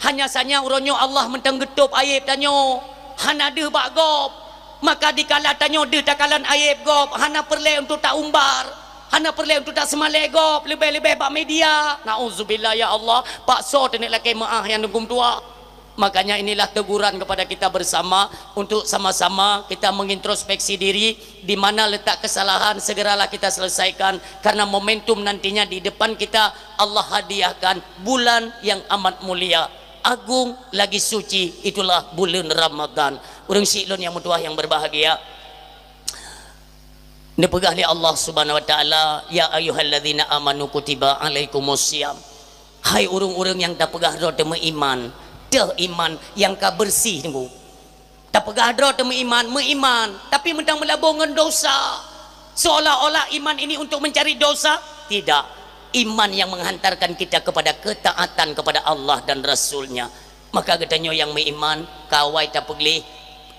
Hanya saja uroe nyoe Allah mantong geutôb aib tanyoe. Hana deuh bak gob. Maka dikala tanyoe deuh takalon aib gob, hana peureulèe untuk taumbar. Hana peureulèe untuk taseumalèe gob, leubeh-leubeh bak media. Nauzubillah, ya Allah. Paksa teuneuk lakèe meu'ah nyang dum tuha. Makanya inilah teguran kepada kita bersama untuk sama-sama kita mengintrospeksi diri, di mana letak kesalahan segeralah kita selesaikan, karena momentum nantinya di depan kita Allah hadiahkan bulan yang amat mulia, agung lagi suci, itulah bulan Ramadan. Ureueng syiek lôn nyang meutuah nyang berbahagia, neupeugah lé Allah Subhanahu wa Taala, "Ya ayyuhalladzina amanu kutiba alaikumus shiyam." Hai ureueng-ureueng nyang tapeugah droe teumeuiman, teuh iman nyang ka bersih, Teungku. Tapeugah droe teumeuiman, meuiman, tapi mantong meulabô ngon dosa. Seolah-olah iman ini untuk mencari dosa. Tidak. Iman yang menghantarkan kita kepada ketaatan kepada Allah dan Rasul-Nya. Maka geutanyoe nyang meuiman, kawai tapeugleh,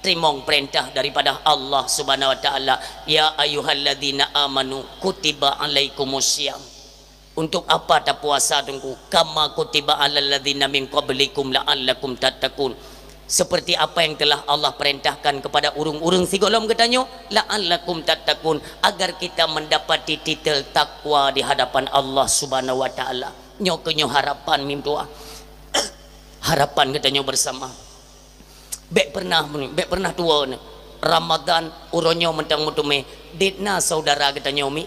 teurimong peurintah daripada Allah Subhanahu wa Taala, "Ya ayyuhalladzina amanu kutiba alaikumus shiyam." Untuk apa tapuasa, Teungku? "Kama kutiba alal ladzina min qablikum la'allakum tattaqun." Seperti apa yang telah Allah perintahkan kepada ureueng-ureueng sigohlom geutanyoe, "la'allakum tattaqun," agar kita mendapati titel takwa di hadapan Allah Subhanahu wa Taala. Nyoe keuh nyoe harapan, mi meutuah. Harapan geutanyoe bersama. Bèk pernah, bèk pernah tuwo nyoe. Ramadan uroe nyoe mantong meuteumé. Dit na saudara geutanyoe, mi.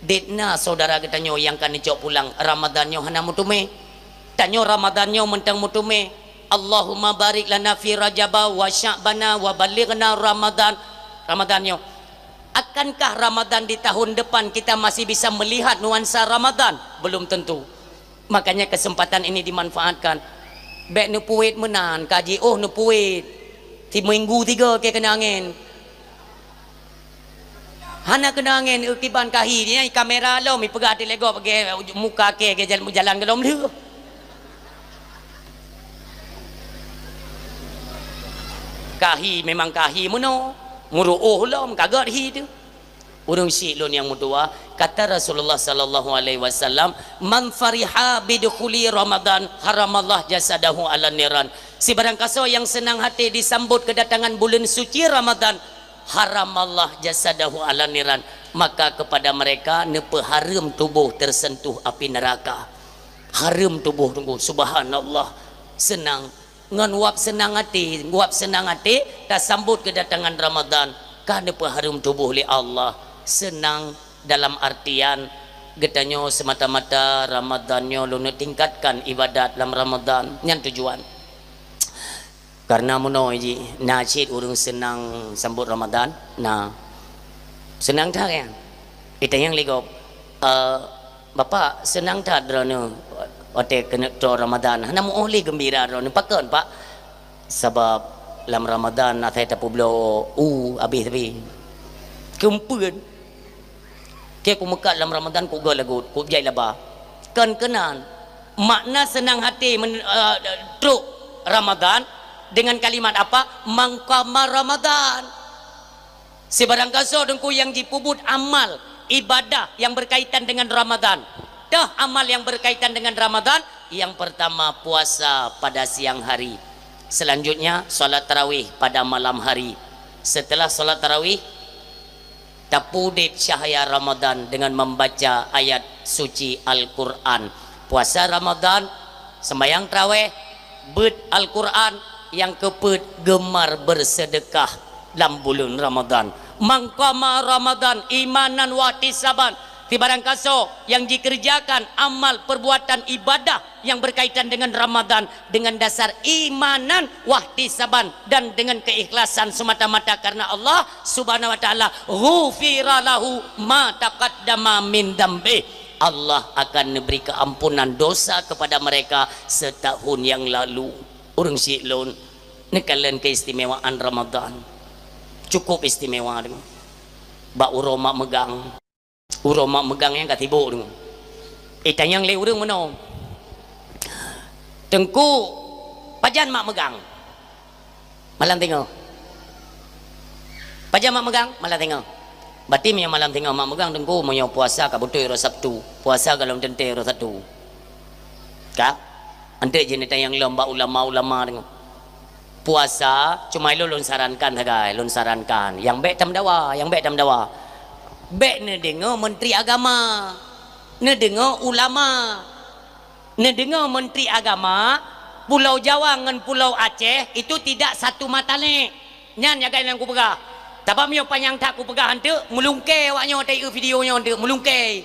Dit na saudara geutanyoe nyang ka neucok pulang, Ramadan nyoe hana meuteumé. Tanyoe Ramadan nyoe mantong meuteumé. Allahumma barik lana fi Rajaba wa Sya'bana wa ballighna Ramadan. Ramadan nyoe. Akankah Ramadan di tahun depan kita masih bisa melihat nuansa Ramadan? Belum tentu. Makanya kesempatan ini dimanfaatkan. Bèk neupuet meunan, ka jiôh neupuet. Siminggu tiga kèe keunong angén. Hana keunong angén, eu, kiban ka hi. Nyan kamera lom, ipeugah di lego bagi muka kèe, kèe jalan, jalan gohlom lheueh. Ka hi memang ka hi meunoe. Meuruôh lom, ka gèt hi teuh. Ureueng syiek lôn nyang meutuah, kata Rasulullah sallallahu alaihi wasallam, "Man fariha bidukhuli Ramadan, haramallah jasadahu 'alan niran." Sibarang kasoe nyang seunang haté disambot keudatangan buleuen suci Ramadan, haramallah jasadahu 'alan niran. Maka kepada mereka neupeuhareuem tuboh teuseuntuh api neuraka. Hareuem tuboh, Teungku, subhanallah. Seunang. Ngon wab seunang até, wab seunang até tasambot keudatangan Ramadhan, ka neupeuhareuem tuboh lé Allah. Seunang dalam artian geutanyoe seumata-mata Ramadhan nyoe lôn tingkatkan ibadat lam Ramadhan, nyan tujuan. Karena meunoe jih, na cit ureuëng seunang sambot Ramadhan, na. Seunang that, kan? Itanyong lé gob, "Eh, Bapak, seunang that droeneueh watée keuneuk troh Ramadhan? Hana meuoh lé geumbira droeneueh, pakon, Pak?" "Sabab lam Ramadhan asai tapeubloe u habéh tapi." Keumpeuen. Keu kumeukat lam Ramadhan, kugöt lagot, kujai laba. Kon keunan. Makna seunang até men-, eh, trok Ramadhan dengan kalimat apa? "Man qama Ramadhan." Sibarang gasoe Teungku nyang jipeubuet amal ibadah nyang berkaitan dengan Ramadhan. Toh amal nyang berkaitan dengan Ramadhan, nyang pertama puasa pada siang hari. Selanjutnya salat tarawih pada malam hari. Setelah salat tarawih, tapeudeb cahya Ramadhan dengan membaca ayat suci Al-Quran. Puasa Ramadhan, sembahyang tarawih, beuet Al-Quran, nyang keupeuet gemar bersedekah lam buleuen Ramadhan. "Man qama Ramadhan imanan wahtisaban." Sibarang gasoe nyang jikeureujakan amal perbuatan ibadah nyang berkaitan dengan Ramadhan dengan dasar imanan wahtisaban dan dengan keikhlasan semata-mata karena Allah Subhanahu wa Ta'ala, "ghufira lahu ma taqaddama min dzambih." Allah akan neubri keuampunan dosa kepada mereka setahun yang lalu. Ureuëng syiek lôn, neukalon keistimewaan Ramadhan. Cukup istimewa deungoe. Bak uroe mak meugang. Uroe mak meugang nyang ka sibok deungoe. Itanyong lé ureuëng meunoe, "Teungku, pajan mak meugang?" "Malam singoh." "Pajan mak meugang?" "Malam singoh." "Berarti meunyoe malam singoh mak meugang, Teungku, meunyoe puasa ka beutôi uroe Sabtu, puasa golom teuntée uroe Sabtu, ka?" Anteuk jih neutanyong lom bak ulama-ulama deungoe. Puasa, cuma ilôn lôn sarankan sagai, lôn sarankan. Nyang bék tameudawa, nyang bék tameudawa. Bék neudeungoe menteri agama, neudeungoe ulama, neudeungoe menteri agama, Pulau Jawa ngon Pulau Aceh itu tidak satu mata lé. Nyan nyang ka lôn kupeugah. Tapi meunyoe panyang that kupeugah anteuk, meulungkée awak nyoe watée video nyoe anteuk, meulungkée.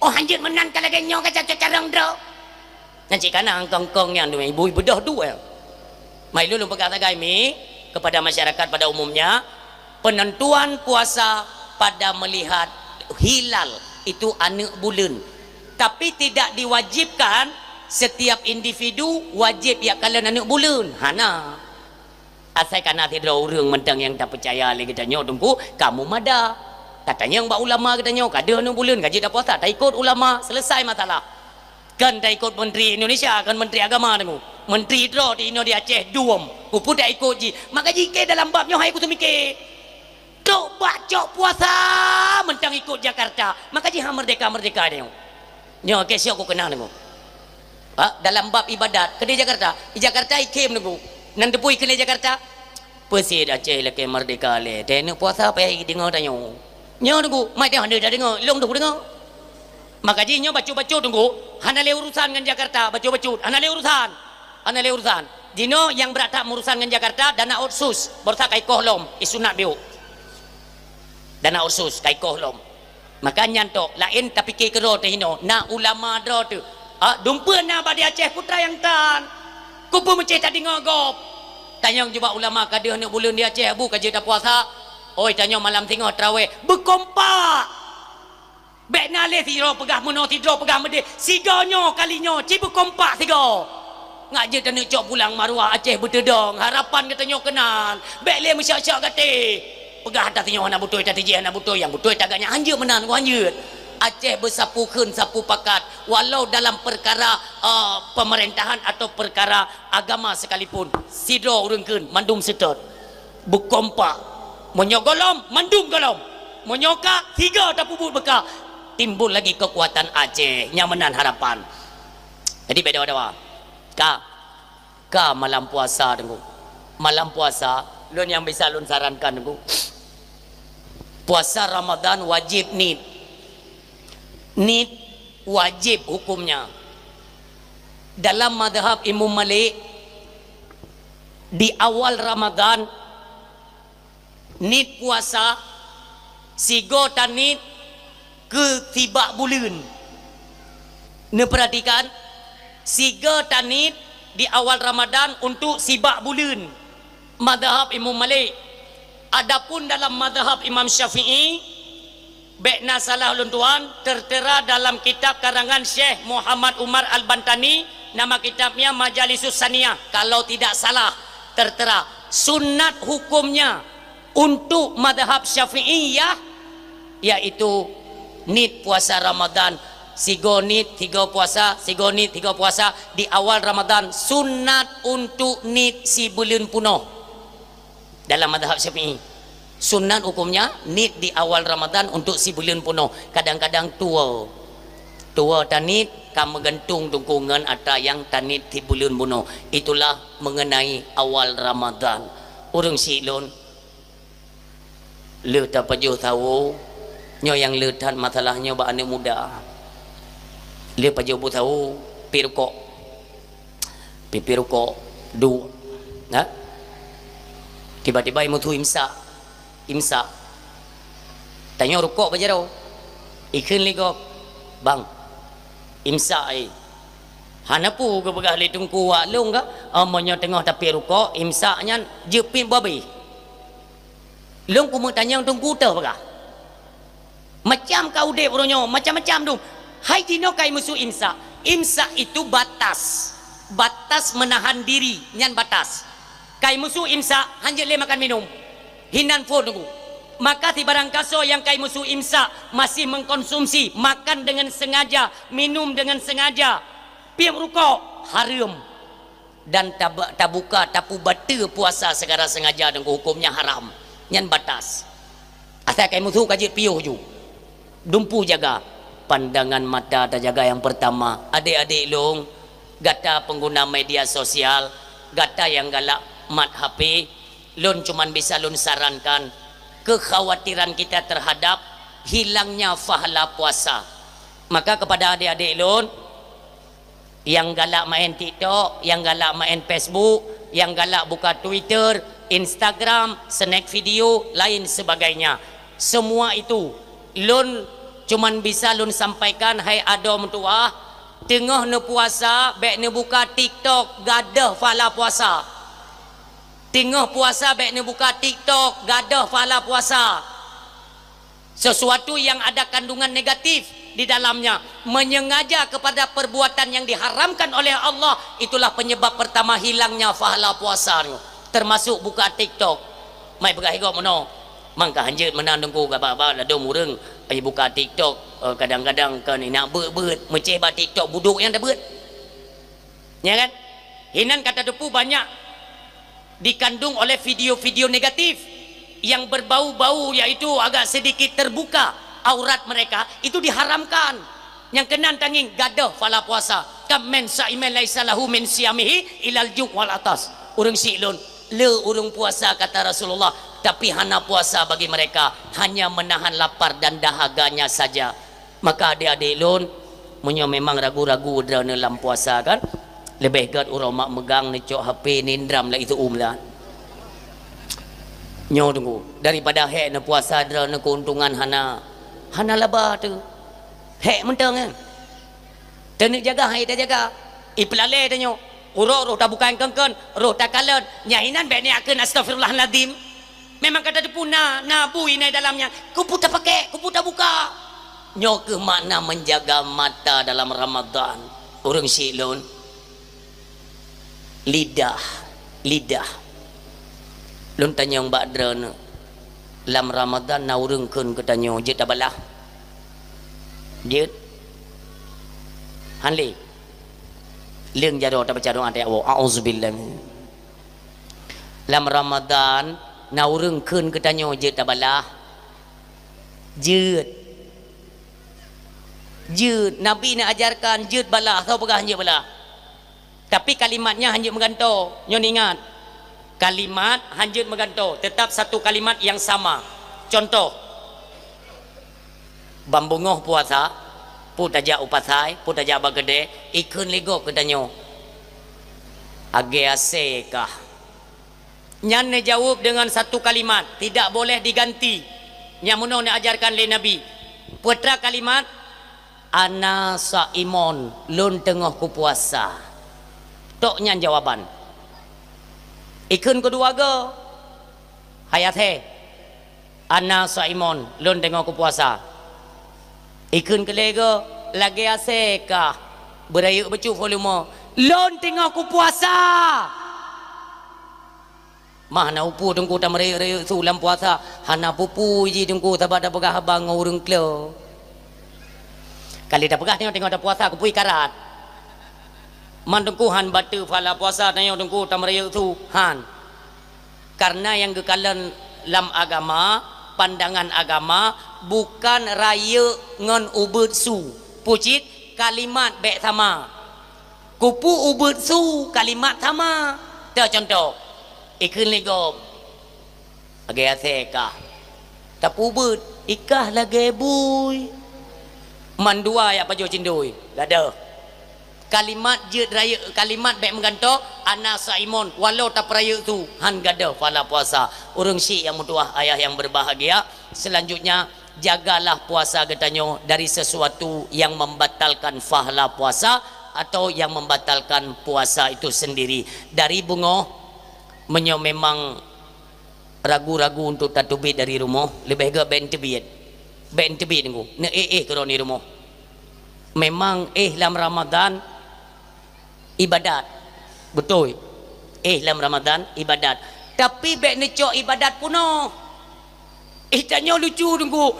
Oh, hanjeuet meunan ka lagée nyoe ka cacok carông droe. Nyan cit kana kongkong nyan dua ibu beudôh dua. Mai lôn peugah sagai mi kepada masyarakat pada umumnya, penentuan puasa pada melihat hilal itu aneuk buleuen. Tapi tidak diwajibkan setiap individu wajib jak kalon aneuk buleuen. Hana. Asai kana sidroe ureuëng mantong nyang tapeucaya lé geutanyoe Teungku, kamoe mada. Tatanyong bak ulama geutanyoe, ka deuh aneuk buleuen ka jeuet tapuasa, taikot ulama, selesai masalah. Kon taikot menteri Indonesia, kon menteri agama Teungku. Menteri droe di inoe di Aceh dum, peue taikot jih. Maka jih keu dalam bab nyoe hai kuteumike. Trok bak cok puasa mantong ikot Jakarta. Maka jih ha merdeka-merdeka nyoe. Nyoe keu siok kukeunang Teungku. Ha, dalam bab ibadat, keudeh Jakarta. Di Jakarta ikhem Teungku. Nan teupeu ikheun lé Jakarta. Peusiet Aceh lakée merdeka lé. Teuh neuk puasa payah deungoe tanyoe. Nyoe Teungku, mai teuh hana tadeungoe, lôn tuh deungoe. Maka jih nyoe bacut-bacut Teungku, hana lé urusan ngon Jakarta, bacut-bacut, hana lé urusan. Hana lé urusan. Jinoe nyang brat that meurusan ngon Jakarta, dana otsus, barosa ka ikoh lom, isunat biuk. Dana otsus, ka ikoh lom. Maka nyan tok, laén tapike keudroe teuh inoe, na ulama droe teuh. Ah, dumpeue na bak di Aceh Putra nyang tan. Kupeue meucéh tadeungoe gob. Tanyong jubak ulama ka deuh aneuk buleuen di Aceh, Abu ka jeuet tapuasa. Oi, tanyoe malam singoh traweh, beukompak. Bék na lé sidroe peugah meunoe, sidroe peugah meudeh. Sigoe nyoe kali nyoe, ci beukompak sigoe. Ngat jeuet taneuk cok pulang maruah Aceh beuteudong, harapan geutanyoe keunan. Bék lé meusyok-syok gaté. Peugah ata sinyoe hana beutôi, ata tijih hana beutôi, nyang beutôi tagak nyan hanjeuet meunan, hanjeuet. Aceh beusapu kheun, sapu pakat, walau dalam perkara, eh, pemerintahan atau perkara agama sekalipun, sidroe ureuëng kheun, mandum seutôt. Beukompak. Meunyoe gohlom, mandum gohlom. Meunyoe ka, tiga tapeubuet beuka. Timbul lagi keukuatan Aceh. Nyan meunan harapan. Jadi, bék dawa-dawa. Ka, ka malam puasa, Teungku. Malam puasa, lôn nyang bisa lôn sarankan, Teungku. Puasa Ramadan wajib niet. Niet wajib hukumnya. Dalam mazhab Imam Malik, di awal Ramadan, niet puasa, sigoe taniet keu sibak buleuen. Neupeuratikan, sigoe taniet di awal Ramadan untuk sibak buleuen. Mazhab Imam Malik. Adapun dalam mazhab Imam Syafi'i, bék na salah lôn tuan, tertera dalam kitab karangan Syekh Muhammad Umar Al-Bantani, nama kitabnya Majalisus Saniyah, kalau tidak salah tertera. Sunat hukumnya untuk mazhab Syafi'iyah, yaitu niet puasa Ramadan, sigoe niet, sigoe puasa, sigoe niet, sigoe puasa di awal Ramadan, sunat untuk niet sibuleuen punoh. Dalam mazhab Syafi'i, sunat hukumnya niet di awal Ramadan untuk sibuleuen punoh. Kadang-kadang tuwo, tuwo taniet ka meugantung teungku ngon atra nyang taniet sibuleuen punoh. Itulah mengenai awal Ramadan. Ureuëng syiek lôn, le tapajoh sawo, nyoe nyang le that masalah nyoe bak aneuëk muda. Le pajoh bu sawo, piep rukok. Piep-piep rukok, duek. Ha? Tiba-tiba imeusue imsak. Imsak. Tanyoe rukok bak jaroe. Ikheun lé gob, "Bang, imsak, eh." Hana peue geupeugah lé teungku wak lôn ka, "Oh, meunyoe teungoh tapiep rukok, imsak nyan jeuet piep babeh." Lôn keumeutanyong teungku teuh peugah. Macam ka udeb uroe nyoe, macam-macam dum. Hai jinoe ka imeusue imsak. Imsak itu batas. Batas menahan diri, nyan batas. Ka imeusue imsak, hanjeuet lé makan minum. Hinan phon teungku. Maka sibarang kasoe nyang ka imeusue imsak masih mengkonsumsi, makan dengan sengaja, minum dengan sengaja, piep rukok, hareuem. Dan tab-, tabuka, tapubateue puasa secara sengaja dan hukumnya haram. Nyan batas. Asai ka imeusue ka jeuet piôh ju. Dumpeue jaga. Pandangan mata tajaga nyang pertama. Adik-adik lôn, gata pengguna media sosial, gata nyang galak mat H P, lôn cuman bisa lôn sarankan kekhawatiran kita terhadap hilangnya pahala puasa. Maka kepada adik-adik lôn, nyang galak maén TikTok, nyang galak maén Facebook, nyang galak buka Twitter, Instagram, snack video, lain sebagainya. Semua itu lôn cuman bisa lôn sampaikan, hai adoe meutuwah, teungoh neupuasa bék neubuka TikTok, gadôh pahala puasa. Teungoh puasa bék neubuka TikTok, gadôh pahala puasa. Sesuatu yang ada kandungan negatif di dalamnya, menyengaja kepada perbuatan yang diharamkan oleh Allah, itulah penyebab pertama hilangnya pahala puasa nyoe, termasuk buka TikTok. Mai peugah igoe meunoe, mangka hanjeuet meunan teungku, kaba-ba ladôm ureuëng, ai buka TikTok, eh, kadang-kadang kan inak beuet-beuet, meucéh bak TikTok budok nyang tabeuet. Ya kan? Hinan ka tateupeue banyak dikandung oleh video-video negatif yang berbau-bau, yaitu agak sedikit terbuka aurat mereka, itu diharamkan. Nyang keunan tangieng gadôh pahala puasa. Kam min saimin laisa lahu min siyamihi ilal ju' wal atas. Ureuëng syiek lôn, le ureuëng puasa kata Rasulullah, tapi hana puasa bagi mereka, hanya menahan lapar dan dahaganya saja. Maka adik-adik lôn, meunyoe memang ragu-ragu droeneuh lam puasa kan, leubeh gét uroe mak meugang neucok H P nindram lam itu um lah. Nyoe teungku, daripada hék neupuasa droeneuh keuntungan hana, hana laba teuh. Hék mantong nyan. Teuneuk jaga hai tajaga. Ipeulalé tanyoe. Uroe roh tabukai keun-keun, roh takalon, nyan inan bék niat kheun astagfirullahalazim. Memang ka tateupeue na, na bui na dalam nyan. Keupeue tapakék, keupeue tabuka. Nyoe kheueh makna menjaga mata dalam Ramadan. Ureuëng syiek lôn, lidah, lidah. Lôn tanyong bak droeneuh, lam Ramadan na ureuëng kheun keu tanyoe jeuet tabalah? Jeuet? Han lé. Leueng jaroe tabaca doa tajak woe. A'udzubillah. Lam Ramadan na ureuëng kheun keu tanyoe jeuet tabalah? Jeuet. Jeuet. Nabi neuajarkan jeuet balah, soe peugah hanjeuet balah. Tapi kalimatnya hanjeuet meugantoe. Nyoe ingat. Kalimat hanjeuet meugantoe, tetap satu kalimat yang sama. Contoh, Ban beungoh puasa, peue tajak u pasai, peue tajak bak keudè, ikheun lé gob keu tanyoe, "Lagèe asèe kah?" Nyan neujaweueb deungon satu kalimat, tidak boleh diganti. Nyang meunoe neuajarkan lé Nabi. Peue treuk kalimat, "Ana shaimun, lôn teungoh kupuasa." Tok nyan jawaban. Ikheun keudua goe, "Hai asèe, ana shaimun, lôn teungoh kupuasa." Ikheun keulhèe goe, "Lagèe asèe kah?" Beurayeuk bacut volume, "Lôn teungoh kupuasa." Mah na peue Teungku tameurayeuk-rayeuk su lam puasa, hana peue-peue jih Teungku, sabab tapeugah haba ngon ureueng klo. Ka lheueh tapeugah teungoh-teungoh tapuasa, keupeue ikarat. Man Teungku han bateue pahala puasa tanyoe Teungku tameurayeuk su, han. Karena nyang geukalon lam agama, pandangan agama, bukan rayeuk ngon ubeuet su. Peue cit, kalimat bèk sama. Keupeue ubeuet su kalimat sama. Teucontoh, ikheun lé gob, "Lagèe asèe kah." Tapi ubeuet, "Ikah lagèe bui." Mandua jak pajoh cindôi, gadoh. Kalimat jeuet rayeuk, kalimat bèk meugantoe, "Ana shaimun," walau tapeurayeuk su, han gadoh pahala puasa. Ureueng syik nyang meutuwah, ayah nyang berbahagia, selanjutnya, jagalah puasa geutanyoe dari sesuatu yang membatalkan pahala puasa atau yang membatalkan puasa itu sendiri. Dari beungoh, meunyoe memang ragu-ragu untuk tateubiet dari rumoh, leubeh gèt bèk teubiet. Bèk teubiet Teungku, neuéh-éh keudroe di rumoh. Memang éh lam Ramadan ibadat. Beutôi. Éh lam Ramadan ibadat. Tapi bèk neucok ibadat peunoh. Éh tanyoe lucu Teungku.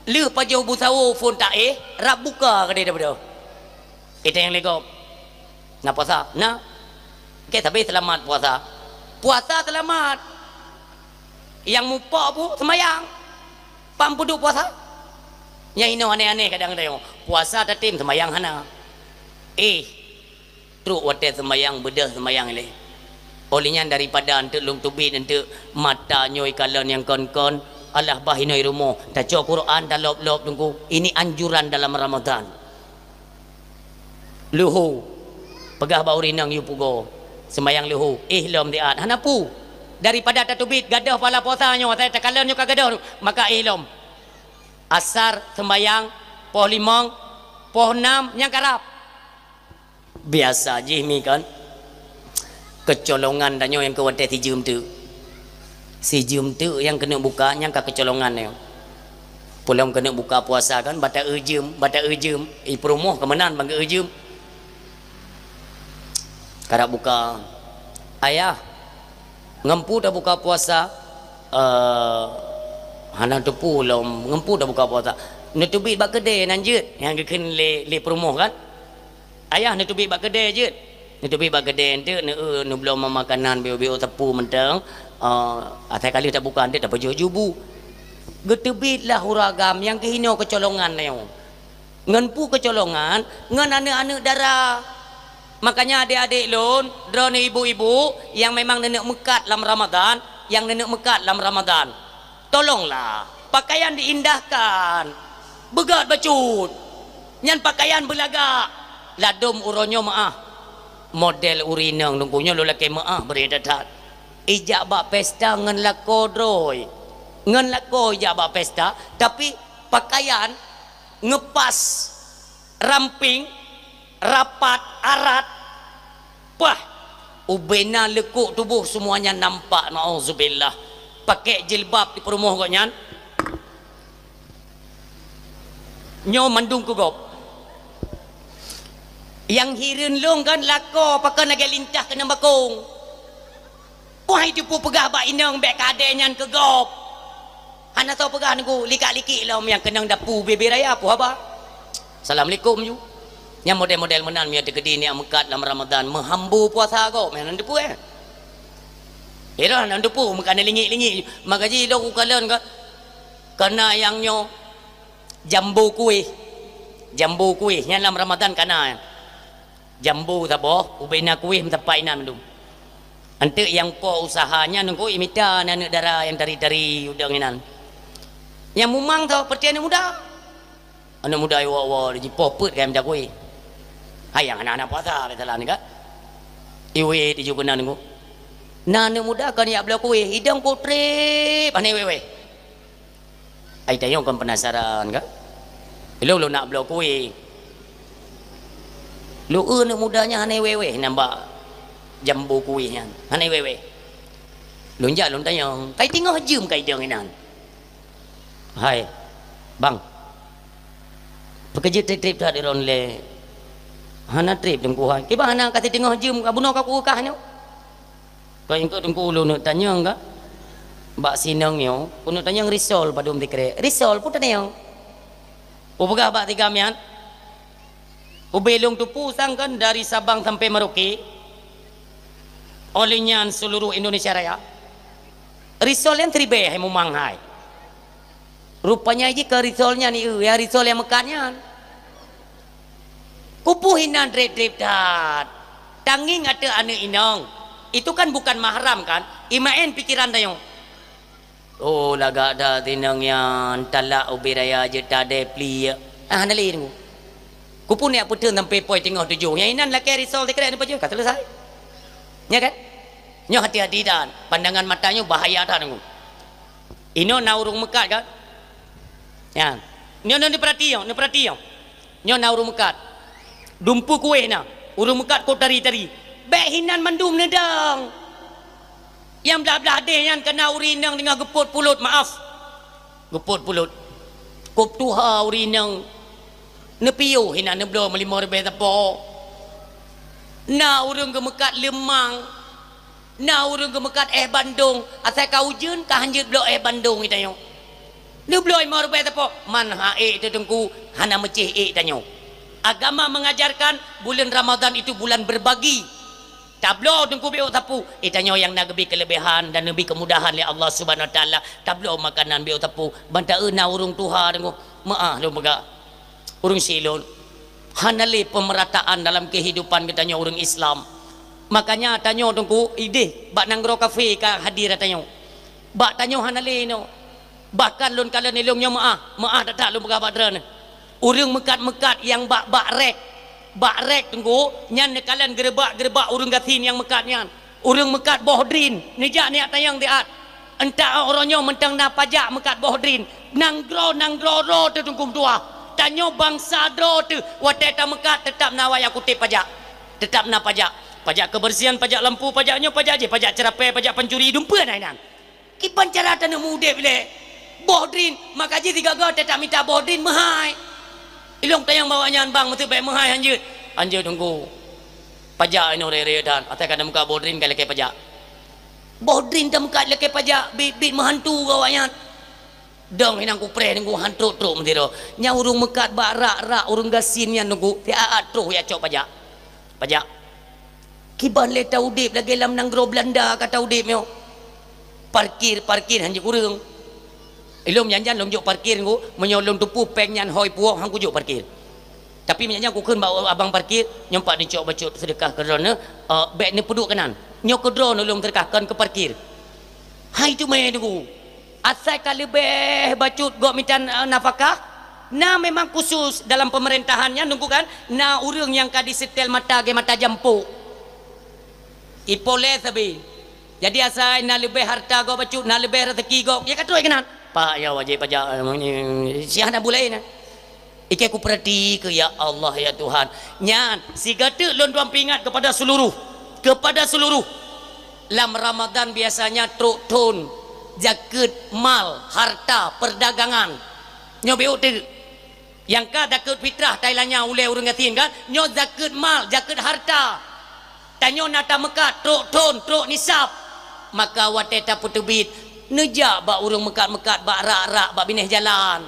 Lheueh pajoh bu sahô phôn taéh, rab buka keudéh daripada. Éh tanyoe lé gob. Na puasa? Na. Oke, tapi seulamat puasa. Puasa seulamat. Nyang mupok bu seumayang. Pam peuduek puasa? Nyang inoe aneh-aneh kadang-kadang. Puasa tatem seumayang hana. Éh, trok watèe seumayang beudôh seumayang ilèe. Óh lheueh nyan daripada eunteuk lôn teubiet eunteuk mata nyoe ikalon nyang kon-kon, alah bah inoe i rumoh, tacok Quran talop-lop Teungku. Ini anjuran dalam Ramadan. Luho, peugah bak ureueng inong yue pugo, seumayang luho, éh lom siat, hana peue. Daripada tateubiet gadoh pahala puasa nyoe, asai takalon nyoe ka gadoh, maka éh lom. Asar seumayang, poh limong, poh nam nyang karab. Biasa jih mi kan. Keucolongan tanyoe nyang keu watèe sijeuem teuk. Sijeuem teuk nyang keuneuk buka nyang ka keucolongan nyoe. Peulom keuneuk buka puasa kan, bata eu jeuem, bata eu jeuem. I peurumoh keu meunan bang eu jeuem. Karab buka. Ayah, ngon peue tabuka puasa? Eh, hana teupeu lom, ngon peue tabuka puasa? Neuteubiet bak keudè nan jeuet, nyang geukheun lé, lé peurumoh kan? Ayah neuteubiet bak keudè jeuet. Neuteubiet bak keudè eunteuk, neu-, neubloe makanan biôk-biôk teupeu mantong. Ah, asai ka lheueh tabuka eunteuk tapajoh jubu. Geuteubiet lah ureueng agam nyang keuhinoe keucolongan nyoe. Ngon peue keucolongan? Ngon aneuk-aneuk dara. Makanya adék-adék lôn, droeneuh ibu-ibu nyang memang neuneuk meukat lam Ramadan, nyang neuneuk meukat lam Ramadan. Tolonglah, pakaian diindahkan. Beugét bacut. Nyan pakaian beulagak. Ladôm uroe nyoe meuáh. Model ureueng inong Teungku nyoe lôn lakèe meuáh bri that-that. Ijak bak pesta ngon lakoe droe. Ngon lakoe ijak bak pesta, tapi pakaian ngeupas, ramping, rapat, arat. Pah, ubena leukok tuboh semuanya nampak, naudzubillah. Pakèk jilbab di peurumoh gobnyan. Nyoe mandum keu gob. Nyang hireuen lôn kan lakoe pakon lagèe lintah keunong bakong. Wah, itu peue peugah bak inong bèk kadé nyan keu gob. Hana soe peugah Teungku, likak-likik lom nyang keunong dapu bubé raya, peue haba? Assalamualaikum ju. Nyang model-model meunan meunyoe teukeudi neuk meukat lam Ramadan, meuhambo puasa gob, meunan teupeu, eh. Irah nan teupeu, meukat lingik-lingik. Maka jih lôn kukalon ka, kana nyang nyoe jambo kuéh. Jambo kuéh, nyan lam Ramadan kana. Jambo saboh, ubena kuéh meusapat inan mandum. Eunteuk nyang po usaha nyan Teungku imita aneuk dara nyang tari-tari udeueng inan. Nyang mumang tho, peureuté aneuk muda. Aneuk muda iwoe-woe jipoh peuet kayém mita kueh. Hai nyang hana-hana puasa, biasalah ni kan. Iweh tiju keunan nunggu. Na aneuk muda kon jak bloe kueh, idong ku treb, hana iweh-weh. Ai tanyong kon penasaran kan. Ilong lôn nak bloe kueh. Lôn eu aneuk muda nyan hana iweh-weh nyan bak jambo kueh nyan. Hana iweh-weh. Lôn jak lôn tanyong, kai teungoh jeuem kai idong inan. Hai, bang. Peue keuh jeuet treb-treb that droeneuh lé? Hana treb teungku hai. Kiban hana ka siteungoh jeuem ka bunoe ka kueukah nyoe. Kok ingkot teungku ulôn neuk tanyong ka? Bak sinong nyoe, keuneuk tanyong risol padum sikrek. Risol peue tanyong. Kupeugah bak si Gam nyan. Ubé lôn teupeue sang kan dari Sabang sampai Merauke. Óh lheueh nyan seuluruh Indonesia Raya. Risol nyan siribée hai mumang hai. Rupanya jih keu risol nyan ieu, ya risol nyang meukat nyan. Kupeue hinan treb-treb that. Tangieng ateueh aneuk inong. Itu kan bukan mahram kan? Imaén pikiran tanyoe. Oh, lagak that inong nyan, talak ubé raya jeuet tadée pliek. Ah, hana lé nunggu. Kupeue neujak peuteun sampai poh teungoh tujoh. Nyang inan lakée risol sikrek neupajoh ka selesai. Nya kan? Nyoe hati-hati that. Pandangan mata nyoe bahaya that nunggu. Inoe na ureuëng meukat kan? Nyan. Nyoe, nyoe neupeurati nyoe, neupeurati nyoe. Nyoe na ureuëng meukat. Dumpeue kueh na. Ureuëng meukat kok tari-tari. Bék hinan mandum neudong. Nyang blah-blah deh nyan ka na ureuëng inong teungoh geupot pulot, maaf. Geupot pulot. Kop tuha ureuëng inong. Neupiôh hinan neubloe meulimong ribée sapo. Na ureuëng geumeukat leumang. Na ureuëng geumeukat éh bandong, asai ka ujeuen ka hanjeuet bloe éh bandong geutanyoe. Neubloe limong ribée sapo, man ha ék teuh teungku, hana meucéh ék tanyoe. Agama mengajarkan bulan Ramadan itu bulan berbagi. Tabloe teungku bék sapeue, eh, tanyoe nyang na geubri keuleubehan dan geubri keumudahan lé Allah Subhanahu Wa Taala, tabloe makanan bék sapeue, ban taeu na ureuëng tuha teungku, meuáh lôn peugah. Ureuëng silôn, hana lé pemerataan dalam kehidupan geutanyoe ureuëng Islam. Makanya tanyoe teungku ideh bak nanggroe kafé ka hadir tanyoe. Bak tanyoe hana lé inoe. Bahkan lôn kalon ilong nyoe meuáh, meuáh that-that lôn peugah bak droeneuh. Ureuëng meukat-meukat nyang bak, bak rék, bak rék teungku, nyan neukalon geureubak-geureubak ureuëng gasien nyang meukat nyan. Ureuëng meukat boh drin, neujak neujak tanyong siat. Entah uroe nyoe mantong na pajak meukat boh drin. Nanggroe-nanggroe droe teuh teungku meutuah. Tanyoe bansa droe teuh watée tameukat teutap na wayah kutéb pajak. Teutap na pajak. Pajak kebersihan, pajak lampu, pajak nyoe, pajak jih, pajak ceurapée, pajak pancuri, dumpeue na inan. Kiban cara taneuk meu-udeb ilée. Boh drin, maka jih sigaga teutap mita boh drin meuhai. Ilong tanyong bak awaknyan, "Bang, meuseuet bék meuhai hanjeuet?" "Hanjeuet teungku." Pajak inoe raya-raya that, asai ka tameukat boh drin ka lakée pajak. Boh drin tameukat lakée pajak, biet-biet meuhantu keu awaknyan. Dong hinan kupreh teungku han trok-trok meusidroe. Nyang ureuëng meukat bak rak-rak ureuëng gasien nyan teungku, siat-at troh jak cok pajak. Pajak. Kiban lé taudeb lagée lam nanggroe Beulanda ka taudeb nyoe. Parkir, parkir hanjeuet kureueng. Ilong jan-jan lom jok parkir teungku, meunyoe lôn teupeue péng nyan hôi puwoe han kujok parkir. Tapi meunyoe nyan kukheun bak abang parkir, nyoe pat neucok bacut seudeukah keu droeneuh, eh, bék neupeuduek keunan. Nyoe keu droeneuh lôn seudeukah kon keu parkir. Hai teumé teungku. Asai ka leubeh bacut gok mita, eh, nafakah, na memang khusus dalam pemerintahan nyan teungku kan, na ureuëng nyang ka disetel mata lagée mata jampok. Ipoleh sabe. Jadi asai na leubeh harta gok bacut, na leubeh rezeki gok, ya ka trok keunan. Pak ya wajéb pajak, eh, si hana bulai na. Ikée kupeurati keu ya Allah ya Tuhan. Nyan sigateuk lôn tuan peuingat kepada seluruh, kepada seluruh. Lam Ramadan biasanya trok thon zakeuet mal, harta, perdagangan. Nyoe bék teuk. Nyang ka zakeuet fitrah Thailand nyan ulée ureuëng gasien kan, nyoe zakeuet mal, zakeuet harta. Tanyoe na tameukat trok thon, trok nisab. Maka watée tapeuteubiet, neujak bak ureuëng meukat-meukat bak rak-rak bak binéh jalan.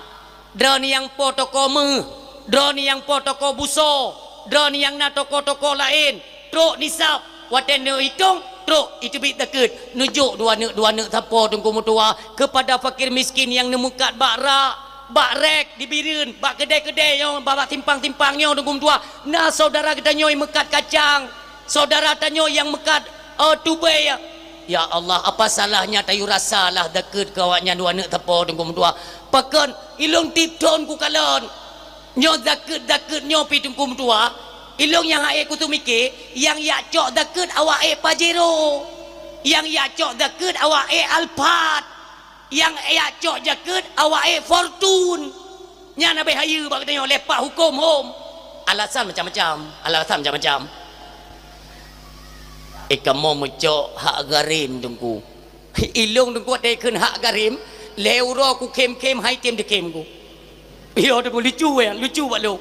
Droeneuh nyang po toko méuh, droeneuh nyang po toko busoe, droeneuh nyang na toko-toko laén, trok nisab. Watée neuitong, trok iteubiet zakeuet, neujok dua neuk, dua neuk sapo teungku meutuah kepada fakir miskin nyang neumeukat bak rak, bak rék di Bireuen, bak keudée-keudée nyoe, bak, bak simpang-simpang nyoe teungku meutuah. Na syedara geutanyoe meukat kacang, syedara tanyoe nyang meukat, eh, tubée. Ya Allah, apa salahnya tayue rasa lah zakeuet keu awaknyan dua neuk sapo teungku meutuah. Pakon ilong tieb thon kukalon. Nyoe zakeuet-zakeuet nyoe pi Teungku meutuah, ilong nyang hase kuseumiké, nyang jak cok zakeuet awak ék Pajero, nyang jak cok zakeuet awak ék Alphard, nyang jak cok zakeuet awak ék Fortuner. Nyan abéh hayeue bak geutanyoe lé pak huköm hom. Alasan macam-macam, alasan macam-macam. Eh, kamoe meucok hak gharim Teungku. Ilong Teungku watée kheun hak gharim, lhée uroe kukhém-khém hai tem dikhem ku. Yo Teungku, lucu ya, lucu bak lôn.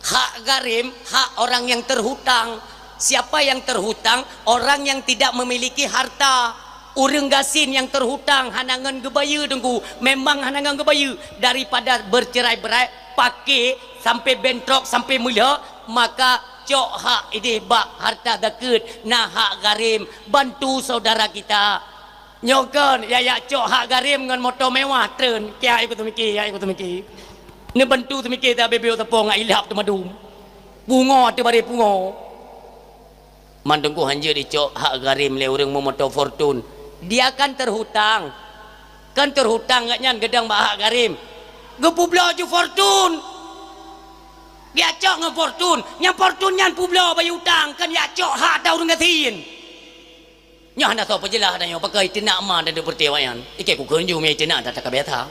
Hak gharim, hak orang yang terhutang. Siapa yang terhutang? Orang yang tidak memiliki harta. Ureuëng gasien nyang terhutang hana ngon geubayeue Teungku, memang hana ngon geubayeue. Daripada bercerai-berai, paké sampai bentrok, sampai meulhok, maka cok hak idéh bak harta zakeuet, na hak gharim, bantu saudara kita. Nyoe kon, ya, ya cok hak gharim ngon moto mewah treun. Kiai ku teumiki, kiai ku teumiki. Neubantu teumiki ta bebeo teupong ilap teumadum. Pungo teubaré pungo. Man Teungku hanjeuet dicok hak gharim lé ureuëng meumoto Fortuner. Dia kan terhutang. Kan terhutang gobnyan geudong bak hak gharim. Geupubloe ju Fortuner. Dia cok ngon Fortuner. Nyang Fortuner nyan publoe bayeue utang, kan ya cok hak ata ureuëng gasien. Nyoe hana soe peujeulaih ata nyoe, pakon iteunak ma dan peureute awaknyan. Ikei ku kheun ju mé iteunak ata ka biasa.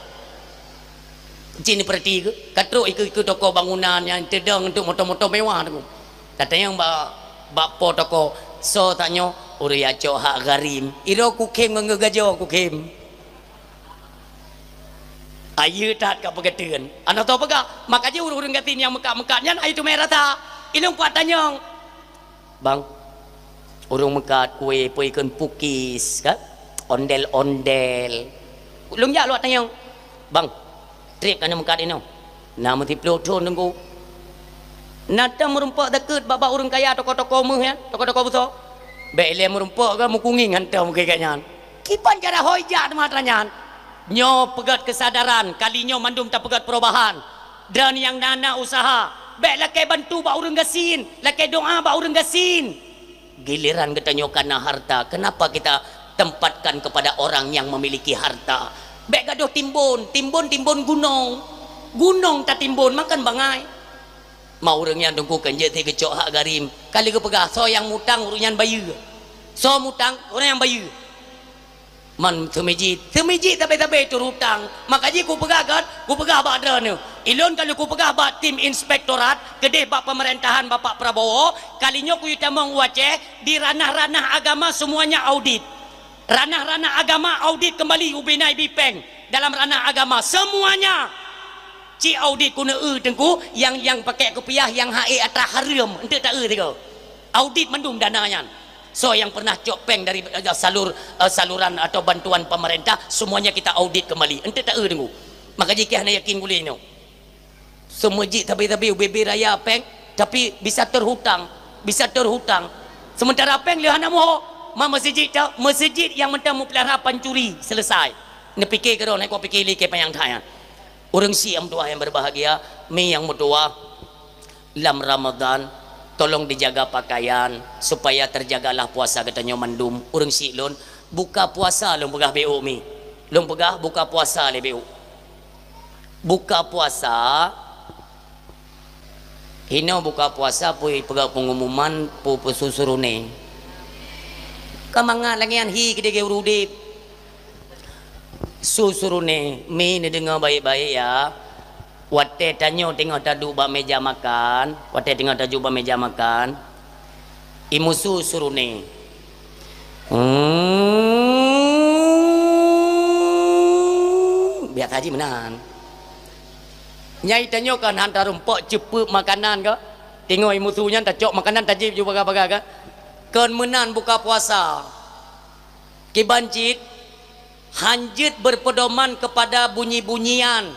Cit neupeureuti keu, ka trok ikeue-ikeue toko bangunan nyang teudong untuk moto-moto mewah tu. Tatanyong bak, bak po toko, soe tanyoe, ureuëng ya cok hak gharim. Iroe kukhém ngon geugajoe kukhém. Ayeue that ka peugeuteuon. Hana soe peugah, maka jih ureuëng-ureuëng gasien nyang meukat-meukat nyan ayeue teumé rasa. Ilong kuat tanyong. Bang, ureuëng meukat kue peue ikheun pukis, kan? Ondel-ondel. Lôn jak lôn tanyong, "Bang, trép ka na meukat inoe?" "Na meusiploh thon Teungku." "Na tom meurumpok zakeuet bak-bak ureuëng kaya toko-toko meuh nyan, toko-toko beuso?" "Bék ilée meurumpok ka meukungieng hantom keu gobnyan." Kiban cara hôi jak teuma atra nyan. Nyoe peugét keusadaran, kali nyoe mandum tapeugét perubahan. Dan nyang na-na useuha, bék lakée bantu bak ureuëng gasien, lakée doá bak ureuëng gasien. Giliran geutanyoe ka na harta, kenapa kita tempatkan kepada orang yang memiliki harta? Bék gadôh timbon, timbon-timbon gunong. Gunong tatimbon, makan bangai. Ma ureuëng nyan Teungku kan jeuet geucok hak gharim. Ka lheueh geupeugah, soe nyang mutang ureuëng nyan bayeue. Soe mutang, ureuëng nyan bayeue. Man seumijit, seumijit sabe-sabe terhutang. Maka jih kupeugah kan, kupeugah bak droeneuh. Ilôn ka lheueh kupeugah bak tim inspektorat, keudeh bak pemerintahan Bapak Prabowo, kali nyoe kuyue tamong u Aceh, di ranah-ranah agama semuanya audit. Ranah-ranah agama audit kembali ubena ibi péng dalam ranah agama semuanya. Cit audit keuneuk eu Teungku, nyang, nyang pakai kupiah, nyang hase atra hareuem, enteuk ta eu sigoe. Audit mandum dana nyan. Soe nyang pernah cok péng dari, eh, salur, eh, saluran atau bantuan pemerintah, semuanya kita audit kembali. Enteuk ta eu Teungku. Maka jih keuh hana yakin gulé nyoe. Seumijit sabe-sabe ubé-bé raya péng, tapi bisa terhutang, bisa terhutang. Sementara péng lheueh hana muho, ma meuseujid ta, meuseujid nyang mantong meupeulihara pancuri, selesai. Neupike keudroe, neukok pike lé keu panyang that nyan. Ureuëng syiek meutuah nyang berbahagia, mi nyang meutuah lam Ramadan, tolong dijaga pakaian supaya terjagalah puasa geutanyoe mandum. Ureuëng syiek lôn, buka puasa lôn peugah beu mi. Lôn peugah buka puasa lé beu. Buka puasa, hinoe buka puasa pui peugah pengumuman pu-, pu-, su suruné. Ka mangat lagée nyan hi keudeh ureuëng udeb. Su suruné, mi neudeungoe baik-baik ya. Watée tanyoe teungoh taduek bak meja makan, watée teungoh taduek bak meja makan, imusu suruné. Hmm, biasa jih meunan. Nyai tanyoe kan han tarumpok ceupeuek makanan ka. Teungoh imusu nyan tacok makanan tajép ju baga-baga ka. Kon meunan buka puasa. Kiban cit, hanjeuet berpedoman kepada bunyi-bunyian,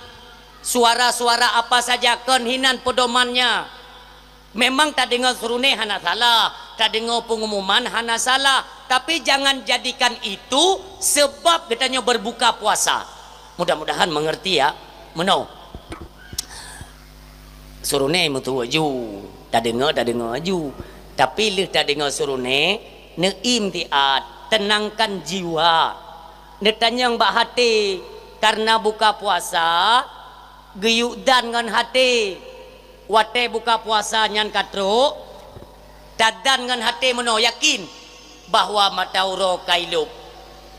suara-suara apa saja kon hinan pedomannya. Memang tadeungoe suruné hana salah, tadeungoe pengumuman hana salah, tapi jangan jadikan itu sebab geutanyoe berbuka puasa. Mudah-mudahan mengerti ya. Meunoe. Suruné meutuwö ju, tadeungoe, tadeungoe ju. Tapi lheueh tadeungoe suruné, neuiém siat, tenangkan jiwa. Neutanyong bak haté, kareuna buka puasa, geuyue dan ngon haté. Watée buka puasa nyan ka trok, tazan ngon até meunoe yakin bahwa mata uroe ka ilôb.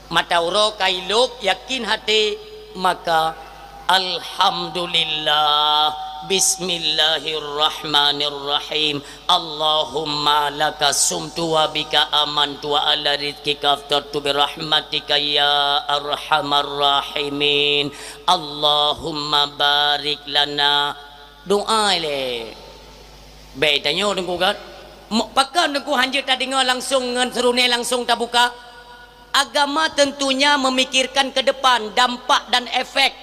Mata uroe ka ilôb, yakin até, maka, "Alhamdulillah, bismillahirrahmanirrahim. Allahumma laka sumtu wa bika amantu wa ala rizqika aftartu birahmatika ya arhamar rahimin. Allahumma barik lana." Doa ilée. Bék tanyoe Teungku kan? Mo-, pakon Teungku hanjeuet tadeungoe langsong ngon seurune langsong tabuka? Agama tentunya memikirkan ke depan, dampak dan efek.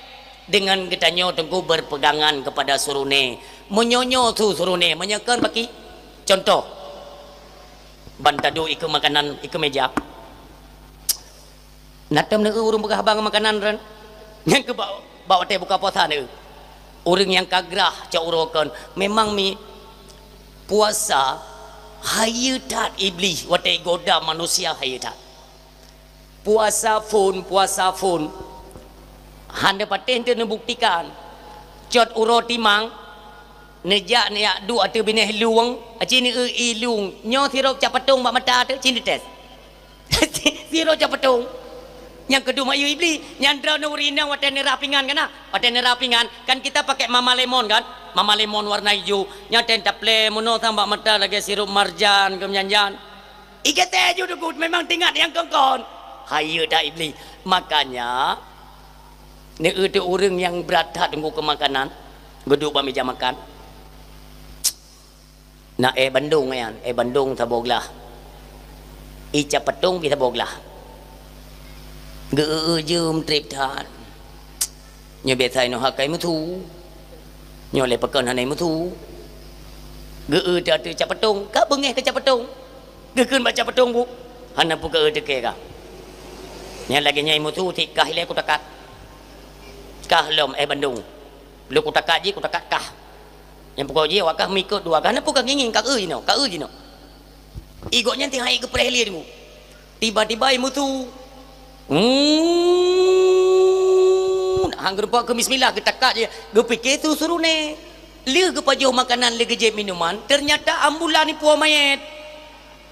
Dengan geutanyoe Teungku berpegangan kepada seurune. Meunyoe nyoe su seurune, meunyoe kon baki. Contoh, ban taduek ikeue makanan, ikeue meja. Na tom neueu ureuëng peugah haba ngon makanan ran. Nyang keu bak, bak watée buka puasa neueu. Ureuëng nyang ka grah cok uroe kon, memang mi puasa hayeue that Iblih watée goda manusia hayeue that. Puasa phon, puasa phon. Hana patéh teu neubuktikan. Cot uroe timang, neujak neujak duek ateueh binéh lueng, aci neueu ié lueng. Nyoe sirop cap patong bak mata teu, ci neutés. Sirop cap patong. Nyang keudua mak yue Iblih, nyang droeneuh ureuëng inong watée neurah pingan kan na? Watée neurah pingan, kan kita pakai mama lemon kan? Mama lemon warna ijo. Nyan watée taplé meunoe sang bak mata lagée sirop marjan keu meujan-jan. Igeutée ju dugut memang tingat nyang kon-kon. Hayeue that Iblih. Makanya, neueu teu ureuëng nyang brat that Teungku keu makanan, geuduek bak meja makan. Na éh bandong nyan, éh bandong saboh glah. Ié cap patong pih saboh glah. Geu-eu-eu jeuem treb that. Nyoe biasa inoe hai ka imeusu. Nyoe lé pakon hana imeusu. Geu-eu teu ateueh cap patong, ka beungéh keu cap patong. Geukheun bak cap patong bu. Hana peue ka eu teuke ka. Nyan lagée nyan imeusu, si kah ilée kutakat. Kah lom éh bandong. Lheueh kutakat jih, kutakat kah. Nyang peuko jih awak kah meuikot dua kah, na peue ka ngieng-ngieng, ka eu jinoe, ka eu jinoe. Ié gobnyan teuhai geupreh lé Teungku. Tiba-tiba imeusu. Hmm, han geurumpok keu bismillah, geutakat jih, geupike su seurune. Lheueh geupajoh makanan, lheueh geujép minuman, teunyata ambulan ipuwoe manyét.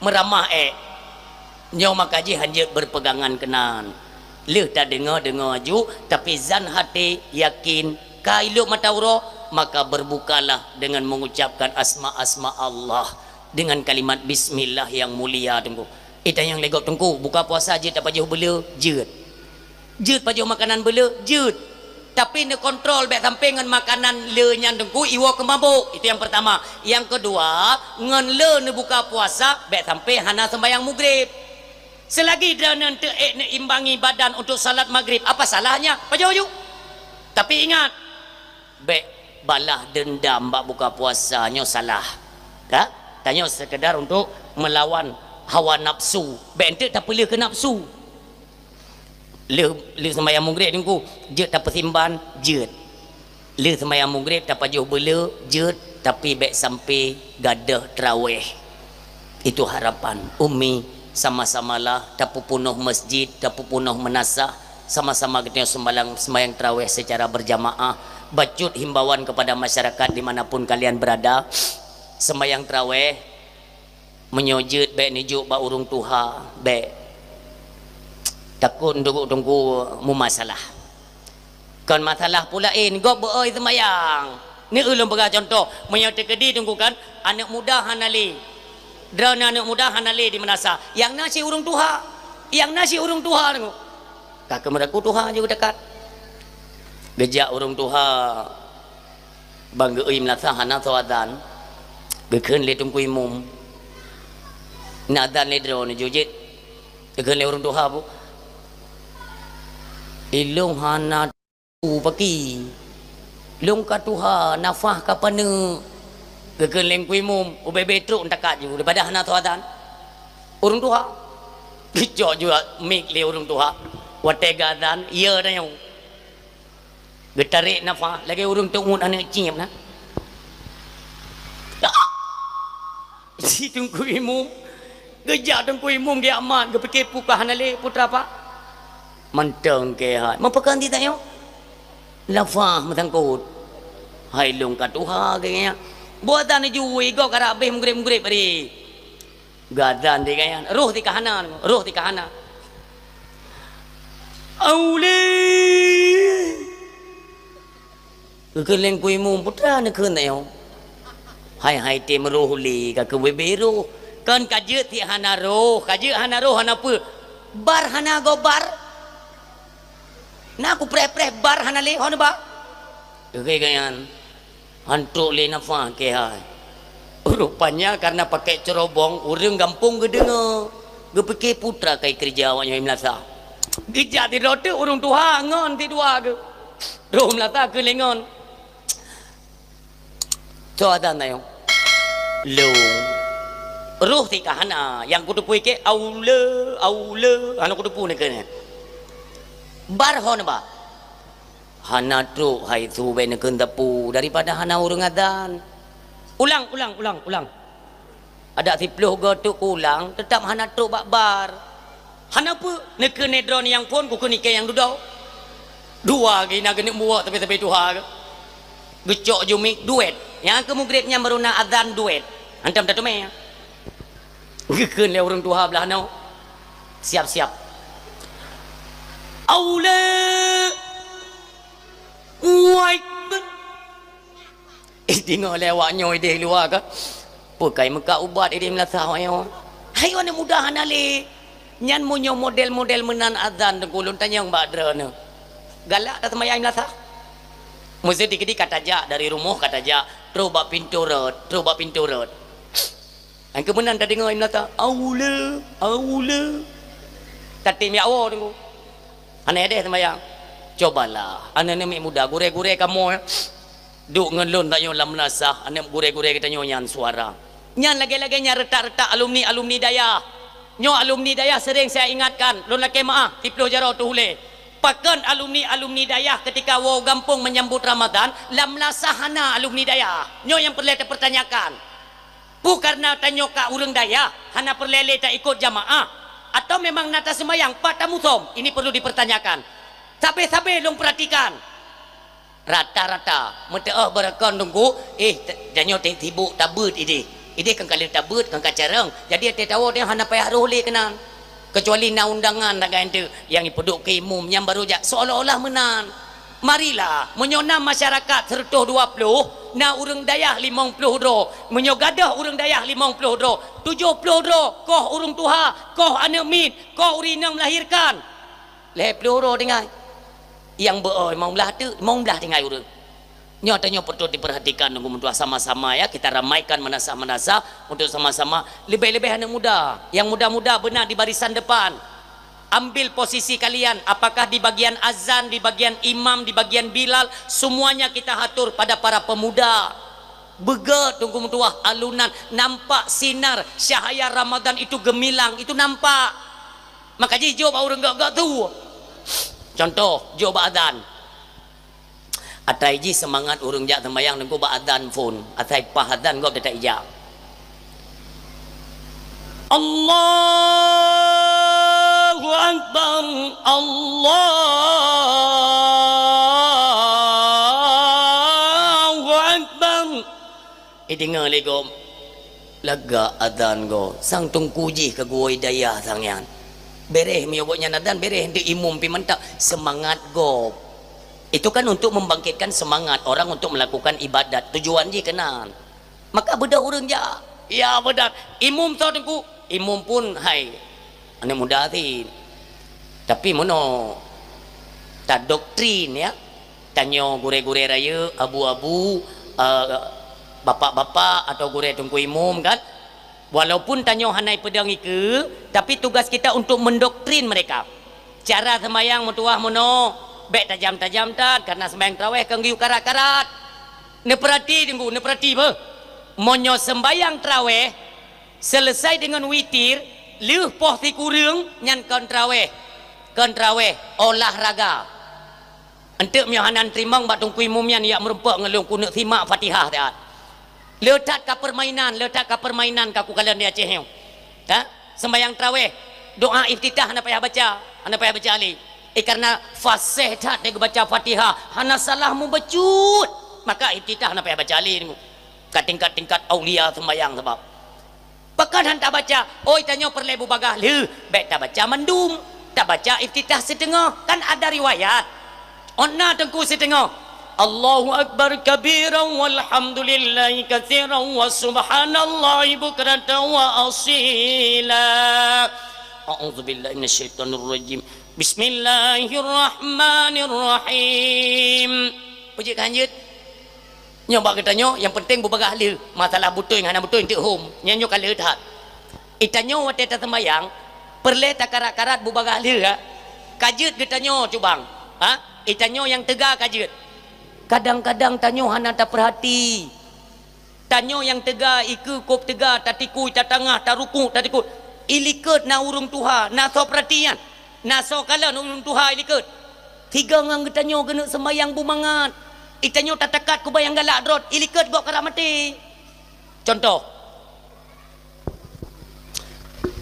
Meuramah ék. Nyoe maka jih hanjeuet berpegangan keunan. Lheueh tadeungoe-deungoe aju, tapi zan até yakin ka ilôb mata uroe, maka berbukalah dengan mengucapkan asma-asma Allah, dengan kalimat bismillah yang mulia Teungku. Ita nyang lé gob Teungku, buka puasa jeuet tapajoh beuleu, jeuet. Jeuet pajoh makanan beuleu, jeuet. Tapi neukontrol bék sampai ngon makanan le nyan Teungku iwoe keu mabök. Itu yang pertama. Yang kedua, ngon le neubuka puasa bék sampai hana sembahyang mugrib. Selagi droeneuh teuék neuimbangi badan untuk salat magrib, apa salahnya? Pajoh ju. Tapi ingat, bék balah dendam bak buka puasa nyoe salah. Ka? Tanyoe sekedar untuk melawan hawa nafsu. Bék enteuk tapeuleueh keu nafsu. Lheueh, lheueh sembahyang mugrib Teungku, jeuet tapeusimban, jeuet. Lheueh sembahyang mugrib tapajoh beuleu, jeuet, tapi bék sampai gadôh trawéh. Itu harapan. Umi, sama-samalah tapeupunoh masjid, tapeupunoh meunasah, sama-sama geutanyoe sembalang, sembahyang trawéh secara berjamaah. Bacut himbauan kepada masyarakat di mana pun kalian berada, sembahyang trawéh, meunyoe jeuet bék neujok bak ureuëng tuha, bék. Takot duek Teungku meumasalah. Kon masalah peue laén, gob beu-oi seumayang. Ni ulôn peugah contoh, meunyoe teukeudi Teungku kan, aneuëk muda hana lé. Droeneuh aneuëk muda hana lé di meunasah. Nyang na si ureuëng tuha. Nyang na si ureuëng tuha Teungku. Ka keumeuraku tuha jeuet dekat. Geujak ureuëng tuha. Ban geu-ui meunasah hana soe azan, geukheun lé Teungku Imum. Na azan lé droeneuh jeuet. Geukheun lé ureuëng tuha bu. Ilôn hana tu paki. Lôn ka tuha, nafah ka paneuk. Geukheun lé Teungku Imum, ubé-bé trok takat ju, daripada hana soe azan. Ureuëng tuha. Geucok ju mik lé ureuëng tuha. Watée geuazan, ya tanyoe. Geutarek nafah lagée ureuëng teungut aneuëk cieb na. Si Teungku Imum, geujak Teungku Imum geujak mat, geupike peue ka hana lé putra pak. Mantong keu hai. Meupeukong di tanyoe? Nafah meusangkot. Hai lôn ka tuha geuh nyan. Buet dan jui gob karab beh mugreb-mugreb bari. Geuazan di gaya, roh di kahana, roh di kahana. Aule. Keukeuleng kui mum putra neukheun nyoe. Hai-hai tem roh lé ka keu bebe roh. Kan ka jeuet ti hana roh, ka jeuet hana roh hana peue. Bar hana gob bar. Na kupreh-preh bar hana lé hon ba. Keu gaya. Hantok lé nafah keu hai. Rupanya karena pakai cerobong, ureuëng gampông geudeungoe. Geupike putra kai keureuja awak nyoe meulasa. Geujak sidroe teuk ureuëng tuha ngon sidua geuh. Roh meulasa keu lengon. Soe azan ayong? Lôn. Roh ti ka hana, nyang kuteupue ke aule, aule, hana kuteupue nyan keunan. Bar hon ba. Hana trok hai su bèk neukheun teupeu daripada hana ureuëng azan. Ulang, ulang, ulang, ulang. Adak siplôh goe teuk ulang, teutap hana trok bak bar. Hana peue, neukheun droeneuh nyang phon, kukheun ikei nyang dudoe. Dua gina geuneuk muwak tapi-tapi tuha geuh. Geucok jumik duet. Nyang keu mugreb nyan baru na azan duet. Hantom tateumé. Geukheun lé ureuëng tuha blah noe. Siap-siap. Aule. Wai. Eh, deungoe lé awak nyoe idéh luwa ka. Peue kai meukat ubat idéh meulasa awak nyoe. Hai aneuk muda hana lé. Nyan meunyoe model-model meunan azan teungku lôn tanyong bak droeneuh. Galak taseumayang meulasa. Meuseuti keudéh ka tajak dari rumoh ka tajak, trok bak pintoe rot, trok bak pintoe rot. Nyang keu meunan tadeungoe meulasa, "Aule, aule." Tatem jak woe teungku. Hana idéh seumayang. Cobalah, aneuk-aneuk muda, gurée-gurée kamoe. Duek ngon lôn tanyoe lam meunasah, aneuk gurée-gurée geutanyoe nyan suara. Nyan lagée-lagée nyan retak-retak alumni-alumni dayah. Nyoe alumni dayah sering saya ingatkan, lôn lakée meuáh, siplôh jaroe teuh ulée. Pakon alumni-alumni dayah ketika woe gampông menyambut Ramadan, lam meunasah hana alumni dayah? Nyoe nyang peureulée tapeurtanyakan. Peue kareuna tanyoe ka ureuëng dayah, hana peureulée lé taikot jamaah? Atawa memang na taseumayang pat tamusom? Ini perlu dipertanyakan. Sabe-sabe lôn peuratikan. Rata-rata, meuteuôh beureukan teungku, eh, t-, tanyoe teuh sibuk tabeuet idéh. Idéh kan ka lheueh tabeuet, kan ka carông. Jadi, até tawoe deh hana payah roh lé keunan. Keucuali na undangan sagai teuk nyang ipeuduek keu imum, nyan baru jak seolah-olah meunan. Marilah, meunyoe na masyarakat seratus dua puluh, na ureuëng dayah limong ploh droe. Meunyoe gadôh ureuëng dayah limong ploh droe, tujoh ploh droe koh ureuëng tuha, koh aneuk miet, koh ureuëng inong melahirkan. Lhée ploh droe tinggai. Nyang beu-o limong blaih teuk, limong blaih tinggai ureuëng. Nyoe tanyoe patôt diperhatikan, teungku meutuah, sama-sama ya, kita ramaikan meunasah-meunasah untuk sama-sama, lebih-lebih aneuk muda. Yang muda-muda beuna di barisan depan. Ambil posisi kalian, apakah di bagian azan, di bagian imam, di bagian bilal, semuanya kita atur pada para pemuda. Beugét, teungku meutuah, alunan, nampak sinar cahaya Ramadan itu gemilang, itu nampak. Maka jih jok bak ureuëng gét-gét tu. Contoh, jok bak azan. Asai jih seumangat ureuëng jak seumayang teungku bak azan phon. Asai paih azan gob teutap ijak. Allahu Akbar, Allahu Akbar. Ideungoe lé gob, lagak azan gob, sang teungku jih keu gurée dayah sang nyan. Béréh meunyoe gobnyan azan, béréh deuh imum pih mantap, seumangat gob. Itu kan untuk membangkitkan semangat orang untuk melakukan ibadat, tujuan jih keunan. Maka beudôh ureuëng jak, ya beudôh, imum soe teungku, imum pun hai. Aneuk muda cit. Tapi meunoe tadoktrin ya, tanyoe gurée-gurée rayeuk, abu-abu, eh, bapak-bapak atau gurée teungku imum kan, walaupun tanyoe hana ipeudong ikeue, tapi tugas kita untuk mendoktrin mereka. Cara seumayang meutuah meunoe, bék tajam-tajam that, karena seumayang traweh kan geuyue karat-karat. Neupeurati teungku, neupeurati beuh. Meunyoe seumayang traweh, Seuleusai deungon witir, lheueh poh sikureueng nyan kon traweh. Kon traweh, olahraga. Eunteuk meunyoe hana teurimong bak teungku imum nyan, jak meurumpok ngon lôn keuneuk simak Fatihah siat. Le that ka peurmainan, le that ka peurmainan ka kukalon di Aceh nyoe. Ha? Seumbahyang traweh, doa iftitah hana payah baca, hana payah baca lé. Eh, karena faseh that geubaca Fatihah, hana salah mubacut, maka iftitah hana payah baca lé. Ka tingkat-tingkat aulia seumayang sabab. Pakon han tabaca, oi, tanyoe peureulée bubagaih lheueh, bék tabaca mandum. Tabaca iftitah siteungoh, kan ada riwayat. Ôn na teungku siteungoh. Allahu akbar kabiran walhamdulillahi katsiran wa subhanallahi bukratan wa asila. A'udzubillahi minasyaitonirrajim. Bismillahirrahmanirrahim. Peujeuet ka hanjeuet? Nyoe bak geutanyoe, nyang penting bubagaih lheueh. Masalah beutôi ngon hana beutôi, eunteuk hom. Nyan nyoe ka le that. Itanyoe watée taseumayang, peureulée takarat-karat bubagaih lheueh, ha? Ka jeuet geutanyoe cubang. Ha? Itanyoe nyang teuga ka jeuet. Kadang-kadang tanyoe hana tapeurhati. Tanyoe nyang teuga, ikeue kôb teuga, tatikui, tatangah, tarukuk, tatikui. Ilikot na ureuëng tuha, na soe peurhatian. Na soe kalon ureuëng tuha ilikot. Sigoe ngon geutanyoe keuneuk seumayang beumangat. Itanyoe tatakat kuba nyang galak drot, ilikot gob karab maté. Contoh,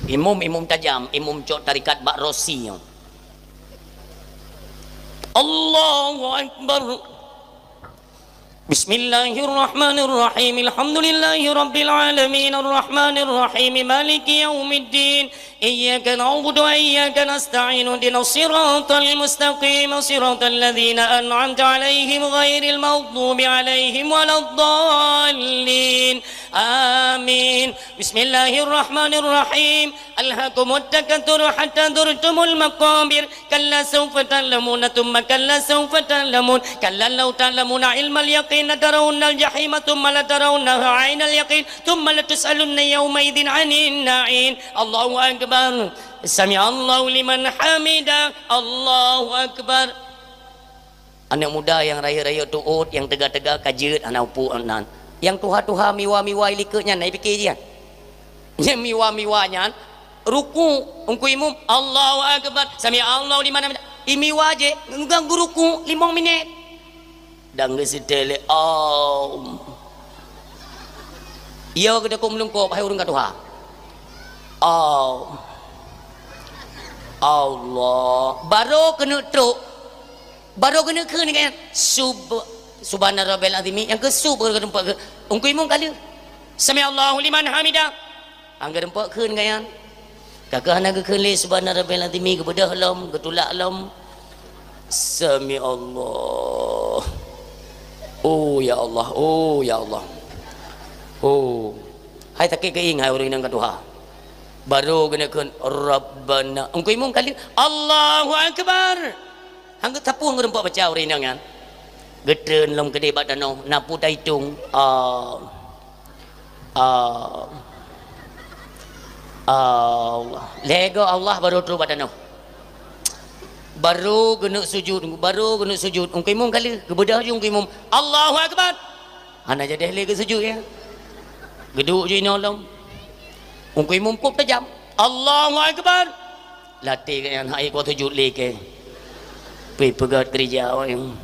imum-imum tajam, imum cok tarikat bak rosi nyoe. Allahu Akbar. Bismillahirrahmanirrahim. Alhamdulillahi rabbil alamin. Arrahmanirrahim. Maliki yaumiddin. Iyyaka na'budu wa iyyaka nasta'in. Ihdinas siratal mustaqim. Siratal ladzina an'amta 'alaihim ghairil maghdubi 'alaihim waladdallin. Amin. Bismillahirrahmanirrahim. Alhakumut takatsur hatta zurtumul maqabir. Kalla sawfa ta'lamuna tsumma kalla sawfa ta'lamun. Kalla law ta'lamuna ilmal yaqin latarawunnal jahima tsumma latarawunnaha ainal yaqin tsumma latus'alunna yauma'idzin 'anin na'im. Allahu akbar. Sami'allahu liman hamidah. Allahu akbar. Aneuk muda nyang rayeuk-rayeuk tuôt, nyang teuga-teuga ka jeuet hana upuk nan. Nyang tuha-tuha miwa-miwa ilikot nyan na ipike jian. Nyang miwa-miwa nyan ruku, ungku imum, Allahu akbar, sami'allahu liman hamidah. Imiwa jih ngon geuruku limong minét. Dan geuseutée lé, "Aum." Yo geutakot meulungkop, hai ureuëng ka tuha. "Aum." Allah. Barô keuneuk trok. Barô keuneuk kheun nyan, sub-, subhana rabbil azimi, nyang keu sub barô keuneuk kheun. Ungku imum ka lheueh. Sami'allahu liman hamidah. Angger empok kheun gaya nyan. Ka keuh hana geukheun lé subhana rabbil azimi, geubeudôh lom, geutulak lom. Sami'allah. Oh ya Allah, oh ya Allah. Oh. Hai sakét keuieng hai ureuëng nyang ka tuha. Barô keuneuk kheun Rabbana. Ungku imum ka lheueh Allahu Akbar. Hana geusapeue geureumpok baca ureuëng inong nyan. Geutreun lom keudeh bak tanoh, na peue taitong. Ah. Ah. Allah. Lhée goe Allah barô trok bak tanoh. Barô geuneuk sujud, barô geuneuk sujud. Ungku imum ka lheueh, geubeudôh ju ungku imum. Allahu Akbar. Hana jadeh lé geusujud ya. Geuduek ju inoe lom. Ungku imum kôb tajam. Allahu Akbar. Lateh geuh nyan hai kuat sujud lé keu. Pi peugét keurija awaknyan.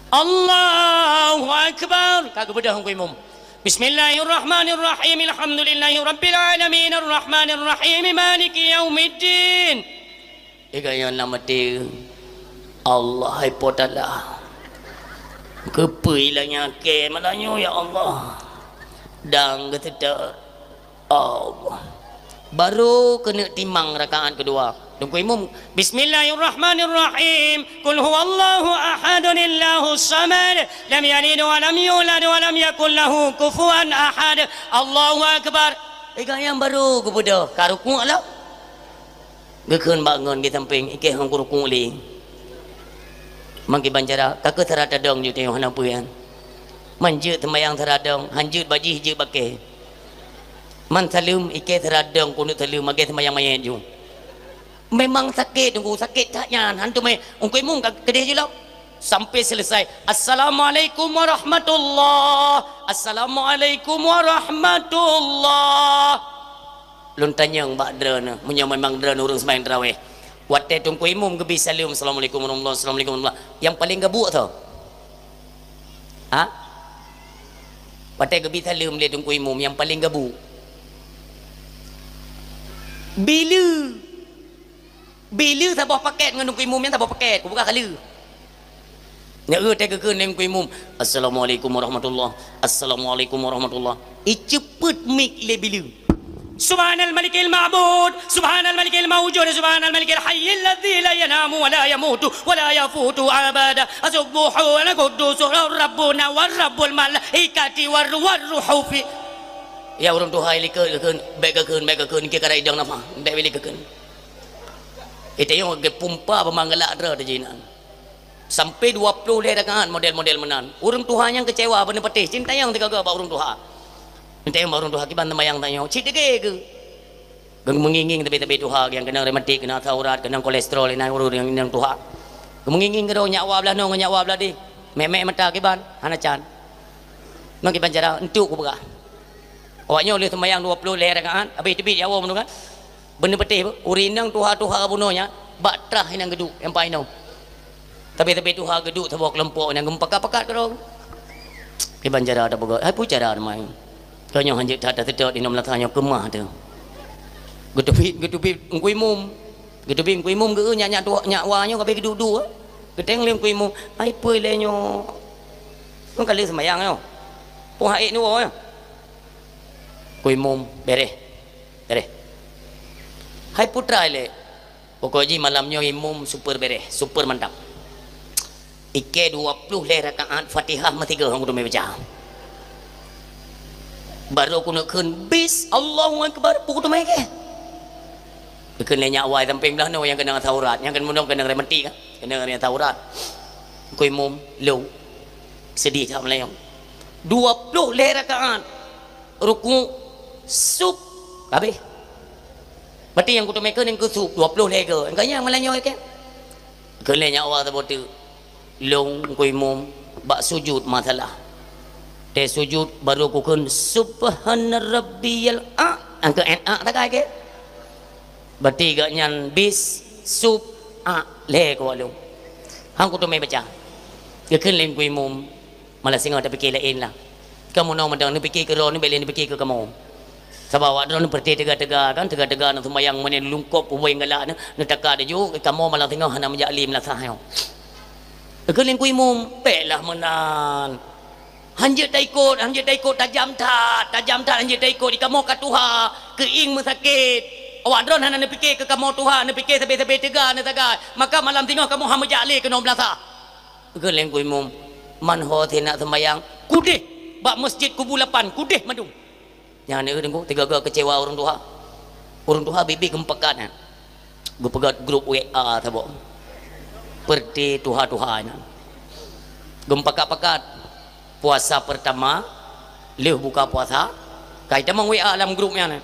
Allahu Akbar. Ka geubeudôh ungku imum. Bismillahirrahmanirrahim. Alhamdulillahi rabbil alamin. Arrahmanirrahim. Maliki yaumiddin. Iga nyan na maté. Allah hai Po Taala. Keupeue ilanya kée malam nyoe ya Allah. Dan geuteuteu Allah. Barô keuneuk timang rakaat keudua. Teungku imum, Bismillahirrahmanirrahim. Qul huwallahu ahadun Allahus samad. Lam yalid wa lam yulad wa lam yakul lahu kufuwan ahad. Allahu Akbar. Iga nyan barô geubeudôh ka rukuk lom. Geukheun bak ngon geusampéng, ikeh ngon kuruku lé. Mangkiban cara, ka keuh sira tadong ju tanyoe hana peue nyan. Man jeuet seumayang sira dong, han jeuet bak jih jeuet bak kée. Man saleuem, ikeh sira dong keuneuk saleuem, magée seumayang manyét ju. Memang sakét, teungku, sakét that nyan, han teumé. Ungku imum ka keudeh ju lom. Sampai selesai. Assalamualaikum warahmatullah. Assalamualaikum warahmatullah. Lôn tanyong bak droeneuh, meunyoe memang droeneuh ureuëng seumayang tarawih. Watée teungku imum geubi saleuem, "Assalamualaikum warahmatullah, assalamualaikum warahmatullah." Nyang paleng gabuk soe? Ha? Watée geubi saleuem lé teungku imum, nyang paleng gabuk. Bila? Bila saboh paket ngon teungku imum nyan saboh paket, kubuka kali. Nyan eu teuka keu neng kui mum. Assalamualaikum warahmatullah. Assalamualaikum warahmatullah. Iceupet mik lé bileue. Subhanal malikil ma'bud, subhanal malikil maujud, subhanal malikil hayyil ladzi la yanamu wa la yamutu wa la yafutu abada. Subhana quddus rabbuna wa rabbul malaikati war ruh, war ruhu fi. Ya ureuëng tuha, ilikeue, keun, bék keun, bék keun, keu kara idong nama, bék ilikeue keun. Itayong geupumpa peumanggala droe teujinan. Sampai dua ploh lhée rakaat model-model meunan. Ureuëng tuha nyang keucewa beuneupatéh, cintayong teugaga bak ureuëng tuha. Cintayong bak ureuëng tuha, kiban teumayang tanyoe, cit dege keu. Geumeungieng-ngieng tabi-tabi tuha nyang keunong rematik, keunong asam urat, keunong kolesterol, inan ureuëng nyang tuha. Geumeungieng-ngieng keudroe nyak wa blah noe ngon nyak wa blah deh. Mek-mek mata kiban, hana can. Ngon kiban cara, entuk kupeugah. Awak nyoe lheueh teumayang dua ploh lhée rakaat, habéh teubiet ya Allah meunurot. Beuneupatéh, ureuëng inong tuha-tuha bunoe nyan, bak trah inong geuduek, nyang paih inong. Tapi-tapi tuha geuduek saboh keulompok inong geupakat-pakat keudroe. Kiban cara tapeugah, hai peue cara teuma. Tanyoe hanjeuet that taseutôt inong meunasah nyoe keumah teuh. Geuteubiet, geuteubiet ngkui mum. Geuteubiet ngkui mum geu nyak, nyak tuha, nyak wa nyoe ka abéh geuduek-duek. Geuteng lé ngkui mum, hai peue lé nyoe. Ngon ka lheueh seumayang nyoe. Peue hai nyoe. Ngkui mum, bereh. Bereh. Hai putra ilée, pokok jih malam nyoe imum super bereh, super mantap. Ikée dua ploh lhée rakaat Fatihah meusigoe hong kuteumé baca. Barô keuneuk kheun bis Allahu Akbar, peue kuteumé ikée. Kheun lé nyak wa sampéng blah noe nyang keunong asam urat, nyang keunong, keunong rematik, keunong asam urat. Ngkui mum, lôn. Seudeh that meulayeue. Dua ploh lhée rakaat. Ruku', sub, habéh. Berarti nyang kuteumé kheun nyang keu sub, dua ploh lhée goe. Nyang keu nyang malam nyoe keu. Kheun lé nyak wa saboh teuk. Lôn ngkui mum bak sujud masalah. Tée sujud barô kukheun subhana rabbiyal a. Nyang keu en a tagai keu. Berarti gobnyan bis, sub, a, lhée keu lôn. Han kuteumé baca. Geukheun lé ngkui mum. Malah singoh tapike laén lah. Kamoe nyoe meudang neupike keu droe, neubek lé neupike keu kamoe. Sabab awak droe neupeureuté teuga-teuga kan, teuga-teuga neuseumayang meunyoe lungkop ubée galak neu, neutaka laju, kamoe malah singoh hana meujak lé meulasah nyoe. Keu lé ngkui mum, bék lah meunan. Hanjeuet taikot, hanjeuet taikot, tajam that, tajam that hanjeuet taikot, di kamoe ka tuha, keuieng meusakét. Awak droe hana neupike keu kamoe tuha, neupike sabe-sabe teuga neusagai. Maka malam singoh kamoe han meujak lé keunoe meulasah. Kheun lé ngkui mum, man ho teunak seumayang, kudeh bak Masjid Kubu Lapan, kudeh mandum. Nyan, eh, teungku, teuga-ga keucewa ureuëng tuha. Ureuëng tuha biet-biet geumeupakat nyan. Geupeugét grup W A saboh. Peureuté tuha-tuha nyan. Geumeupakat-pakat. Puasa peurtama, lheueh buka puasa, ka itamong W A lam grup nyan.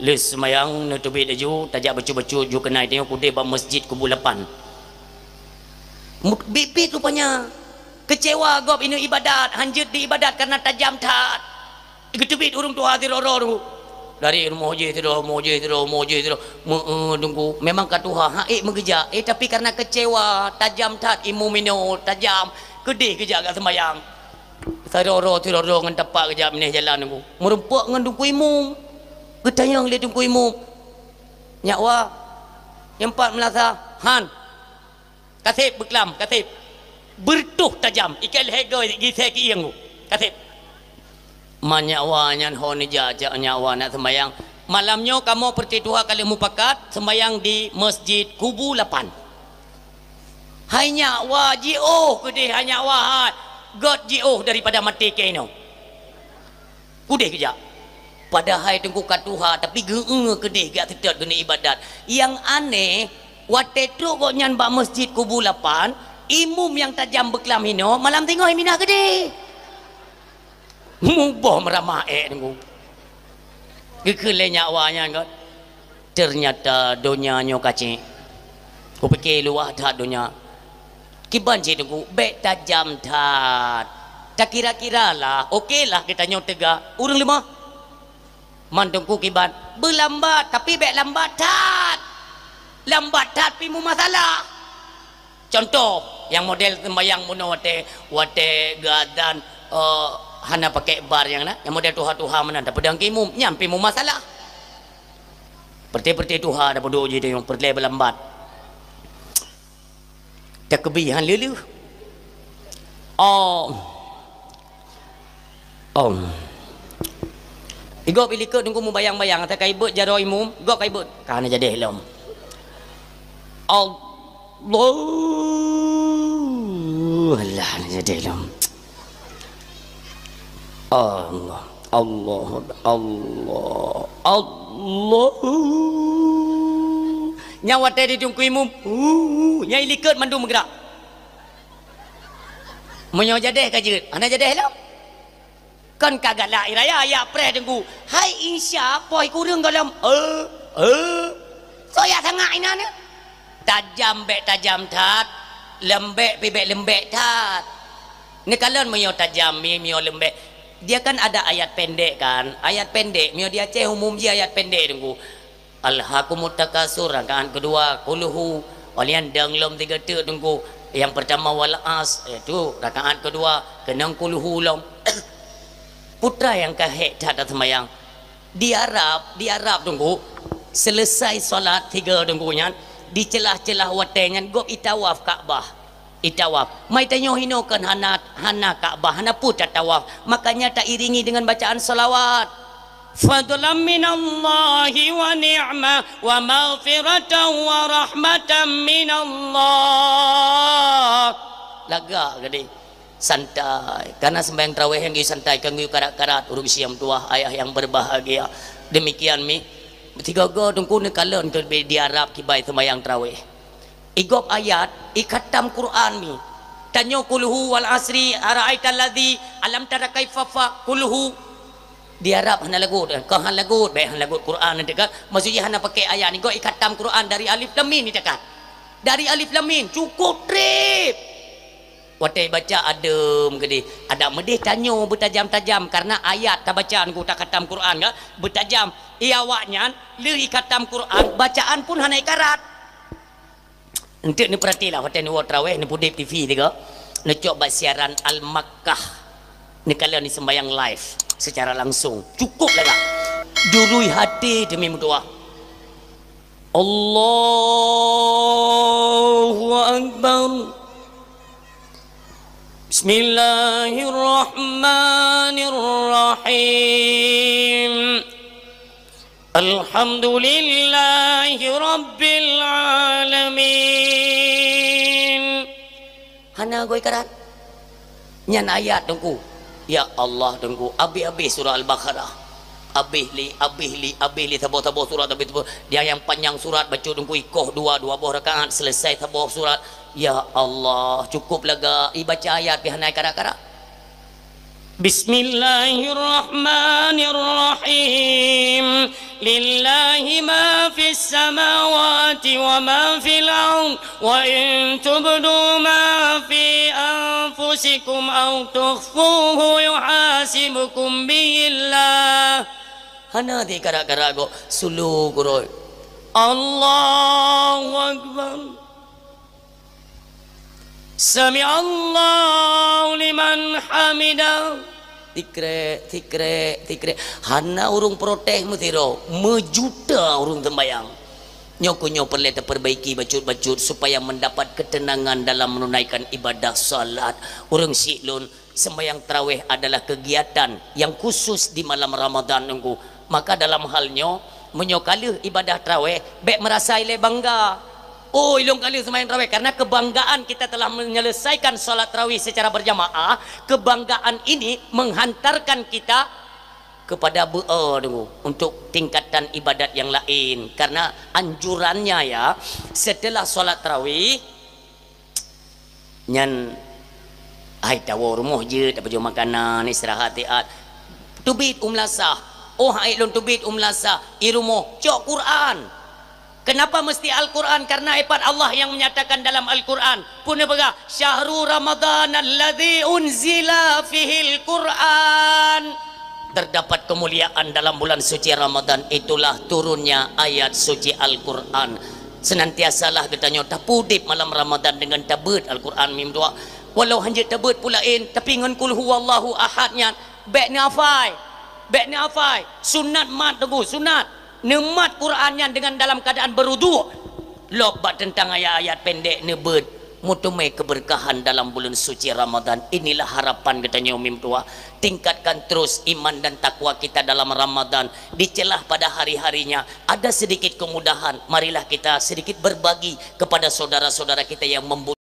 Lheueh seumayang, neuteubiet laju, tajak bacut-bacut, ju keunai tanyoe kudeh bak Masjid Kubu Lapan. Mu-, biet-biet rupanya. Keucewa gob inong ibadat, hanjeuet di ibadat kareuna tajam that. Geuteubiet ureuëng tuha sidroe-droe teungku. Dari rumoh jih sidroe, rumoh jih sidroe, rumoh jih sidroe. Meu-, eh, teungku, memang ka tuha, han ék meugeujak. Eh, tapi kareuna keucewa, tajam that, imum inoe tajam. Keudeh geujak gak seumayang. Sidroe-droe, sidroe-droe ngon tapak geujak binéh jalan teungku. Meurumpok ngon teungku imum. Geutanyong lé teungku imum. Nyak wa, nyan pat meulasah, han. Kaseb beuklam, kaseb. Beureutoh tajam, ikei lhée goe gisa keuieng. Kaseb. Man nyak wa nyan ho neujak, jak nyak wa nak seumayang. Malam nyoe kamoe peureuté tuha ka lheueh mupakat seumayang di Masjid Kubu Lapan. Hai nyak wa jiôh keudeh, hai nyak wa hai. Gét jiôh daripada maté keunoe. Kudeh geujak. Padahai teungku ka tuha, tapi geu-eu keudeh geujak seutôt geuneuk ibadat. Nyang aneh, watée trok gobnyan bak Masjid Kubu Lapan, imum nyang tajam beuklam inoe, malam singoh minah keudeh. Muboh meuramah ék teungku. Geukheun lé nyak wa nyan gét. Teunyata donya nyoe kacék. Kupike luwah that donya. Kiban cit teungku, bék tajam that. Takira-kira lah, oke lah geutanyoe teuga ureuëng leumah. Man teungku kiban, beulambat, tapi bék lambat that. Lambat that pih meumasalah. Contoh, nyang model sembahyang bunoe watée, watée geuazan, eh, hana pakai bar nyang na, nyang model tuha-tuha meunan, tapeudong keu imum, nyan pih meumasalah. Peureuté-peureuté tuha tapeuduek jih nyang peureulée beulambat. Takeubi han lheueh-lheueh. Oh. Oh. Igob ilikot Teungku mubayang-bayang, ata ka ibeuet jaroe imum, igob ka ibeuet. Ka hana jadeh lom. Allah. Alah, hana jadeh lom. Allah, Allah, Allah, Allah. Nyan watèe di Teungku imum, uh, nyan ilikot mandum meugerak. Meunyoe jadeh ka jeuet, hana jadeh lom. Kon ka galak i raya, jak preh Teungku. Hai Isya, poh kureueng gohlom. Eh, eh. Soe jak sangat inan nyoe? Tajam bèk tajam that, leumbèk pih bèk leumbèk that. Neukalon meunyoe tajam, mi-, meunyoe leumbèk. Dia kan ada ayat pendek kan? Ayat pendek, meunyoe di Aceh umum jih ayat pendek Teungku. Alhakumut Takasur, rakaat keudua, Qul Hu. Óh lheueh nyan dong lom tiga teuk Teungku. Nyang peurtama Wal Asr, itu rakaat keudua, keunong Qul Hu lom. Peue treuk nyang ka hék that taseumayang. Di Arab, di Arab Teungku, seuleusai salat tiga Teungku nyan, di ceulah-ceulah watèe nyan gob itawaf Ka'bah. Itawaf. Mai tanyoe hinoe kon hana, hana Ka'bah, hana peue tatawaf. Makanya tairingi dengan bacaan salawat. Fadlan minallahi wa ni'mah wa maghfiratan wa rahmatan minallah. Lagak geude. Santai. Karena sembahyang tarawih nyang geuyue santai, kon geuyue karat-karat, ureueng syiek meutuwah, ayah yang berbahagia. Demikian mi. Sigoe-goe Teungku neukalon teubiet di Arab kiban sembahyang tarawih. Igob ayat, ikhatam Quran mi. Tanyoe Qul Hu, Wal Asri, Ara'aital ladzi, Alam tara kaifa fa, Qul Hu. Di Arab hana lagot, kon hana lagot, bèk hana lagot Quran nanti kan. Maksud jih hana pakai ayat ni, igob ikhatam Quran dari Alif Lam Mim ni dekat. Dari Alif Lam Mim, cukup trép. Watèe baca adem geude, adak meudeh tanyoe beutajam-tajam karena ayat tabaca Teungku takhatam Quran kan, beutajam. Iya awaknyan lheueh ikhatam Quran, bacaan pun hana ikarat. Enteuk neupeuratilah watèe neuwoe tarawih, neupeudeb T V tiga, neucok bak siaran Al-Makkah, neukalon neuseumbahyang live secara langsung. Cukup lagak. Durui haté teumé meudoa. Allahu Akbar. Bismillahirrahmanirrahim. Alhamdulillahi rabbil alamin. Hana goi karat. Nyan ayat Teungku. Ya Allah Teungku, abéh-abéh surah Al-Baqarah. Abéh lé, abéh lé, abéh lé, saboh-saboh surat, abéh saboh. Dia nyang panyang surat baca Teungku ikoh dua, dua boh rakaat, selesai saboh surat. Ya Allah, cukup lagak. Ibaca ayat pih hana karat-karat. Bismillahirrahmanirrahim. Lillahi ma fis samawati wa ma fil ard. Wa in tubdu ma fi anfusikum aw tukhfuhu yuhasibkum bihillah. Hana di karat-karat kok sulu kuroi. Allahu Akbar. Sami'allahu liman hamidah. Tikrek, tikrek, tikrek. Hana ureueng protes meusidroe, meujuta ureueng seumbahyang. Nyoe keuh nyoe peureulée tapeurbaiki bacut-bacut supaya mendapat ketenangan dalam menunaikan ibadah salat. Ureueng syiek lôn, sembahyang tarawih adalah kegiatan yang khusus di malam Ramadan Teungku. Maka dalam hal nyoe, meunyoe ka lheueh ibadah tarawih, bék meurasa ilée bangga. Oh, ilôn ka lheueh seumayang tarawih, karena kebanggaan kita telah menyelesaikan salat tarawih secara berjamaah, kebanggaan ini menghantarkan kita kepada beu-, eh, Teungku, untuk tingkatan ibadat yang lain. Karena anjurannya ya, setelah salat tarawih, nyan hai tawoe rumoh jeuet, tapajoh makanan, istirahat, tiat. Teubiet u meulasah. Oh, hai lôn teubiet u meulasah, i rumoh, cok Quran. Kenapa mesti Al-Quran? Karena sifat Allah yang menyatakan dalam Al-Quran. Peue neupeugah, "Syahru Ramadan alladzi unzila fihil Quran." Terdapat kemuliaan dalam bulan suci Ramadan, itulah turunnya ayat suci Al-Quran. Senantiasalah geutanyoe tapeudeb malam Ramadan dengan tabeuet Al-Quran mim dua. Walau hanjeuet tabeuet peue laén, tapi ngon Qul Huwallahu Ahad nyan, bék neuhafai. Bék neuhafai. Sunat mat Teungku, sunat. Neumat Quran nyan dengan dalam keadaan berwuduk. Lok bak teuntang ayat-ayat pendek neubeuet. Meuteumé keberkahan dalam bulan suci Ramadan. Inilah harapan geutanyoe mim tuha. Tingkatkan terus iman dan takwa kita dalam Ramadan. Di celah pada hari-harinya ada sedikit kemudahan, marilah kita sedikit berbagi kepada saudara-saudara kita yang membutuhkan.